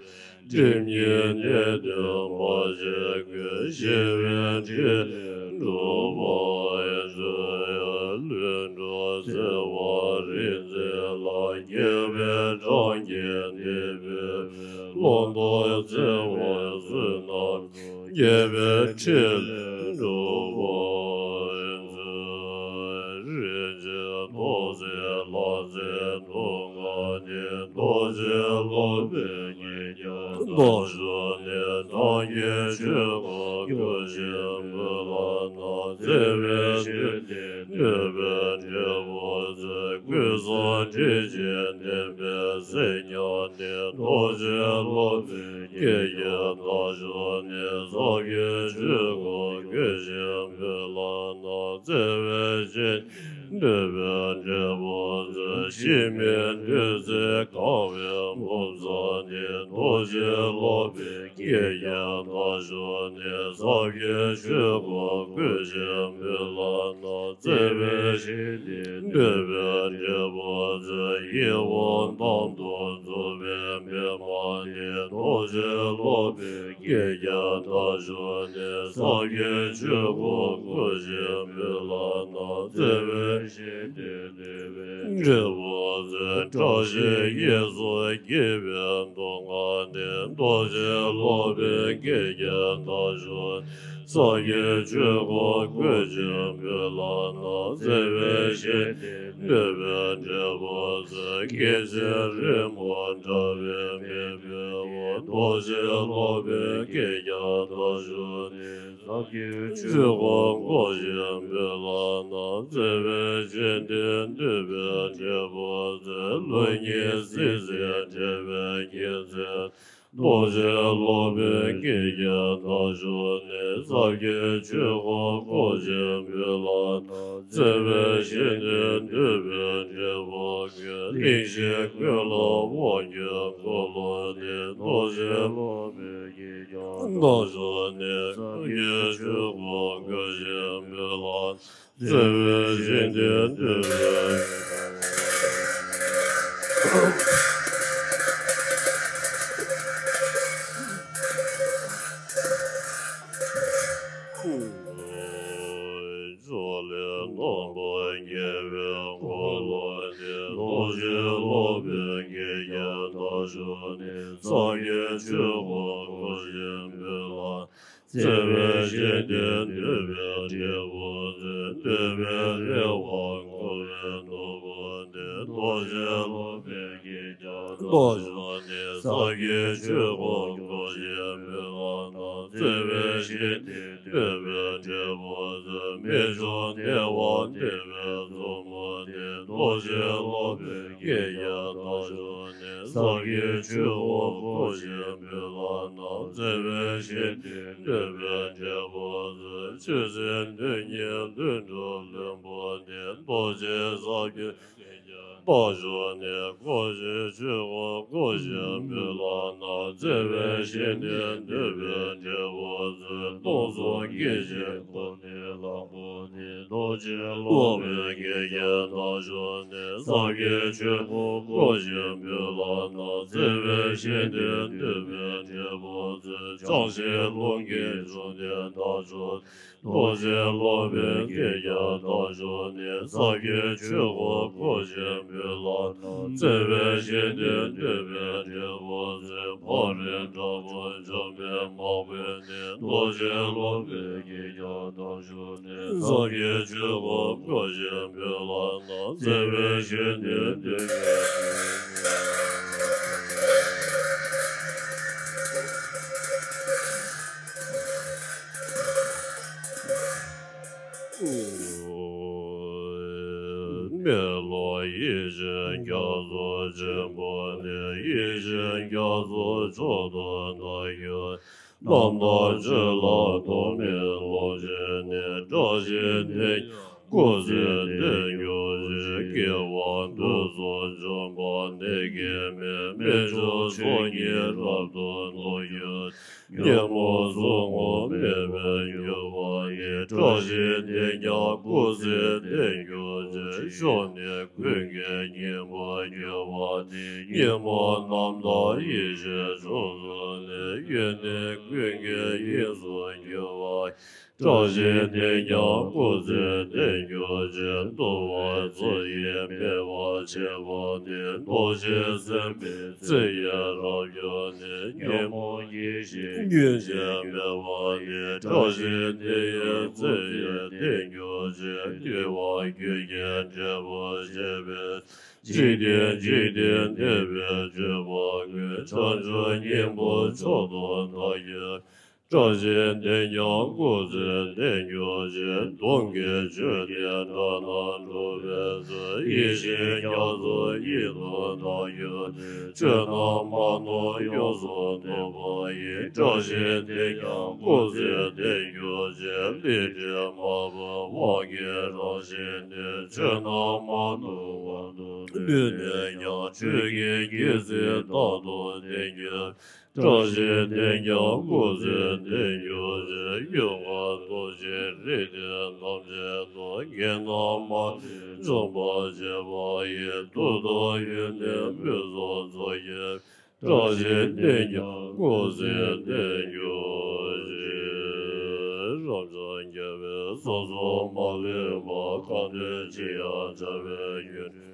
སྒྲིབ་གཉིས་ནད་གདོན་མ་ཞིག་ཀུན། ཞི་བའི་ཕྲིན་ལས་འགྲུབ་པར་མཛོད། ལྷུན་གྲུབ་འཚེ་བ་རིག་འཛིན་ལ། དགྱེས་པའི་གྲངས་ཀྱིས་འདི་འབུལ། ལོག་རྟོག་འཚེ་བ་བསོད་ནམས། དགྱེས་པའི་ཕྲིན་ལས་འགྲུབ་པར་མཛོད། རིན་ཆེན་ཐོག་བརྩེགས་ལྷ་རྫས་དུང་ལྔ་ནི། ཐོག་ ཞེས་སློབ་པའི་དགེ་རྒྱ་དང་ཞུ་ནས། སངས་རྒྱས་ཆོས་སྐུ་སྐུ་བཞིའི་དཔལ་ལ་ནི་བརྩེ་བས་བཞེས་ཏེ། འདུས་པའི་འབྲས་བུ་བཅུ། ཀུན་བཟང་ཁྲི་ཆེན་བསྟན་པའི་སྲས་ཀྱང་ནི། རྡོ་རྗེ་སློབ་པའི་དགེ་རྒྱ་དང་ཞུ་ནས། སངས་རྒྱས་ཆོས་སྐུ་སྐུ་བཞིའི་དཔལ་ལ་ནི་བརྩེ་བས་བཞེས། འདུས་པའི་འབྲས་བུ་བཅུ། གཞི་མེད་བདུད་རྩིས་གང་བའི་ཕུང་པོ་ནི། རྡོ་རྗེ་སློབ་པའི་དགེ་རྒྱ་དང་ཞུ་ནས། སངས་རྒྱས་ཆོས་སྐུ་སྐུ་བཞིའི་དཔལ་ལ་ནི་བརྩེ་བས་བཞེས་ཏེ། འདུས་པའི་འབྲས་བུ་བཅུ། ཡིད་འོང་དང་དུ་བཅུག་པའི་པདྨ་ནི། རྡོ་རྗེ་སློབ་པའི་དགེ་རྒྱ་དང་ཞུ་ནས། སངས་རྒྱས་ཆོས་སྐུ་སྐུ་བཞིའི་དཔལ་ལ་ནི་བརྩེ་བས་བཞེས་ཏེ། འདུས་པའི་འབྲས་བུ་བཅུ། བཀྲ་ཤིས་གཡས་སུ་སྐྱེས་པའི་སྡུག་བསྔལ་ནི། རྡོ་རྗེ་སློབ་པའི་དགེ་རྒྱ་དང་ཞུ། སངས་རྒྱས་ཆོས་སྐུ་སྐུ་བཞིའི་དཔལ་ལ་ནི་བརྩེ་བས་བཞེས་ཏེ། འདུས་པའི་འབྲས་བུ་བཅུ། སྐད་ཅིག་རིང་མོ་འདྲ་བའི་མེ་བོའི་དབུས། རྡོ་རྗེ་སློབ་པའི་དགེ་རྒྱ་དང་ཞུ་ནས། སངས་རྒྱས་ཆོས་སྐུ་སྐུ་བཞིའི་དཔལ་ལ་ནི་བརྩེ་བས་བཞེས་ཏེ། འདུས་པའི་འབྲས་བུ་བཅུ། ལུགས་གཉིས་སྲིད་ཞིའི་འབྲེལ་བའི་གཉིས་འཛིན། རྡོ་རྗེ་སློབ་པའི་དགེ་རྒྱ་དང་ཞུ་ནས། སངས་རྒྱས་ཆོས་སྐུ་སྐུ་བཞིའི་དཔལ་ལ་ནི་བརྩེ་བས་བཞེས་ཏེ། འདུས་པའི་འབྲས་བུ་ཀུན། གླིང་བཞི་ཀུན་ལ་དབང་བསྒྱུར་འཁོར་ལོ་འདི། རྡོ་རྗེ་སློབ་པའི་དགེ་རྒྱ་དང་ཞུ་ནས། སངས་རྒྱས་ཆོས་སྐུ་སྐུ་བཞིའི་དཔལ་ལ་བརྩེ་བས་བཞེས་ཏེ། འདུས་པའི་ཕྱོགས་ལས་རྣམ་པར་རྒྱལ་བའི་འཁོར་ལོ་འདི། རྡོ་རྗེ་སློབ་པའི་དགེ་རྒྱ་དང་ཞུ་ནས། སངས་རྒྱས་ཆོས་སྐུ་སྐུ་བཞིའི་དཔལ་ལ་བརྩེ་བས་བཞེས་ཏེ། འདུས་པའི་འབྲས་བུ་བཅུ། འདུས་པའི་རེ་བ་འཁོར་བའི་ནོར་བུ་འདི། རྡོ་རྗེ་སློབ་པའི་དགེ་རྒྱ་དང་ཞུ་ནས། སངས་རྒྱས་ཆོས་སྐུ་སྐུ་བཞིའི་དཔལ་ལ་ནི་བརྩེ་བས་བཞེས་ཏེ། འདུས་པའི་འབྲས་བུ་བཅུ། རྨད་བྱུང་བདེ་བ་སྟེར་བའི་མཛུབ་མོ་འདི། རྡོ་རྗེ་སློབ་པའི་དགེ་རྒྱ་དང་ཞུ་ནས། སངས་རྒྱས་ཆོས་སྐུ་སྐུ་བཞིའི་དཔལ་ལ་ནི་བརྩེ་བས་བཞེས་ཏེ། འདུས་པའི་འབྲས་བུ་བཅུ། ཆོས་སྲིད་དོན་གཉིས་ལྷུན་གྲུབ་ལྷུན་པོ་འདི། རྡོ་རྗེ་ཟབ་ཆོས་དང་ཞུ་ནས། སྐུ་བཞིའི་ཆོས་སྐུ་སྐུ་བཞིའི་དཔལ་ལ་ནི་བརྩེ་བས་བཞེས་ཏེ། འདུས་པའི་འབྲས་བུ་བཅུ། སྟོང་གསུམ་སྐྱེ་མཆེད་འཁོར་ནི་གླང་པོ་ནི། རྡོ་རྗེ་སློབ་པའི་དགེ་རྒྱ་དང་ཞུ་ནས། སངས་རྒྱས་ཆོས་སྐུ་སྐུ་བཞིའི་དཔལ་ལ་ནི་བརྩེ་བས་བཞེས་ཏེ། འདུས་པའི་འབྲས་བུ་བཅུ། བྱང་ཞིང་རླུང་གི་འབྱུང་ལྡན་དང་ཞུ། རྡོ་རྗེ་སློབ་པའི་དགེ་རྒྱ་དང་ཞུ་ནས། སངས་རྒྱས་ཆོས་སྐུ་སྐུ་བཞིའི་དཔལ་ལ་ནི་བརྩེ་བས་བཞེས་ཏེ། འདུས་པའི་འབྲས་བུ་བཅུ། ཕ་རོལ་དགྲ་བོ་འཇོམས་པའི་དམག་དཔོན་ནི། རྡོ་རྗེ་སློབ་པའི་དགེ་རྒྱ་དང་ཞུ་ནས། སངས་རྒྱས་ཆོས་སྐུ་སྐུ་བཞིའི་དཔལ་ལ་ནི་བརྩེ་བས་བཞེས་ཏེ། འདུས་པའི་མེ་ལོང་ཡེ་ཤེས་རྒྱ་མཚོ་ཆེན་པོ་ནི། ཡེ་ཤེས་རྒྱ་མཚོ་མཆོག་ཏུ་བལྟ་ཞིང་། རྣམ་དག་ཆོས་ལ་རྟོག་མེད་ལོངས་སྤྱོད་ནས། བཀྲ་ཤིས་དེ་ཉིད་སྐུ་ཚེ་བརྟན་གྱུར་ཅིག་སྐྱེ་བ་དུས་སུ་འབྱོངས་པ་ནི་སྐྱེ་མེད། རྨད་བྱུང་ཚོགས་གཉིས་རབ་ཏུ་རྟོགས་གྱུར་ཅིག་ཉོན་མོངས་ཟུག་རྔུ་མེད་པར་གྱུར་པ་ཡི། བཀྲ་ཤིས་དེ་ཉིད་སྐུ་ཚེ་བརྟན་གྱུར་ཅིག་ཕྱོགས་ནི་ཀུན་གྱི་སྙིང་པོར་གྱུར་པ་ནི། ཉོན་མོངས་རྣམ་དག་ཡེ་ཤེས་མཆོག་ཏུ་ནི། གཡོན་ནི་ཀུན་གྱི་དབྱིངས་སུ་གྱུར་པ། བཀྲ་ཤིས་དེས་ཀྱང་སྐུ་ཚེ་བརྟན་གྱུར་ཅིག། འདུལ་བ་མཛོད་ཡིས་སྤེལ་བར་བྱེད་པ་ནི། རྡོ་རྗེ་སེམས་དཔའི་ཚེ་ཡི་རབ་འབྱོར་ནས། ཉོན་མོངས་ཡེ་ཤེས་རྒྱུན་ཆད་སྤེལ་བ་ནི། བཀྲ་ཤིས་དེ་ཡི་ཚེ་ཡི་བརྟན་གྱུར་ཅིག། འདུལ་བ་རྒྱུད་ཀྱི་འབྲས་བུ་བཞེས་པའི། འཇིག་རྟེན་འཇིག་རྟེན་འདས་པའི་སྤྱོད་པ་ཀུན། བྱང་ཆུབ་སྙིང་པོ་མཆོག་ཏུ་བདག་གིས། བཀྲ་ཤིས་དེས་ཀྱང་སྐུ་ཚེ་བརྟན་གྱུར་ཅིག། སྡོམ་གྱི་ཆོས་འདི་འདྲ་རྣམས་སྒྲུབ་པའི་ཚེ། ཡེ་ཤེས་རྒྱ་མཚོ་ཡིད་དུ་འཐག་གྱུར་ནས། ཆོས་རྣམས་མ་ནོར་ཡོངས་སུ་རྫོགས་པ་ཡི། བཀྲ་ཤིས་དེས་ཀྱང་སྐུ་ཚེ་བརྟན་གྱུར་ཅིག། ལས་དྲི་མ་བུ་འོག་གི་རང་བཞིན་ཏེ། ཆོས་རྣམས་མ་ནོར་བར་དུ་ལུས་ནས་ཀྱང་། ཆོས་ཀྱི་རྒྱལ་སྲིད་རྟག་ཏུ་བརྟན་གྱུར། བཀྲ་ཤིས་དེས་ཀྱང་སྐུ་ཚེ་བརྟན་གྱུར་ཅིག། གཡུལ་ངོར་རྡོ་རྗེ་རིགས་དྲི་ཐམས་ཅད་དང་། བགེགས་རྣམས་མ་ལུས་འཇོམས་པར་བྱེད་པ་ཡི། མཐུ་དང་ཡོན་ཏན་ཕུན་སུམ་ཚོགས་ཀྱི། བཀྲ་ཤིས་དེས་ཀྱང་སྐུ་ཚེ་བརྟན་གྱུར་ཅིག། རབ་འབྱམས་རྒྱལ་བའི་གསུང་གསུམ་མ་ལུས་པ། གང་འདོད་ཅི་ཡང་བྱ་བའི་ཡུལ།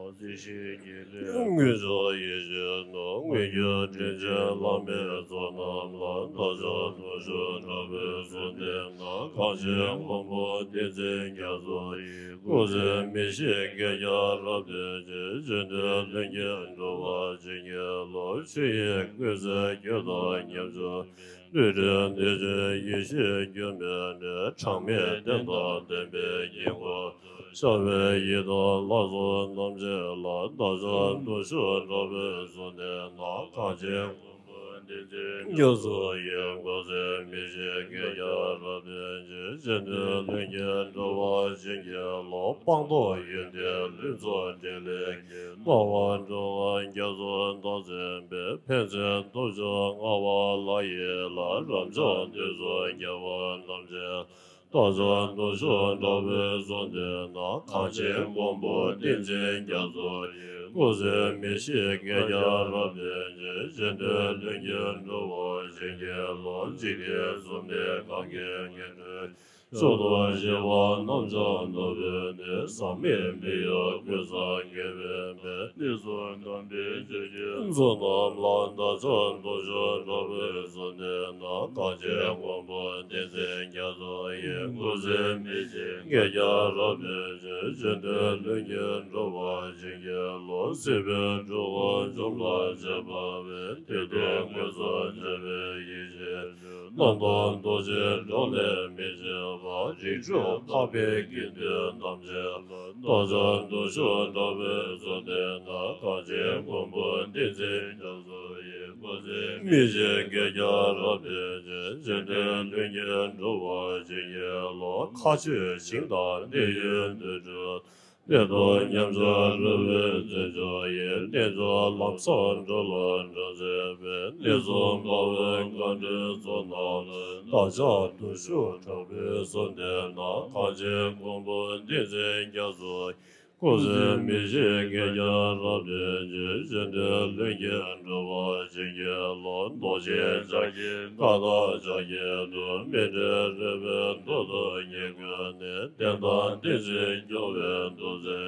རྩེ་ཞིང་ཉིད་ལས་མངོན་བྱང་ཡེ་ཤེས་སྣང་། མངོན་གྱུར་དྲིན་ཅན་བླ་མའི་ཚོགས་རྣམས་ལ། བདག་ཅག་དུང་ཞུ་དྲག་པོའི་གསོལ་འདེབས་ནང་། གངས་ཅན་མགོན་པོ་བསྟན་འཛིན་རྒྱ་མཚོ་ཡི། སྐུ་ཚེ་མི་ཤིགས་བསྐལ་བརྒྱར་རབ་བརྟན་ཅིང་། རྗེ་བཙུན་ལྷུན་གྱིས་འགྲོ་བ་བྱིན་གྱིས་རློབས། ཆོས་དབྱིངས་ཀུན་གསལ་རྒྱུད་དང་མཉམ་སྦྱོར། ལུས་འབྲེལ་གནད་གཅོད་ཡེ་ཤེས་སྒྱུ་མའི་གནས། གྲངས་མེད་རྟེན་དང་བརྟེན་པའི་དཀྱིལ་འཁོར། ཤར་བའི་ཡི་དམ་ལ་སོགས་ཐམས་ཅད་ལ། བདག་ཅག་དུང་ཞུ་དྲག་པོའི་གསོལ་འདེབས་ནང་། གངས་ཅན་མགོན་པོ་བསྟན་འཛིན་རྒྱ་མཚོ་ཡི། སྐུ་ཚེ་མི་ཤིགས་བསྐལ་བརྒྱར་རབ་བརྟན་ཅིང་། རྗེ་བཙུན་ལྷུན་གྱིས་འགྲོ་བ་བྱིན་གྱིས་རློབས། སྤངས་རྟོགས་ཡོན་ཏན་ལྷུན་རྫོགས་ཕྲིན་ལས་ཀྱིས། སྨྲ་བ་འགྲོ་བ་རྒྱ་མཚོ་བདག་འཛིན་པའི། ཕན་མཛད་སྟོབས་བཅུ་མངའ་བ་ལྷ་ཡི་ལྷ། རབ་འབྱམས་དུས་གསུམ་རྒྱལ་བ་ཐམས་ཅད། བདག་ཅག་དུང་ཞུ་དྲག་པོའི་གསོལ་འདེབས་ནང་། གངས་ཅན་མགོན་པོ་བསྟན་འཛིན་རྒྱ་མཚོ་ཡི། སྐུ་ཚེ་མི་ཤིགས་བསྐལ་བརྒྱར་རབ་བརྟན་ཅིང་། རྗེ་བཙུན་ལྷུན་གྱིས་འགྲོ་བ་བྱིན་གྱིས་རློབས། འཇིག་རྟེན་གསུམ་འདི་གང་གིས་ངེས་འགྲོའི། མཆོག་ཏུ་བཞེད་པ་རྣམ་འཇོམས་ནོར་བུའི་གནས། ཟག་མེད་མི་གཡོ་ཀུན་བཟང་དགེ་བའི་མེས། གནས་གསུམ་དམ་པའི་ཆོས་ཀྱི་མཚོ་རྣམས་ལ། བདག་ཅག་དུང་ཞུ་དྲག་པོའི་གསོལ་འདེབས་ནང་། གངས་ཅན་མགོན་པོ་བསྟན་འཛིན་རྒྱ་མཚོ་ཡི། སྐུ་ཚེ་མི་ཤིགས་བསྐལ་བརྒྱར་རབ་བརྟན་ཅིང་། རྗེ་བཙུན་ལྷུན་གྱིས་འགྲོ་བ་བྱིན་གྱིས་རློབས། སྲིད་པའི་འཁྲུལ་འཁོར་འཇོམས་ལ་བྱེད་པ་བས། དེ་དུས་མངོན་སུམ་མཛད་པའི་ཡེ་ཤེས་ཆོས། རྣམ་དག་རྡོ་རྗེའི་གྲངས་ལས་མི་ཆད་པ། རིགས་དྲུག་འཕགས་པའི་དགེ་འདུན་ཐམས་ཅད་ལ། བདག་ཅག་དུང་ཞུ་དྲག་པོའི་གསོལ་འདེབས་ནང་། གངས་ཅན་མགོན་པོ་བསྟན་འཛིན་རྒྱ་མཚོ་ཡི། སྐུ་ཚེ་མི་ཤིགས་བསྐལ་བརྒྱར་རབ་བརྟན་ཅིང་། རྗེ་བཙུན་ལྷུན་གྱིས་འགྲོ་བ་བྱིན་གྱིས་རློབས། མཁའ་སྤྱོད་ཞིང་དང་གནས་ཡུལ་དུར་ཁྲོད། གནས་དང་མཉམ་གཞག་རི་བོའི་རྩེ་མཆོག་ཡི། རྣལ་འབྱོར་ལམ་བཟང་འགྲོ་ལ་འགྲོ་མཛད་པའི། གནས་གསུམ་འབར་བའི་མཁའ་འགྲོའི་ཚོགས་རྣམས་ལ། བདག་ཅག་དུང་ཞུ་དྲག་པོའི་གསོལ་འདེབས་ནང་། གངས་ཅན་མགོན་པོ་བསྟན་འཛིན་རྒྱ་མཚོ་ཡི། སྐུ་ཚེ་མི་ཤིགས་བསྐལ་བརྒྱར་རབ་བརྟན་ཅིང་། རྗེ་བཙུན་ལྷུན་གྱིས་འགྲོ་བ་བྱིན་གྱིས་རློབས། རྡོ་རྗེ་ལྕགས་ཀྱུའི་བཀའ་དང་ཕྱག་རྒྱའི་མཐུ། མཎྜལ་རོལ་པའི་མདོ་དང་ཉེར་མཁོའི་གནད། རྟེན་དང་བསྟན་འཛིན་སྐྱོང་བའི་མདོ་སྡེ།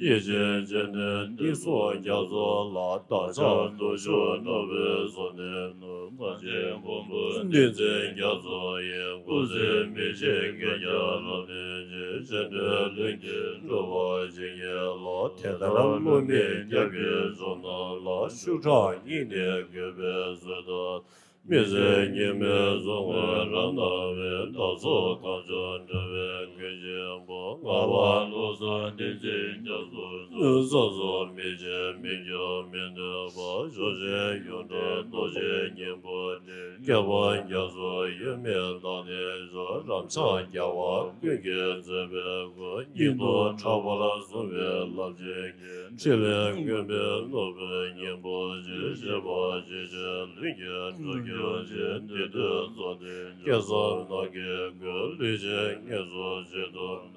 ཡེ་ཤེས་སྤྱན་ལྡན་གཏེར་སྲུང་རྒྱ་མཚོ་ལ། བདག་ཅག་དུང་ཞུ་དྲག་པོའི་གསོལ་འདེབས་ནང་། གངས་ཅན་མགོན་པོ་བསྟན་འཛིན་རྒྱ་མཚོ་ཡི། སྐུ་ཚེ་མི་ཤིགས་བསྐལ་བརྒྱར་རབ་བརྟན་ཅིང་། རྗེ་བཙུན་ལྷུན་གྱིས་འགྲོ་བ་བྱིན་གྱིས་རློབས། དེ་ལྟར་བསླུ་མེད་སྐྱབས་ཀྱི་མཆོག་རྣམས་ལ། ཤུགས་དྲག་སྙིང་ནས་གུས་པས་གསོལ་དང་། མི་ཟད་ཉི་མའི་གཟུགས་བརྙན་རབ་སྣང་བའི། བདག་སོགས་གང་བྱུང་འགྲོ་བའི་མགོན་ཆེན་པོ། ངག་དབང་བློ་བཟང་བསྟན་འཛིན་རྒྱ་མཚོ། བསམ་སོགས་མི་བྱེད་མི་འགྱུར་མི་གནས་པ། ཕྱོགས་བཅུའི་ཡོངས་གྲོལ་རྡོ་རྗེ་སྙིང་པོ་ནི། བསྐལ་པ་རྒྱ་མཚོ་ཡོད་མེད་བདག་ནི་མཆོག་རབ་འབྱམས་རྒྱལ་བ་ཀུན་གྱི་མཛད་པའི་སྐུ། སྙིང་སྟོབས་དྲག་པོར་གཟུང་བའི་རླབས་ཆེན་གྱི། ཕྲིན་ལས་མགོན་པོའི་ནོར་བུ་སྙིང་པོ་ཆེ། བཞད་པ་ཇི་བཞིན་ལྷུན་གྱིས་གྲུབ་པའི། ཡོ་བྱད་འདི་དུས་རྫོགས་ཏེ། སྐལ་བཟང་ནམ་མཁའི་མགོན། ལུས་ཅན་ངལ་འཚོ་བྱེད་དུ།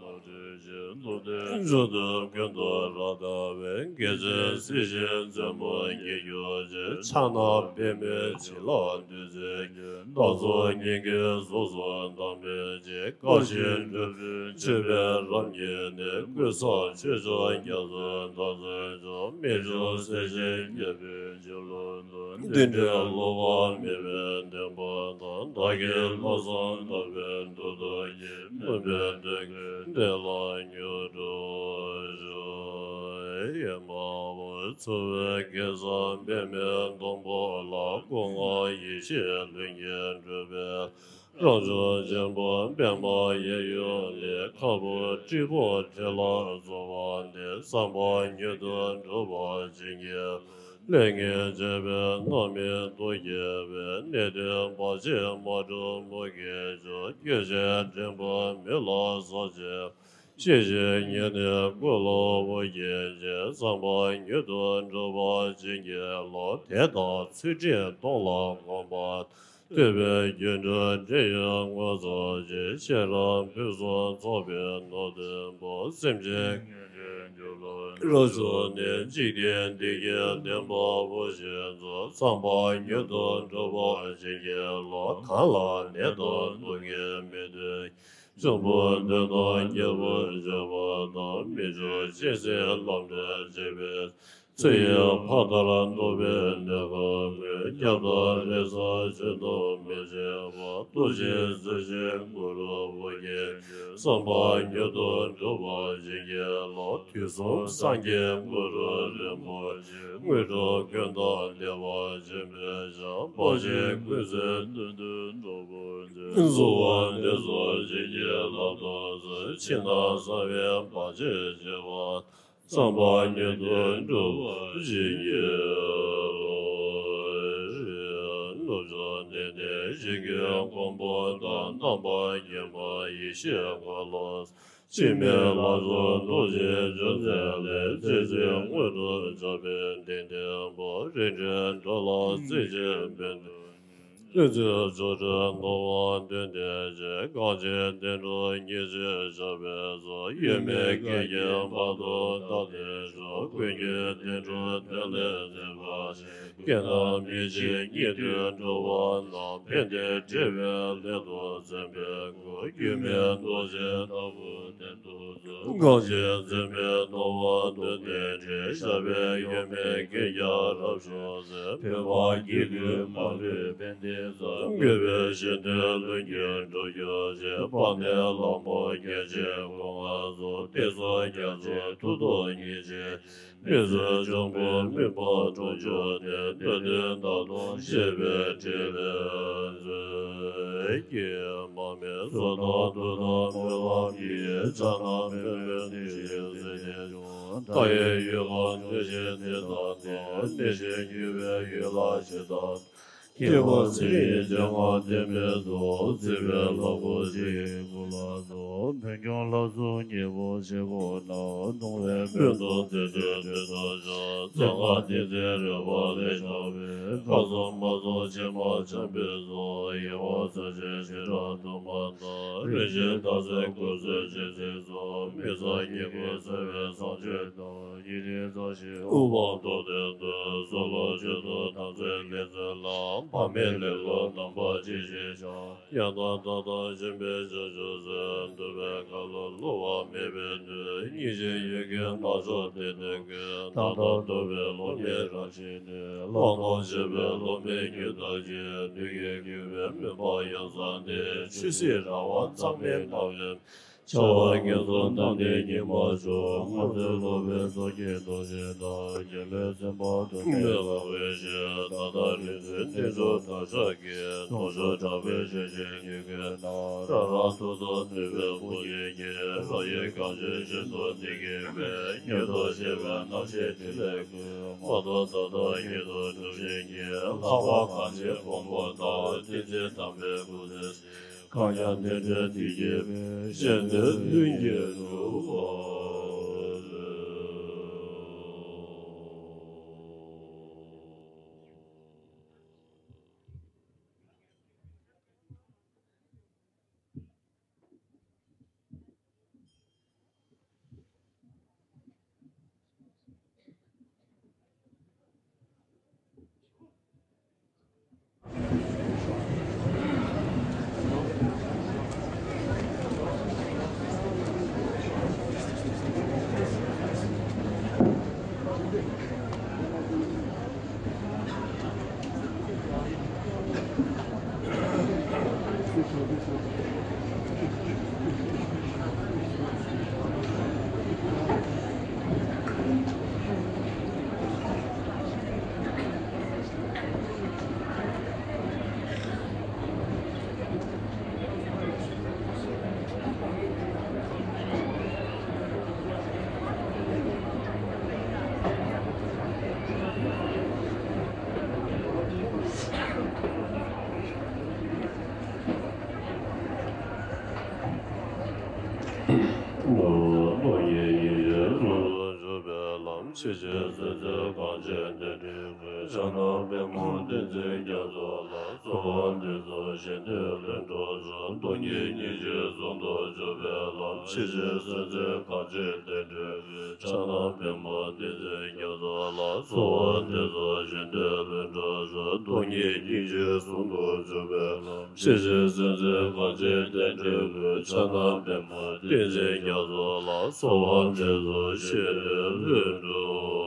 མཆོག་ཏུ་ཀུན་ཏུ་རབ་བརྟགས་པའི། དགེ་ཚུལ་སྲིད་ཞིའི་མཛོད་སྤུ་འགེལ་གྱུར་ཅིག་ཕྱག་ན་པདྨོའི་བྱིན་རླབས་བདུད་རྩིའི་རྒྱུན། བདག་སོགས་སྙིང་གའི་གཟུགས་སུ་དམ་པའི་ཆོས། བཀའ་བཞིན་སྒྲུབ་པའི་མཆོད་པའི་རབ་བརྙེས་ནས། ཀུན་བཟང་ཆོས་སྐྱོང་རྒྱ་མཚོའི་བདག་འཛིན་མཆོག་རྨད་བྱུང་སྲས་ཆེན་རྒྱལ་པོའི་བྱིན་རླབས། འདི་འདྲའི་བསླུ་བ་མེད་པའི་བདེན་པ་དང་། བདག་གི་བློ་བཟང་དམ་པའི་མདུན་དུ་གཤེགས། སྨོན་པའི་འདོད་དགུའི་གཏེར་ལ་མྱུར་དུ་ཞུགས། ཨེ་མ་ཧོ། ཚུལ་བའི་སྐལ་བཟང་པདྨའི་སྡོང་པོ་ལ། སྐུ་ལྔ་ཡེ་ཤེས་ལྷུན་གྱིས་གྲུབ་པའི། རང་བྱུང་ཆེན་པོ་པདྨ་གཡས་གཡོན་ལས། ཁ་སྦུབ་སྤྲིན་ཕུང་ཕྲེང་ལ་བཟོ་བ་འདི། བསམ་པ་མྱུར་དུ་འགྲུབ་པར་བྱིན་གྱིས་རློབས། ལས་ངན་བྱས་པའི་རྣམ་སྨིན་སྡུག་བསགས་པའི། གནད་དོན་བར་ཆད་མ་འཁྲུགས་མུ་གེས་སྐྱོབ། སྐྱོ་ཤས་དྲན་པ་མི་ལ་ཟག་བྱེད། ཤེས་བཞིན་ཉེར་གནས་སྐུ་ལ་བུ་སྐྱེས་ཀྱི། བསམ་པ་མྱུར་དུ་འགྲུབ་པར་བྱིན་གྱིས་རློབས། དད་དང་ཚུལ་ཁྲིམས་སྟོང་ལ་གོམས་པ། ཐོས་པའི་སྒྱུ་འཕྲུལ་འདི་ཡིས་མངོན་རྫོགས་ཀྱི། ཤེས་རབ་ཕུན་སུམ་ཚོགས་པའི་ནོར་བདུན་པོ། སེམས་ཅན་རབ་བྱུང་ནས། འཇིག་རྟེན་བདེ་སྐྱིད་ལྡན་པ་བུ་བཞིན་དུ། བསམ་པ་མྱུར་དུ་འགྲུབ་པར་བྱིན་གྱིས་རློབས། གང་ལ་ནད་དང་སྡུག་བསྔལ་མི་འདོད། འབྱུང་པོའི་གདོན་དང་རྒྱལ་པོའི་སྤྱོད་པ་དང་། མི་འབྱུང་སྤྱན་གཟིགས་ལམ་འདྲེན་བྱེད་པའི། ཚེ་ཡི་ཕ་མཐར་ཐུག་པའི་གནས་སྐབས་ཀུན། སྐྱབས་དང་རེ་ས་བྱོན་དུ་མི་བྱེད་པ། ལྟོ་འཕྱེ་གསོལ་བྱེད་གུ་རུ་བུ་སྐྱེས་ཀྱི། བསམ་པ་མྱུར་དུ་འགྲུབ་པར་བྱིན་གྱིས་རློབས། དུས་གསུམ་སངས་རྒྱས་གུ་རུ་རིན་པོ་ཆེ། དངོས་གྲུབ་ཀུན་བདག་བདེ་བ་ཆེན་པོའི་ཞབས། དཔའ་ཆེན་ཀུན་བཟང་མདུན་དུ་འགྲོ་ཀུན་བྱོན། གསོལ་བ་འདེབས་སོ་བྱིན་གྱིས་བརླབ་ཏུ་གསོལ། ཕྱི་ནང་གསང་བའི་བར་ཆད་ཞི་བ། བསམ་པ་མྱུར་དུ་འགྲུབ་པར་བྱིན་གྱིས་རློབས། ནུབ་ཕྱོགས་ནས་ནི་ཞིང་གི་མགོན་པོ་དང་། རྣམ་པར་སྐྱེས་མ་ཡེ་ཤེས་འཁོར་ལོ། འཆི་མེད་ལྷ་ཚོགས་རྡོ་རྗེ་འཇོམས་མཛད་ལས། རྩེ་གཅིག་དངོས་གྲུབ་འཇམ་དཔལ་མདུན་བསྟན་པ། རིན་ཆེན་འགྲོ་ལ་རྩེ་གཅིག་ཕན་བཏགས། བསྟན་འཛིན་ཆོ་འཕྲུལ་ནོར་བུ་མདུན་བསྟན་ཅིང་། གངས་ཅན་བསྟན་འགྲོ་ཉེར་གཅིག་ཞབས་པད་སོགས། གཡོ་མེད་སྐད་ཀྱི་བར་དུ་བདག་བསྟན་ཤོག་ཀུན་གྱི་བསྟན་འགྲོ་དོན་ལ་འཛིན་པ་ཞིག་སྐྱེ་རྣམས་མི་འཆི་ཉིད་དུ་འགྲོ་བ་རྣམས། ཕན་བདེ་འབྲེལ་བའི་ལྷ་ཐོབ་བརྩོན་པའི་སྒོ། སྒྱུ་མའི་རྡོ་རྗེ་ལྟ་བུ་བསྟན་དུ་གསོལ། གངས་ཅན་འཛིན་པའི་ནོར་བུ་མདུན་བསྟན་ཅིང་། ཞབས་པད་གཡོ་མེད་སྐྱེས་ཀྱང་རབ་ཤོག་ཟེར། བོད་པ་སྒྱིད་ལུག་མ་ལུས་ཕན་བདེའི་རྩ། འགོས་པའི་གཞན་དོན་ལྷུན་གྱིས་འགྲུབ་གྱུར་ཅིག་དཔལ་ལྡན་ལྷ་མོ་རྒྱལ་ཆེན་གོ་ལྔ་སོགས། བསྟན་སྲུང་རྒྱ་མཚོའི་མཐུ་སྟོབས་ཉིད་ཅན། མི་བཟོད་འབྱུང་པོའི་མུན་པ་འཁྲུགས་གྱུར་ནས། སྣོད་ལྡན་བདག་དང་བཅས་པའི་འབྲེལ་ལས་མཛོད། ཀྱེ་མ་སྨད་གསོལ་དང་ཐུགས་དམ་སྨོན་ལམ་གྱིས། ཕྱག་ན་པདྨོ་བདེ་གཤེགས་སྲས་བརྒྱད་འབྱུང་། མཐའ་ཡས་ཡུལ་ལ་གནོད་སྦྱིན་སྡེ་དང་ལྡན། གནས་ཆེན་གྱུར་པའི་ཡུལ་ལ་གཞི་བདག་ཁྱད་པར་ཚེ་ཡི་སྤྱན་སྔར་བསྟན་པའི་ཚོགས། བརྩེ་བའི་ལྷ་སྐུ་ཞིག་གི་སྐུ་ལ་སོགས། བོན་སྐྱོང་ལྷ་ཚོགས་ཉེ་བར་བཞེས་པོ་ན། གདུང་བའི་སྨོན་གཏོང་རྫས་སྒྲོལ་མཐུ་སྟོབས་ཤོག་རྩ་སྔགས་ཏིང་འཛིན་རོལ་པ་ལས་ཤར་བའི། ཁ་སོ་མ་སོ་ཕྱེ་མ་འཆང་བའི་ཚོགས། ཡལ་བ་ཚར་གཅོད་བྱེ་བྲག་དུ་མ་དང་། རིན་ཆེན་སྟག་རྩེ་སྐུ་གསུམ་སྤྱན་གཟིགས་སོགས། མི་བཟང་ཉེས་ཀུན་སེལ་བའི་བཟང་སྤྱོད་དང་། ཡིད་བདེ་མཛའ་བཤེས་དབུ་འཕང་མདོར་བསྟན་དུ། གསོལ་ལོ་མཆོད་དོ་དམ་ཚིག་ལེགས་བརྩོན་ལ། བག་མེད་ལེ་ལོ་རྣམ་པར་ཅི་བྱེད་བྱ། ཡང་དག་བདག་དང་མཆོད་པའི་བྱང་ཆུབ་སེམས། འདུན་པའི་ཁ་ལོ་བསླུ་བ་མེད་པའི་མཐུས། སྙིང་རྗེའི་ཡུལ་གྱི་ནགས་ཕྱོགས་བདེ་སྟོང་ཀུན། དག་དང་ཐོབ་པའི་སློབ་མའི་རང་བཞིན་ནི། ལྷག་མཐོང་ཆེ་བའི་སློབ་མའི་ཉམས་ལྡན་གྱི། བདུད་ཀྱིས་བསྒྱུར་བའི་མུན་པ་ཡང་བསལ་ཏེ། ཆོས་སྲིད་རང་དབང་རྩ་མེད་སྣང་བའི། འཆར་བ་ངན་སོང་རྣམས་ནི་ཉིད་མ་བྱུང་། སྔར་བཅོལ་ལོག་པའི་ཚོགས་ཀྱི་རྡོ་རྗེ་དང་། རྒྱལ་བའི་སེམས་དཔའ་དུ་མས་བསླངས་པའི་ཕྱིར། ད་ལྟ་རིག་འཛིན་རྟེན་འབྱུང་བདག་ཅག་གི། ལྡོག་ཕྱོགས་དྲག་པོའི་ཆོས་ཅན་ཉིད་ཀུན་ན། རང་རང་ཐོག་ཏུ་གནོད་པའི་དཔུང་རྒྱུད་ཀྱིས། རང་ཡུལ་གངས་ཅན་ཞིང་དུ་གནས་ཀྱི་མེ། མྱུར་དུ་ཞི་བའི་རྣམ་ཤེས་ཕྲིན་ལས་ཀུན། མ་ཐོབ་ད་ལྟ་ཉིད་དུ་སྒྲུབ་བྱིན་གྱིས། ལྷག་པར་གངས་ཅན་མགོན་པོ་དང་། བསྟན་འཛིན་དམ་པའི་སྐུ་ཚེ་གང་ཡང་བསྟན་འགྲོའི་བདེ་སྐྱིད་མེད། གཞན་དོན་ལྷུན་གྱིས་གྲུབ་པར་མཛོད། སྟོང་ཉིད་སྙིང་རྗེ་ཟུང་དུ་འཇུག་པའི་ལམ། ཆེས་ཆེར་གསལ་མཛད་གངས་ཅན་བསྟན་འགྲོའི་སྐུ། ཕྱག་ན་པདྨོ་བསྟན་འཛིན་རྒྱ་མཚོ་ལ། གསོལ་བ་འདེབས་སོ་གཞན་དོན་ལྷུན་གྲུབ་སྩོལ། སྟོང་ཉིད་སྙིང་རྗེ་ཟུང་དུ་འཇུག་པའི་ལམ། ཆེས་ཆེར་གསལ་མཛད་གངས་ཅན་བསྟན་འགྲོའི་སྐུ། ཕྱག་ན་པདྨོ་བསྟན་འཛིན་རྒྱ་མཚོ་ལ། གསོལ་བ་འདེབས་སོ་གཞན་དོན་ལྷུན་གྲུབ་སྩོལ། སྟོང་ཉིད་སྙིང་རྗེ་ཟུང་དུ་འཇུག་པའི་ལམ། ཆེས་ཆེར་གསལ་མཛད་གངས་ཅན་བསྟན་འགྲོའི་སྐུ། ཕྱག་ན་པདྨོ་བསྟན་འཛིན་རྒྱ་མཚོ་ལ། གསོལ་བ་འདེབས་སོ་གཞན་དོན་ལྷུན་གྲུབ་སྩོལ།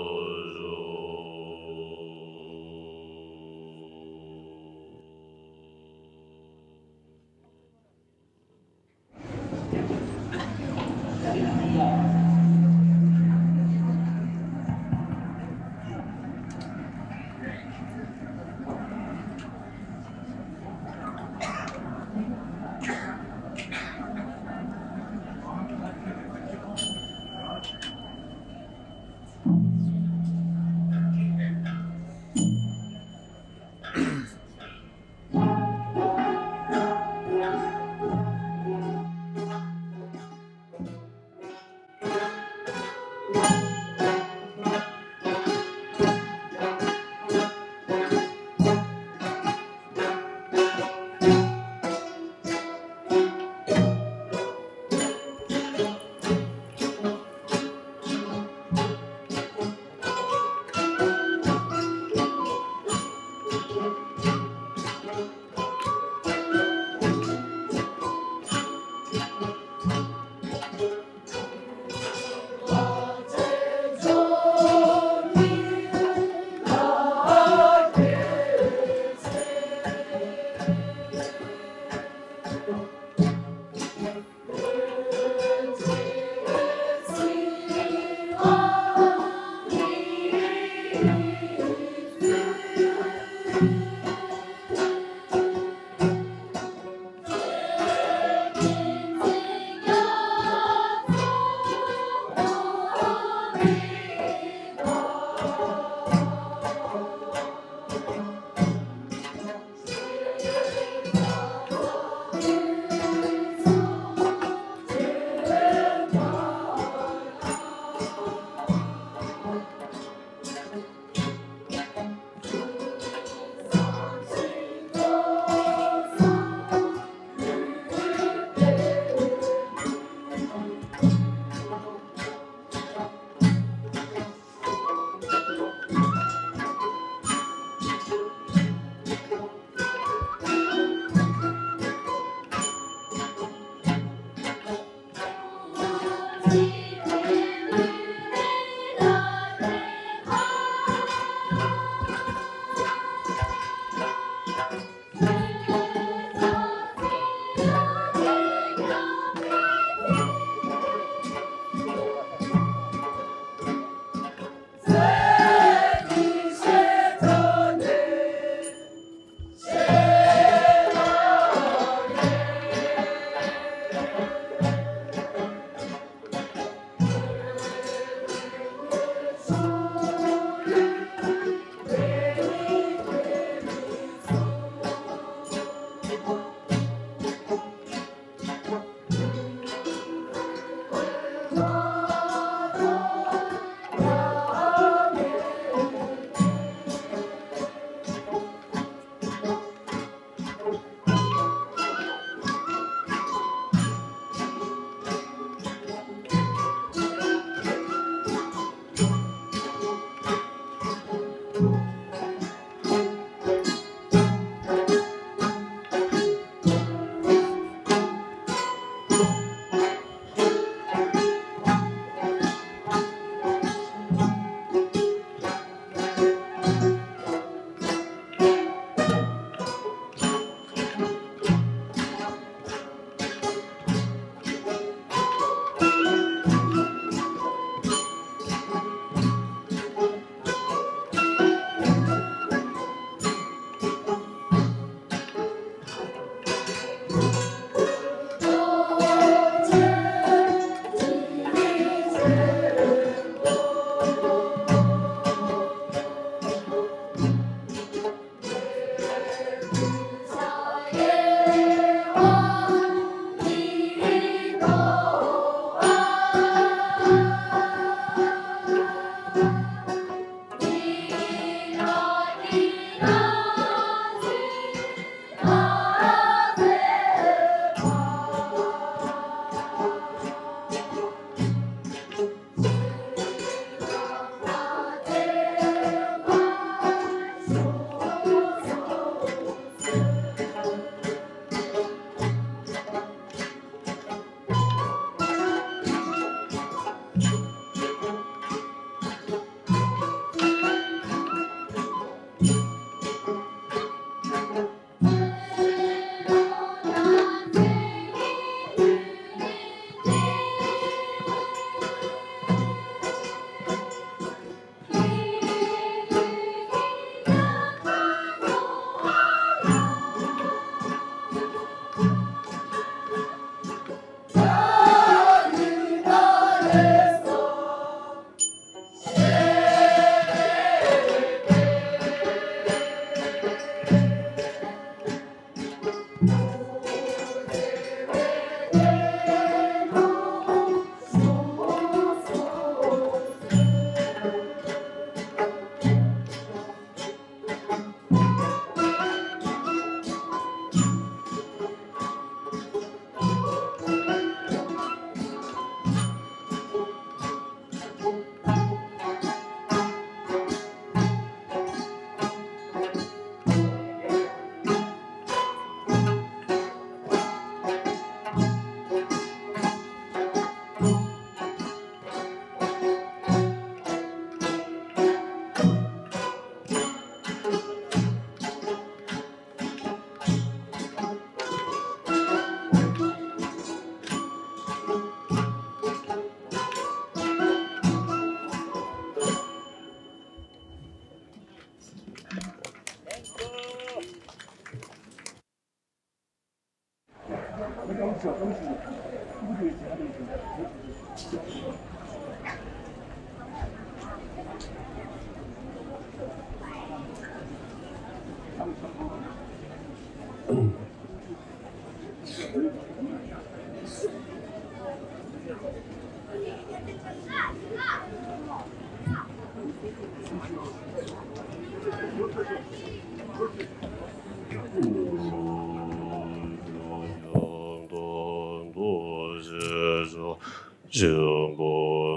ཆེན་པོ་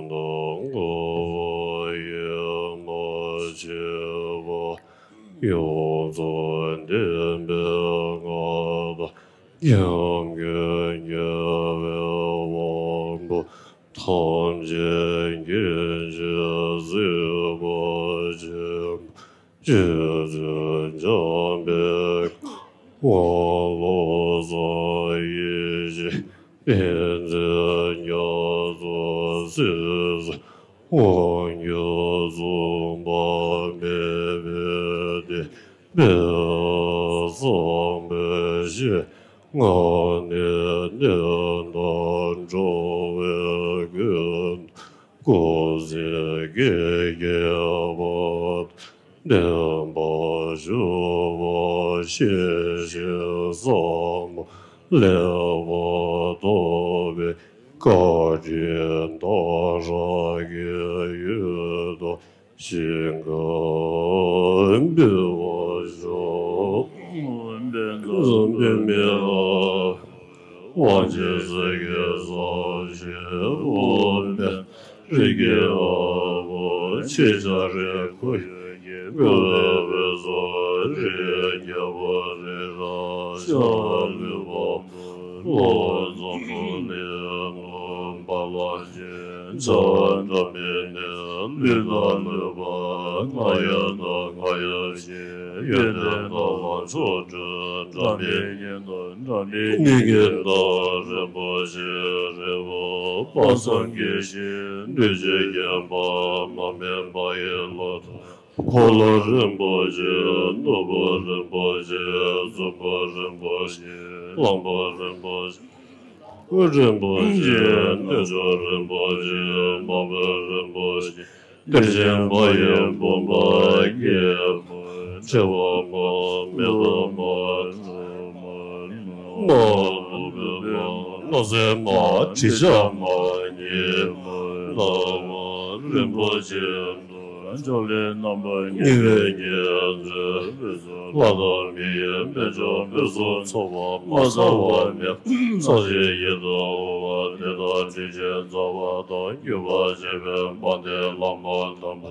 དང་དགའ་བ་ཡིད་མ་ཆེས་པ། ཡོངས་རྫོགས་བདེན་པའི་མངའ་བདག་ཉམས་མཁའི་རྒྱལ་བའི་དབང་པོ། ཐམས་ཅད་མཁྱེན་ཅིང་གཟིགས་པ་ཆེན་པོ། རྗེ་བཙུན་འཇམ་དཔལ་དབང་ལོ་ཙཱ་ཡེ་ཤེས་བསྟན་འཛིན་རྒྱ་མཚོ་སྲིད་གསུམ་དབང་སྒྱུར་མཚུངས་པ་མེད་པའི་བསྟན་པའི་བསམ་པའི་གཞི། ངག་ནས་གནས་དང་འགྲོ་བའི་ཀུན་ཏུ་སྐུ་ཚེ་བསྐལ་བརྒྱའི་བར་དུ་བརྟན་པར་བཞུགས་པར་ཤིས་ཤིས་ཟབ་མོ་ལེགས་པར་ཐོབ་པའི་བཀའ་དྲིན་གདན་རབས་ཀྱི་ཡུལ་དུ་ཞིང་ཁམས་འབུལ་བར་ཤོག། འཛམ་བུ་གླིང་དབང་ཆེན་སྲས་ཀྱི་སྲས་ཆེན་དབུ་མཛད་རིགས་ཀྱི་དབང་པོ་ཆེ་ཆ་རེ་སྐུ་ཡི་སྐུ་ལ་འོད་ཟེར་རེ་རྒྱལ་པོ་རི་རབ་ཤར་ལུས་པ་ལྷོ་འཛམ་བུ་གླིང་ལ་འབར་ལ་ཕྱིན། བྱ་བ་འགྲམ་པའི་ནས་ལུས་དང་ལུས་པ་རྔ་ཡབ་དང་རྔ་ཡབ་ཆེ། ཡོན་ཏན་དང་ལྷ་མཆོག་སྤྲུལ་འགྲམ་པའི་གཉེན་དང་འགྲམ་པའི་གཉེན་གྱི་བདག་རིན་པོ་ཆེ་རི་བོ་དཔག་བསམ་གྱི་ཞིང་བདུད་རྩིས་བརྒྱན་པ་མར་མེ་འབར་བའི་ལོ་ཐོག་འཁོར་ལོ་རིན་པོ་ཆེ། ནོར་བུ་རིན་པོ་ཆེ། བཙུན་མོ་རིན་པོ་ཆེ། གླང་པོ་རིན་པོ་ཆེ། བུ་རིན་པོ་ཆེ། རྣལ་འབྱོར་རིན་པོ་ཆེ། མ་བུ་རིན་པོ་ཆེ། གཏེར་ཆེན་འབའ་ཡི་བུམ་པ་སྙེད་མ། ཕྲེང་བ་མ། མེ་ཏོག་མ། སྒྲོལ་མ། མ་ནོར་བུ་མ། རྣམ་སྲས་མ། དྲི་ཆབ་མ། ཉི་མ། ཟླ་བ་རིན་པོ་ཆེ། འབྱོར་ལས་རྣམ་པར་ཉེ་བའི་གཉེན་མཛོད། ལྷ་དང་མི་ཡི་དཔལ་འབྱོར་ཕུན་སུམ་ཚོགས་པ་མ་ཚང་བ་མེད། ཚངས་ཆེན་ཡི་དྭགས་འོལ་བ་དེ་དག་དྲིན་ཅན་རྩ་བ་དང་བརྒྱུད་པར་བཅས་པའི་དཔལ་ལྡན་བླ་མ་དམ་པ།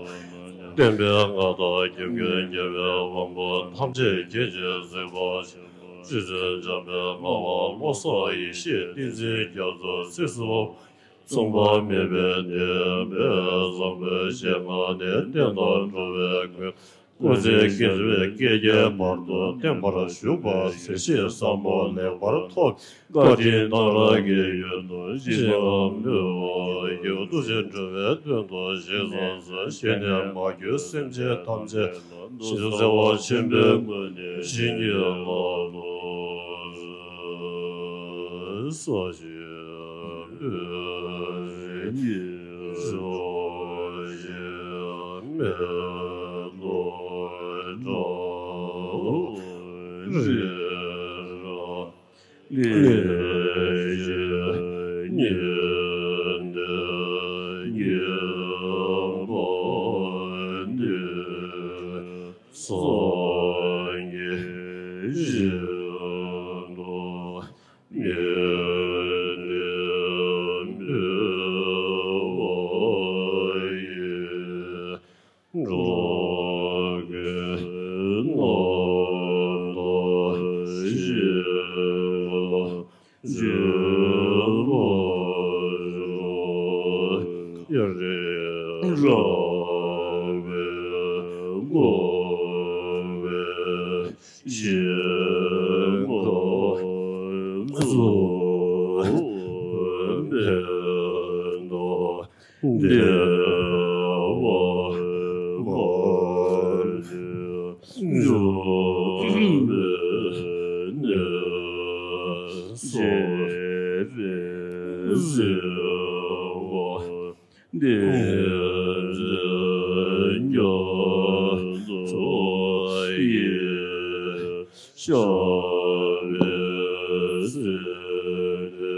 བསྟན་པའི་མངའ་བདག་ཀུན་མཁྱེན་རྒྱལ་བའི་དབང་པོ་ཐམས་ཅད་མཁྱེན་ཅིང་གཟིགས་པ་ཆེན་པོ་རྗེ་བཙུན་འཇམ་དཔལ་དབང་བློ་བཟང་ཡེ་ཤེས་བསྟན་འཛིན་རྒྱ་མཚོ་སྲིད་གསུམ་མཚུངས་པ་མེད་པའི་བསྟན་པའི་བཟང་པོའི་ཞལ་སྔ་ནས་བསྟན་དང་འགྲོ་བའི་མགོན། སྐུ་ཚེ་བསྐལ་པའི་བསྐལ་བརྒྱའི་བར་དུ་བརྟན་པར་བཞུགས་པ་ཟེར་ཞེས་བསམ་མོ་ལེགས་པར་ཐོབ། བཀའ་དྲིན་གདན་རབས་ཀྱི་ཡུལ་དུ་ཞིང་ཁམས་འབུལ་བ་ཡི་གེ་ཐུགས་རྗེ་འགྲོ་བའི་དོན་དུ་གཤེགས་སོ། ཞལ་ནས་མ་གྱུར་སེམས་ཅན་ཐམས་ཅད་ཞིང་བྱེ་བ་ཆེན་པོའི་ངོས་ནས་བྱིན་གྱིས་བརླབ་ཏུ་གསོལ། ཞིང་འབུལ་ཞིང་མེ་ཏོག་སྒྲོལ་རི་རབ། ལས་ཀྱི་ཉི་ཟླའི་ཉི་མ་འདི། སངས་རྒྱས་ཞིང་དུ་ཉི་ཟླའི་འབུལ་བ་ཡིས། འགྲོ་ཀུན་རྣམ་དག་ཞི་བར་འགྱུར་བར་ཤོག། རབ་འཕྲེང་བའི་དངོས་པོའི་ཞིང་ཁམས་སུ་ཕན་དང་བདེ་བ་མ་ལུས་འབྱུང་བའི་གནས་སུ། ཞེས་པའི་ ཟེར་བ། འདི་ཉིད་ཀྱང་ཚོགས་ཡིན་ཤར་བའི་སྲིད་པའི་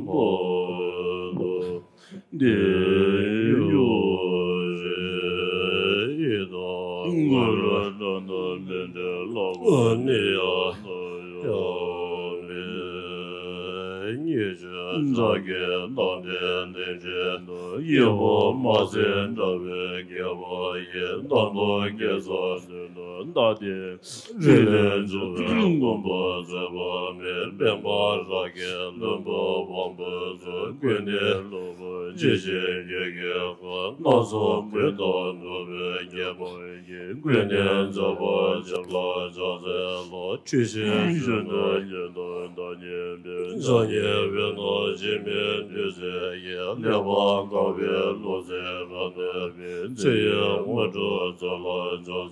བར་དུ། འདི་ཡོད་རེད། ཡི་དམ་གུ་རུ་ཏན་ཏན་མི་འབྲལ་ལྷ་སྐུ་ནི་ཡང་ཡང་མེད། ཉི་ཤུ་རྩ་བརྒྱད་རྣམ་འདྲེན་ལས་འབྲས་དང་། ཡི་དམ་མ་ཟིན་དྲ་བའི་རྒྱལ་པོ་ཡི། རྣམ་རྟོག་བསྐྱེད་རྫོགས་ནུས་ལྡན་ལྟ་སྟེ། རིགས་ལས་འཇུག་པའི་མགོན་པོ་རྩོད་པ་མེད། པདྨ་རཱ་གའི་ལྷུན་པོ་དབང་པོའི་ཚོགས། ཀུན་ནས་བསླུ་བ་ཇི་བཞིན་ཡོད་དགུའི་དཀར། སྣ་ཚོགས་ཀུན་ཏུ་ནུབ་པའི་རྒྱལ་པོ་ཡི། ཀུན་ནས་མཛེས་པ་བྱིན་པ་ཕྱག་འཚལ་ལོ། འཁྲུལ་ཞིང་གཞོན་ནུ་ཡོན་ཏན་བདག་ཉིད་པའི། བྱང་ཉེས་པའི་ནང་འཇིགས་མེད་བདུད་རྩི་ཡིས། ཀླད་པ་གང་བའི་ལུས་རྩལ་རབ་གནས་པའི། ཚེ་ཡི་དངོས་གྲུབ་སྩོལ་ལ་ཕྱག་འཚལ་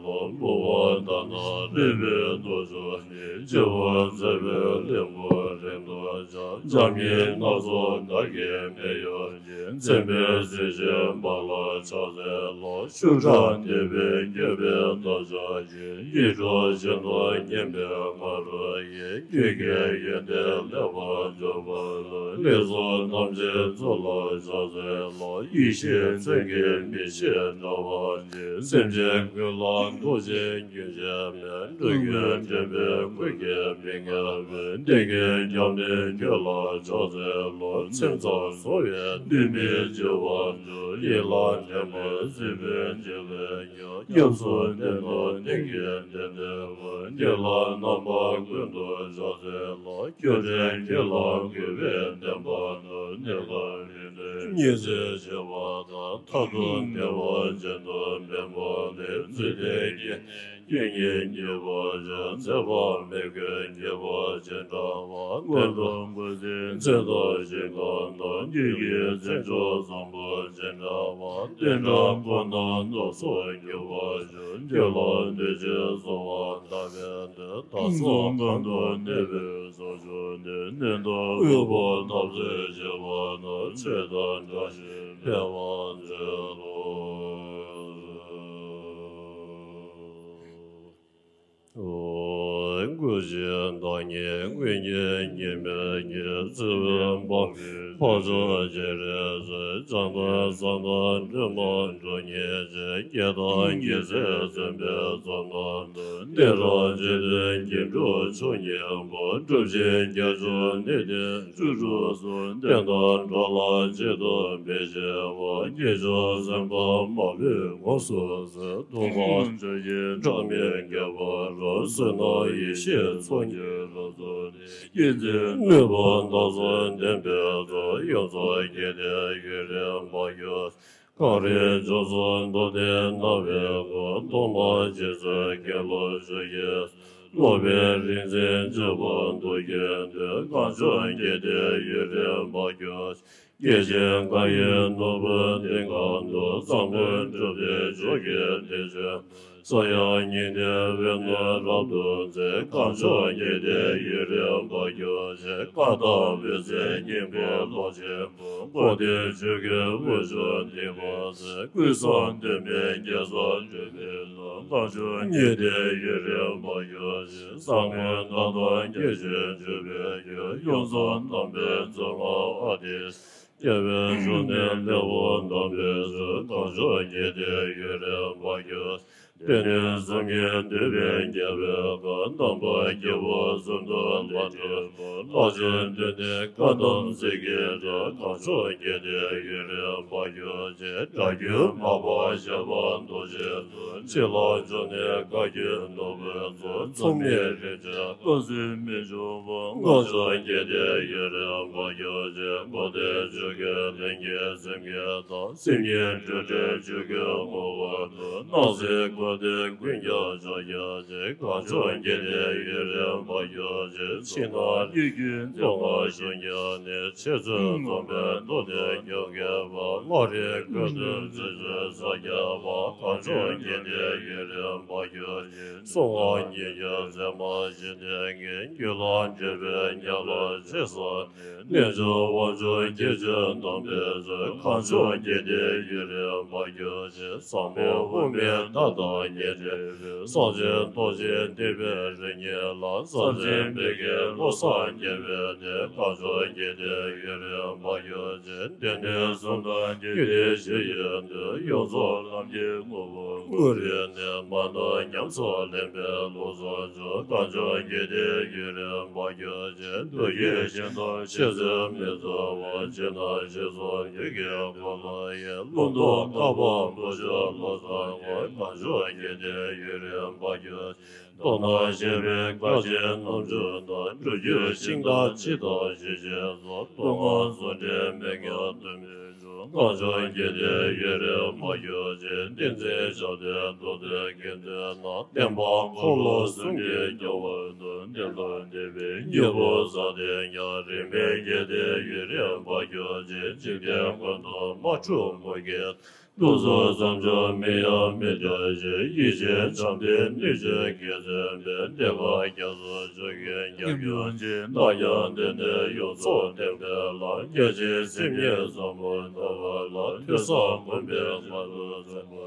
ལོ། ལྷུང་བ་དག་ན་རིག་པའི་རྡོ་རྗེ་ནི། སྤྱི་བོར་མཛད་པའི་ལྷུན་པོ་རིང་དུ་གྱུར། འཇམ་མཉེན་སྣ་ཚོགས་འགའ་ཞིག་མི་གཡོ་ཞིང་། མཚན་དཔེའི་གཟི་བརྗིད་འབར་ལ་ཕྱག་འཚལ་ལོ། ཤུགས་དྲག་བདེ་བའི་སྐྱོབ་པའི་སྟོབས་མཆོག་ཡིས། ཡིད་འཕྲོག་བཞིན་དུ་སྙན་པའི་ང་རོ་ཡིས། རྒྱུད་ཀྱི་ཡོན་ཏན་ལེགས་པར་འཇོམས་པ་དང་། ལས་ཚོགས་ཐམས་ཅད་སྩོལ་ལ་ཕྱག་འཚལ་ལོ། ཡེ་ཤེས་མཚོན་གྱི་མིག་ཤེས་འདྲ་བ་ཅན། སེམས་ཅན་ཀུན་ལ་ཐུགས་རྗེ་རྒྱུན་ཆད་མེད། འགྲོ་ཀུན་འདྲེན་པའི་མགོན་གྱི་མིང་ལྔ་བས། བདེ་སྐྱིད་རྒྱབ་ནས་ཁྱོད་ལ་ཕྱག་འཚལ་ལོ། སེམས་ཙམ་གཟུང་བས་འདུན་པའི་བྱ་བ་འགྲུབ། ཡིད་ལ་དྲན་པས་གཟིགས་པའི་འཇིགས་པས་ཉོན། ཉམས་སུ་བསྟེན་ནས་བདེ་སྐྱིད་དེ་འདྲ་བ། ཉིད་ལ་རྣམ་པ་ཀུན་ཏུ་ཕྱག་འཚལ་ལོ། སྐྱོབ་འདྲེན་ཁྱེད་ལ་གུས་པས་བསྟེན་པ་དང་། གནས་སྐབས་རིམ་གྲོ་ཉི་ཚེ་བྱེད་པ་དང་། མཐར་ཐུག་བདེ་བ་ཅན་དུ་འཕེན་པ་ལས། འཇིག་རྟེན་སྐྱེ་གནས་སྐྱེ་གཉིས་གཉིས་པ་ཅན། ཚེ་དཔག་མེད་ཀུན་གྱི་བར་ཆད་འདྲ་བ། བསྟན་དང་འགོ་འཛིན་མཚན་དང་ཞིང་ཁམས་དང་། རྒྱུད་ཀྱི་མཚན་མཆོག་བཟང་པོ་ཅན་འདྲ་བ། བསྟན་དགྲ་འཁོར་དང་ནོར་སོགས་རྒྱུ་བ་ཆུང་། རྒྱུད་ལ་འདུ་བྱེད་གསོ་བ་དག་པའི་མཐུས། དྭགས་པོ་གང་དུ་གནས་པའི་ཚོགས་མཆོག་ནི། གནོད་དང་འོས་པ་འཐབ་རྩོད་བྱེད་པ་དང་། ཆོས་དང་འདྲ་ཞིང་འཕེལ་བར་མཛད་དོ། སྐུ་བཞི་བདག་ཉིད་དངོས་ཉིད་གཉིས་མེད་ཉིད། བརྩེ་བའི་འཕགས་པའི་འཕགས་མཆོག་སྤྱན་རས་གཟིགས། བྱང་དང་བཟང་དང་སྒྲོལ་མ་གྲོལ་སྙིང་རྗེ། སྐྱེ་དང་སྐྱེ་ཚེ་བརྩོན་པའི་ཚོགས་རྣམས་དང་། བདེ་རབ་འཇིག་རྟེན་སྐྱེ་འགྲོ་ཆོས་ཉིད་པ། སྒྲུབ་ཆེན་རྒྱ་མཚོ་གནས་བརྟན་བཅུ་དྲུག་གསུམ། བསྟན་དང་འགྲོ་ལ་གཅིག་ཏུ་འབད་བཞིན་པ། སྐྱེས་མཆོག་སེམས་དཔའ་མ་ལུས་དངོས་སུ་གཟིགས། སྟོང་པ་ཆོས་ཀྱི་སྒྲོན་མེ་རྒྱས་པ་རུ། བསོད་ནམས་ཡེ་ཤེས་ཚོགས་གཉིས་རབ་རྫོགས་ནས། ཀུན་མཛེས་ནུས་པ་དྭགས་པོ་ལྡན་པའི་ཚོགས། ཡོངས་རྫོགས་རྒྱས་ཏེ་ཡུན་རིང་འབར་གྱུར་ཅིག། གངས་རིའི་ལྗོངས་སུ་འདུ་སྟེ་སྣང་བའི་སྒོ། སྟོང་པ་རྗེས་སུ་སྐྱེ་ལོ་བཅུ་ཡི། སློབ་པའི་རིག་འཛིན་འཇུག་པ་མདོ་རྒྱུད་དུ། གངས་ལྗོངས་རྒྱས་ཏེ་ཡུན་རིང་འབར་གྱུར་ཅིག། སྐྱེས་ཆེན་འགའ་ཡི་ནོར་བུ་ལྡིང་ཁང་དུ། བསམ་དགོས་འགྲུབ་སྟེ་མཆོག་གི་བདེ་ཆེན། ས་ཡང་ཉིད་ནས་འོད་སྣང་རབ་ཏུ་མཛད། གངས་ལྗོངས་རྒྱས་ཏེ་ཡུན་རིང་འབར་གྱུར་ཅིག། བཀའ་དང་འོད་ཟེར་སྙིང་པོའི་གློག་ཆེན་པོ། འཁོར་འདས་ཆོས་ཀྱི་དབུ་ཕྱུག་བརྡེག་པར་མཛད། ཀུན་བཟང་སྟོན་པའི་རྒྱལ་ཚབ་སྤྲུལ་པའི་ལྷ། གངས་ལྗོངས་རྒྱས་ཏེ་ཡུན་རིང་འབར་གྱུར་ཅིག། བསམ་དགོས་མཐའ་དག་རྒྱ་ཆེན་འཇུག་པའི་རྒྱུ། ཡོངས་རྫོགས་དམ་པའི་མཛོད་ལ་ཨ་ཏི། རྒྱལ་བའི་གཞུང་ནས་ལེགས་པར་གདམས་པའི་ཚུལ། གངས་ལྗོངས་རྒྱས་ཏེ་ཡུན་རིང་འབར་གྱུར་ཅིག། དེ་ནས་བསམ་ཡས་འདུས་པའི་རྒྱལ་པོའི་བཀའ། རྣམ་པར་དགེ་བ་གསུམ་དུ་མ་འཁྲུལ་པ། ལྷ་ཆེན་འདུས་ནས་བཀའ་གདམས་ཚིག་གི་སྒྲ། གངས་ལྗོངས་རྒྱས་ཏེ་ཡུན་རིང་འབར་གྱུར་ཅིག། སྒྲ་བསྒྱུར་མར་པ་ཞབས་པད་རྡོ་རྗེ་གསུམ། ཕྱི་ལ་འབྱོན་ནས་བཀའ་བརྒྱུད་ནོར་བུའི་ཚོགས། མཚུངས་མེད་རིན་ཆེན་བཀའ་སྲིད་མི་འབྱུང་བ། གངས་ལྗོངས་རྒྱས་ཏེ་ཡུན་རིང་འབར་གྱུར་ཅིག། འཁོར་འདས་ཆོས་ཀྱི་ལྷུན་གྱིས་སེམས་ཀྱི་བདག། སེམས་ཉིད་སྤྲོས་བྲལ་ཆོས་ཀྱི་ངོ་བོ་ཉིད། སྣང་སྲིད་ དེ་ཀུན་ཀྱང་ཕྱག་རྒྱ་ཆེ། གང་བྱུང་དགེ་ལྡན་ཡུན་རིང་བར་གྱུར་ཅིག་ཕྱི་ནང་གཉིས་ཀྱི་མཚོ་སྔོན་ཞིང་ཁྱེར་ནས། འཆད་རྩོད་རྩོམ་པའི་མདོ་སྡེ་རྒྱབ་འགལ་བ། སྔགས་རིག་ཀུན་ཏུ་བརྩི་བྱའི་ཕྱག་རྒྱ་བ། གང་བྱུང་དགེ་ལྡན་ཡུན་རིང་བར་གྱུར་ཅིག་གསུང་ངག་གཉིས་ཀྱི་མཛད་མ་ཞི་བདེ་ངེས། རྒྱུད་ལ་འབྲེལ་བའི་ཉམས་ལ་ཆེ་ས་ནས། རྣལ་འབྱོར་དབང་ཕྱུག་སྐྱེ་མཆེད་རྣམ་པའི་ཚོགས། གང་བྱུང་དགེ་ལྡན་ཡུན་རིང་བར་གྱུར་ཅིག་ཟབ་མོ་དབུ་མའི་མཐའ་དང་ཉེ་འབྲེལ་བའི། གསང་ཆེན་རྡོ་རྗེ་ཐེག་པའི་རིམ་གཉིས་ལ། ཟབ་ཆེན་མི་དགེ་བློ་བཟང་རྒྱལ་བའི་གནས། གང་བྱུང་དགེ་ལྡན་ཡུན་རིང་བར་གྱུར་ཅིག་བདེན་གནས་གསུམ་དང་རྒྱུད་སྡེ་བཞི་ཡི་མདོ། ཡོངས་རྫོགས་ལམ་གྱི་དངོས་པོ་དངོས་རིག་གནས། མ་ནོར་ཉམས་སུ་ལེན་པའི་བློ་བཟང་མཆོག་གང་བྱུང་དགེ་ལྡན་ཡུན་རིང་བར་གྱུར་ཅིག་མདོ་རྒྱུད་ཤིང་རྟ་ཆེ་ཆུང་མི་གཙང་བ། ཕྱི་ནང་ཕྱི་ཚུལ་རྒྱུད་ཀྱི་འཁོར་ལོ་ཡི། ལུང་རྟོགས་བཀའ་བབས་བུ་ཆུང་བློ་བཟང་ངོ་། གང་བྱུང་དགེ་ལྡན་ཡུན་རིང་བར་གྱུར་ཅིག་མདོར་ན་གཞན་ཕན་དཀའ་ཆེན་རྣམ་བཅུ་དང་། སྒྲུབ་བརྒྱུད་ཤིང་རྟ་སྤྱི་དང་ཞི་བྱེད་སོགས། མདོ་སྔགས་ཟུང་འབྲེལ་མན་ངག་དུ་མའི་མཇུག་གང་བྱུང་དགེ་ལྡན་ཡུན་རིང་བར་གྱུར་ཅིག་བསྟན་འཛིན་ཞབས་བརྟན་མདོ་སྡེ་དགེ་འདུན་ནང་། བསྟན་པ་འཁོར་ལོ་གསུམ་གྱིས་སྐྱོང་བར་འདུད། གནས་དང་འདས་པའི་སྙིང་པོ་བཟང་ལྡན་ཀྱང་། རིས་མེད་དགེ་ལྡན་ཡུན་རིང་བར་གྱུར་ཅིག་འཇིག་རྟེན་ཀུན་ཏུ་མ་འཁྲུགས་མུ་གེ། གདུག་རྩུབ་ཙམ་ཀྱང་མིང་ཡང་མི་འདོགས་ཤིང་། ཡིད་བཞིན་བྱམས་ལྡན་སྣོད་བཅུད་དགེ་འཛིན་པའི། གནས་སྐབས་རྒྱ་མཚོ་ཆུ་རྒྱུན་ཉམས་མྱོང་ཅན། རྣམ་ཡངས་གདན་ནས་ཡོངས་རྫོགས་བསྟན་པའི་ལམ། རྒྱ་ཆེའི་སེམས་ཉིད་ཟབ་མོ་ཐོབ་པ་ལ། ཐོས་བསམ་སྒོམ་པས་མ་ལུས་བརྩོན་པ།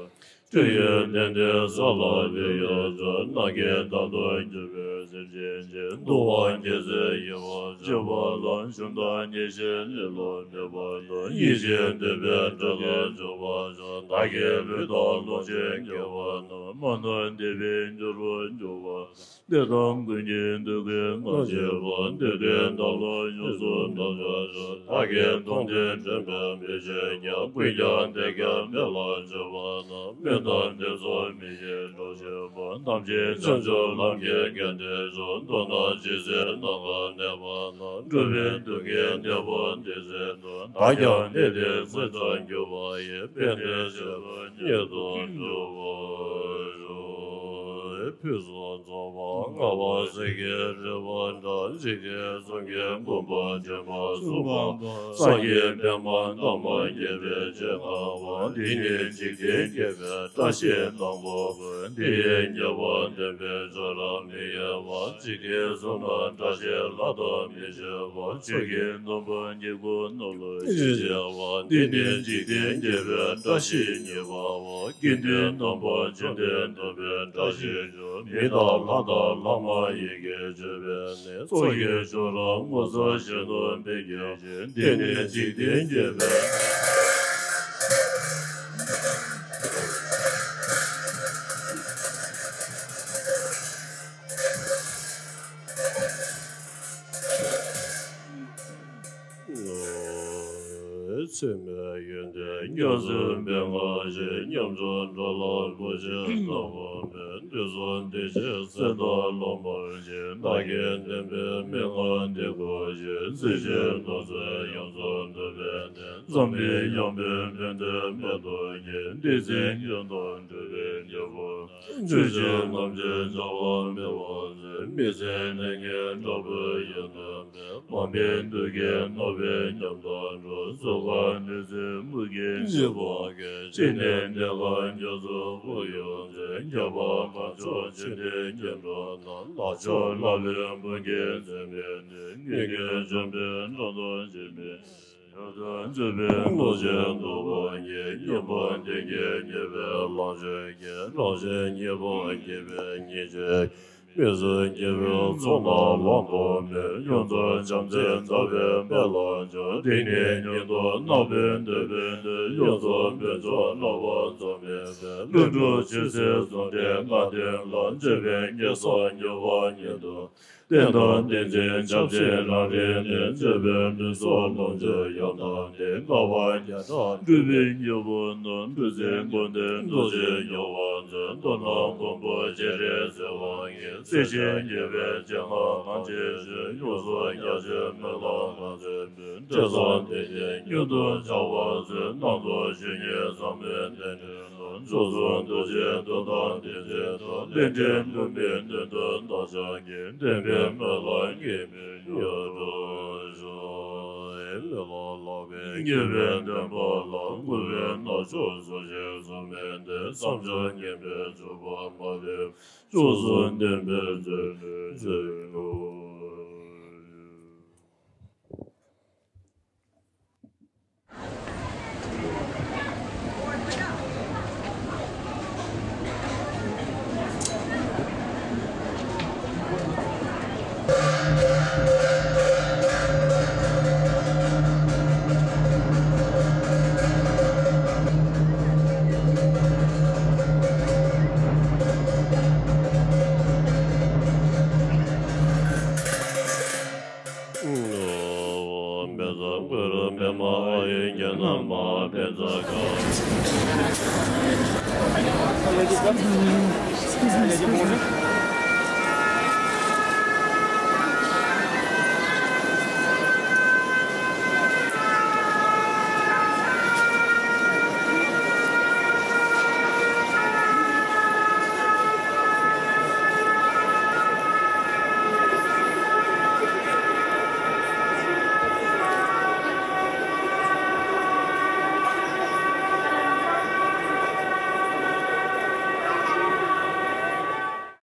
སྤྱོད་ཡུལ་གཏན་བདེ་ས་ལ་བོད་ཡུལ་སྤྱོད། ནམ་མཁའི་མཐའ་སྟོང་འགྱུར་བའི་སེམས་ཅན་གྱི། སྡུག་དབང་སྐྱེ་ཚེ་ཡི་དབང་བྱེད་པ་ལ། གཞུང་དང་ཉེར་ཞིའི་ལེ་ལོ་མེད་པ་དང་། ཡིད་བཞིན་འདུན་པའི་འགྲོ་དོན་འབྱུང་བར་ཤོག་བདག་གི་ལུས་དང་ལོངས་སྤྱོད་དགེ་བ་རྣམས། མ་ནོར་བདེ་བའི་འབྱོར་པར་འགྱུར་བར་ཤོག་བདེ་སྟོང་ཀུན་གྱི་འདོད་དགུའི་ངག་བཞིན་པ། འདོད་དོན་དམ་ལ་ཡོངས་སུ་འགྲོ་བར་ཤོག་བདག་གི་མཐོང་ཐོས་དྲན་པས་མི་ཆོད་ཀྱང་། ཀུན་ཀྱང་འདོད་ཁམས་མེད་ལ་སྤྱོད་པ་རྣམས། སྨོན་དང་འདོད་ཚོགས་མི་བཞེད་འགྲོ་བྱེད་པ། ཐམས་ཅད་བྱང་ཆུབ་ལམ་གྱི་གལ་ཏེ་མཆོག་བདག་ནི་ཇི་སྲིད་ནམ་མཁའ་གནས་པ་ན། འགྲོ་བའི་སྡུག་བསྔལ་གནས་པ་འདི་སྲིད་དུ། བདག་ཀྱང་གནས་དེར་ཚེ་མཐར་འགྱུར་བ་ཡི། ཕན་བདེའི་རྒྱུ་ཉིད་དུ་འགྱུར་བར་ཤོག་ཕུན་སུམ་ཚོགས་པ་ལྔ་པ་གསེར་གྱི་རི་བོ་འདྲ། འཇིག་རྟེན་གསུམ་གྱི་མགོན་པོ་འདྲེན་པ་གསུམ་པ། ས་གཞི་པདྨ་འདབ་མ་བརྒྱད་པའི་སྤྱན་སྔ་བ། འདི་ནི་འཇིག་རྟེན་བརྒྱད་པའི་བཀྲ་ཤིས་དང་པོ་པོ། འདི་ཡི་ཉེ་བར་འདོན་པའི་སྦྱོར་རམ་མི་གཡེལ་བ། འཇིག་རྟེན་གསུམ་ན་བཀྲ་ཤིས་ལྷ་དང་མི་ཕྱེད་པ། ཆོས་ཀྱི་སྣུམ་པོ་སྙིང་པོ་རྣམས་ལ་ཞེས་བྱ་བ། འདི་ནི་འཇིག་རྟེན་བརྒྱད་པའི་བཀྲ་ཤིས་གཉིས་པའོ། དགེ་འདུན་རྣམ་པ་བཅོམ་ལྡན་འདས་དང་བཀྲ་ཤིས་ཤོག་མི་དང་ལྷ་དང་ལྷ་མ་ཡིན་གྱི་མཆོད་པའི་གནས། ཚོགས་ཀྱི་མཆོག་རབ་ངོ་མཚར་ཤིན་ཏུ་འཕེལ་གྱུར་ཅིག་འདི་ནི་འཇིག་རྟེན་བརྒྱད་པའི། ཚད་མེད་ཡོན་ཏན་སྐྱབས་སུ་འབད་བར་བྱེད། ཉམ་ཆུང་འགྲོ་ལ་བུ་གཞི་ལྟ་བུ་མེད། དུས་གསུམ་བདེ་གཤེགས་སྲས་དང་ལོངས་པར་བྱེད། བདག་གིས་བསྟན་པའི་མན་ངག་འདི་གོ་ཞིང་། གཟི་བརྗིད་རྡོ་རྗེ་ཡོངས་རྫོགས་འགྲུབ་པའི་གནས། འཛམ་བུའི་དབྱངས་འབེབས་ཕན་བདེ་མེ་ཏོག་གི། བདེ་ཆེན་ཡོན་ཏན་འགྲུབ་པའི་རྒྱལ་པོ། ཆོས་ཀྱི་རྣམ་འབྱེད་བྱ་བ་མེད་པར་མཛད། མི་ཟད་ལས་ངན་དྲག་པོའི་ཡོན་ཏན་མེད། མ་འཕེལ་དུས་ཀྱི་ནོར་བུའི་ཉམས་དང་འགྲོགས། གཟུགས་ཁམས་ནུས་ཚད་མུ་གེས་མི་ཕོག་གི། ཅི་ནས་འདས་ཁམས་རྒྱ་མཚོའི་དབུགས་དབྱུང་ཚེ། རྒྱལ་བ་དཀོན་མཆོག་ཆེ་འབྲིང་སྐྱེ་འགྲོ་རྣམས། ལྷ་མཆོག་ལྷ་བུའི་འབུམ་གྱིས་མཚན་པའི་གནས། མངོན་གྱུར་འཇོམས་པའི་འགྲོ་དོན་བྱེད་མི། ཡང་དག་སྤྱོད་པའི་བློ་ཆེན་རྡོ་རྗེ་ཉིད། སྙིང་པོ་བདེ་སྐྱིད་རྙེད་པའི་ལམ་ཆོས་ཀྱི། རང་གཞན་གཉིས་པོ་དགེ་བའི་ཉེས་སྤྱོད་ཀྱི། མི་བཟོད་དགེ་བའི་ཚོགས་རྣམས་བླང་དོར་མེད། ཡོངས་རྫོགས་བྱམས་བརྩེས་མཛའ་བའི་དཔལ་ལ་འཇུག་དེ་ནས་མྱུར་དུ་རྣམ་པར་འདོད་པའི་དོན། ཡོངས་རྫོགས་དཔལ་མཆོག་བསླབ་པ་རྩོལ་མེད་པའི། ལྷུན་གྲུབ་ཆོས་སྲིད་ཟུང་འབྲེལ་ལྔ་ལྡན་ལ། སྤྱོད་པའི་སྐལ་བཟང་མྱུར་བ་ཉིད་དུ། རྟེན་དང་བསྟན་འཛིན་ཆབ་སྲིད་རང་རིག་ནི། སྤྱོད་པའི་མི་སྲུན་ལོངས་སྤྱོད་ཡོན་ཏན་ནི། དགའ་བ་བརྒྱ་ཕྲག་སྤྲུལ་པའི་རྒྱལ་པོ་ནི། འབྲུ་རྩེའི་མགོན་དེ་རྡོ་རྗེ་རྒྱལ་པོ་མཛོད། མདོར་ན་མགོན་པོ་སྤྱན་རས་གཟིགས་དབང་གིས། སྲིད་ཞིའི་རྒྱལ་པོའི་སྤྱན་སྔར་གང་ཅི་བྱེད། གཡུ་སོགས་རྒྱ་ཆེན་མི་ལ་ག་ཚོད་འབུལ། བཀྲ་ཤིས་བདེ་ཆེན་མྱུར་དུ་འཆར་བར་མཛོད། རྣམ་རྟོག་ཆོས་ཉིད་ཟག་མེད་རྟེན་འབྲེལ། མཆོག་གསུམ་རྡོ་རྗེའི་མདོ་དང་བསྟན་འཛིན་དང་། ལས་འབྲས་མུན་པའི་གནད་དོན་བདག་ཅག་གི། བསྟན་པའི་མེ་ལྷ་ཉི་མའི་ཡུལ་དུ་ཤོག། མེ་ལྷ་ལག་པའི་ཉི་མའི་བདེན་པ་ལ། མགུལ་མེ་སྣ་ཚོགས་གཟུགས་ཅན་གཟུགས་མེད་དེ། བསམ་བྱ་ངན་པའི་སྤྱོད་པ་མ་ལུས། མཆོག་གསུམ་བདེན་པའི་མཛོད་ནས་མཛོད་དུ།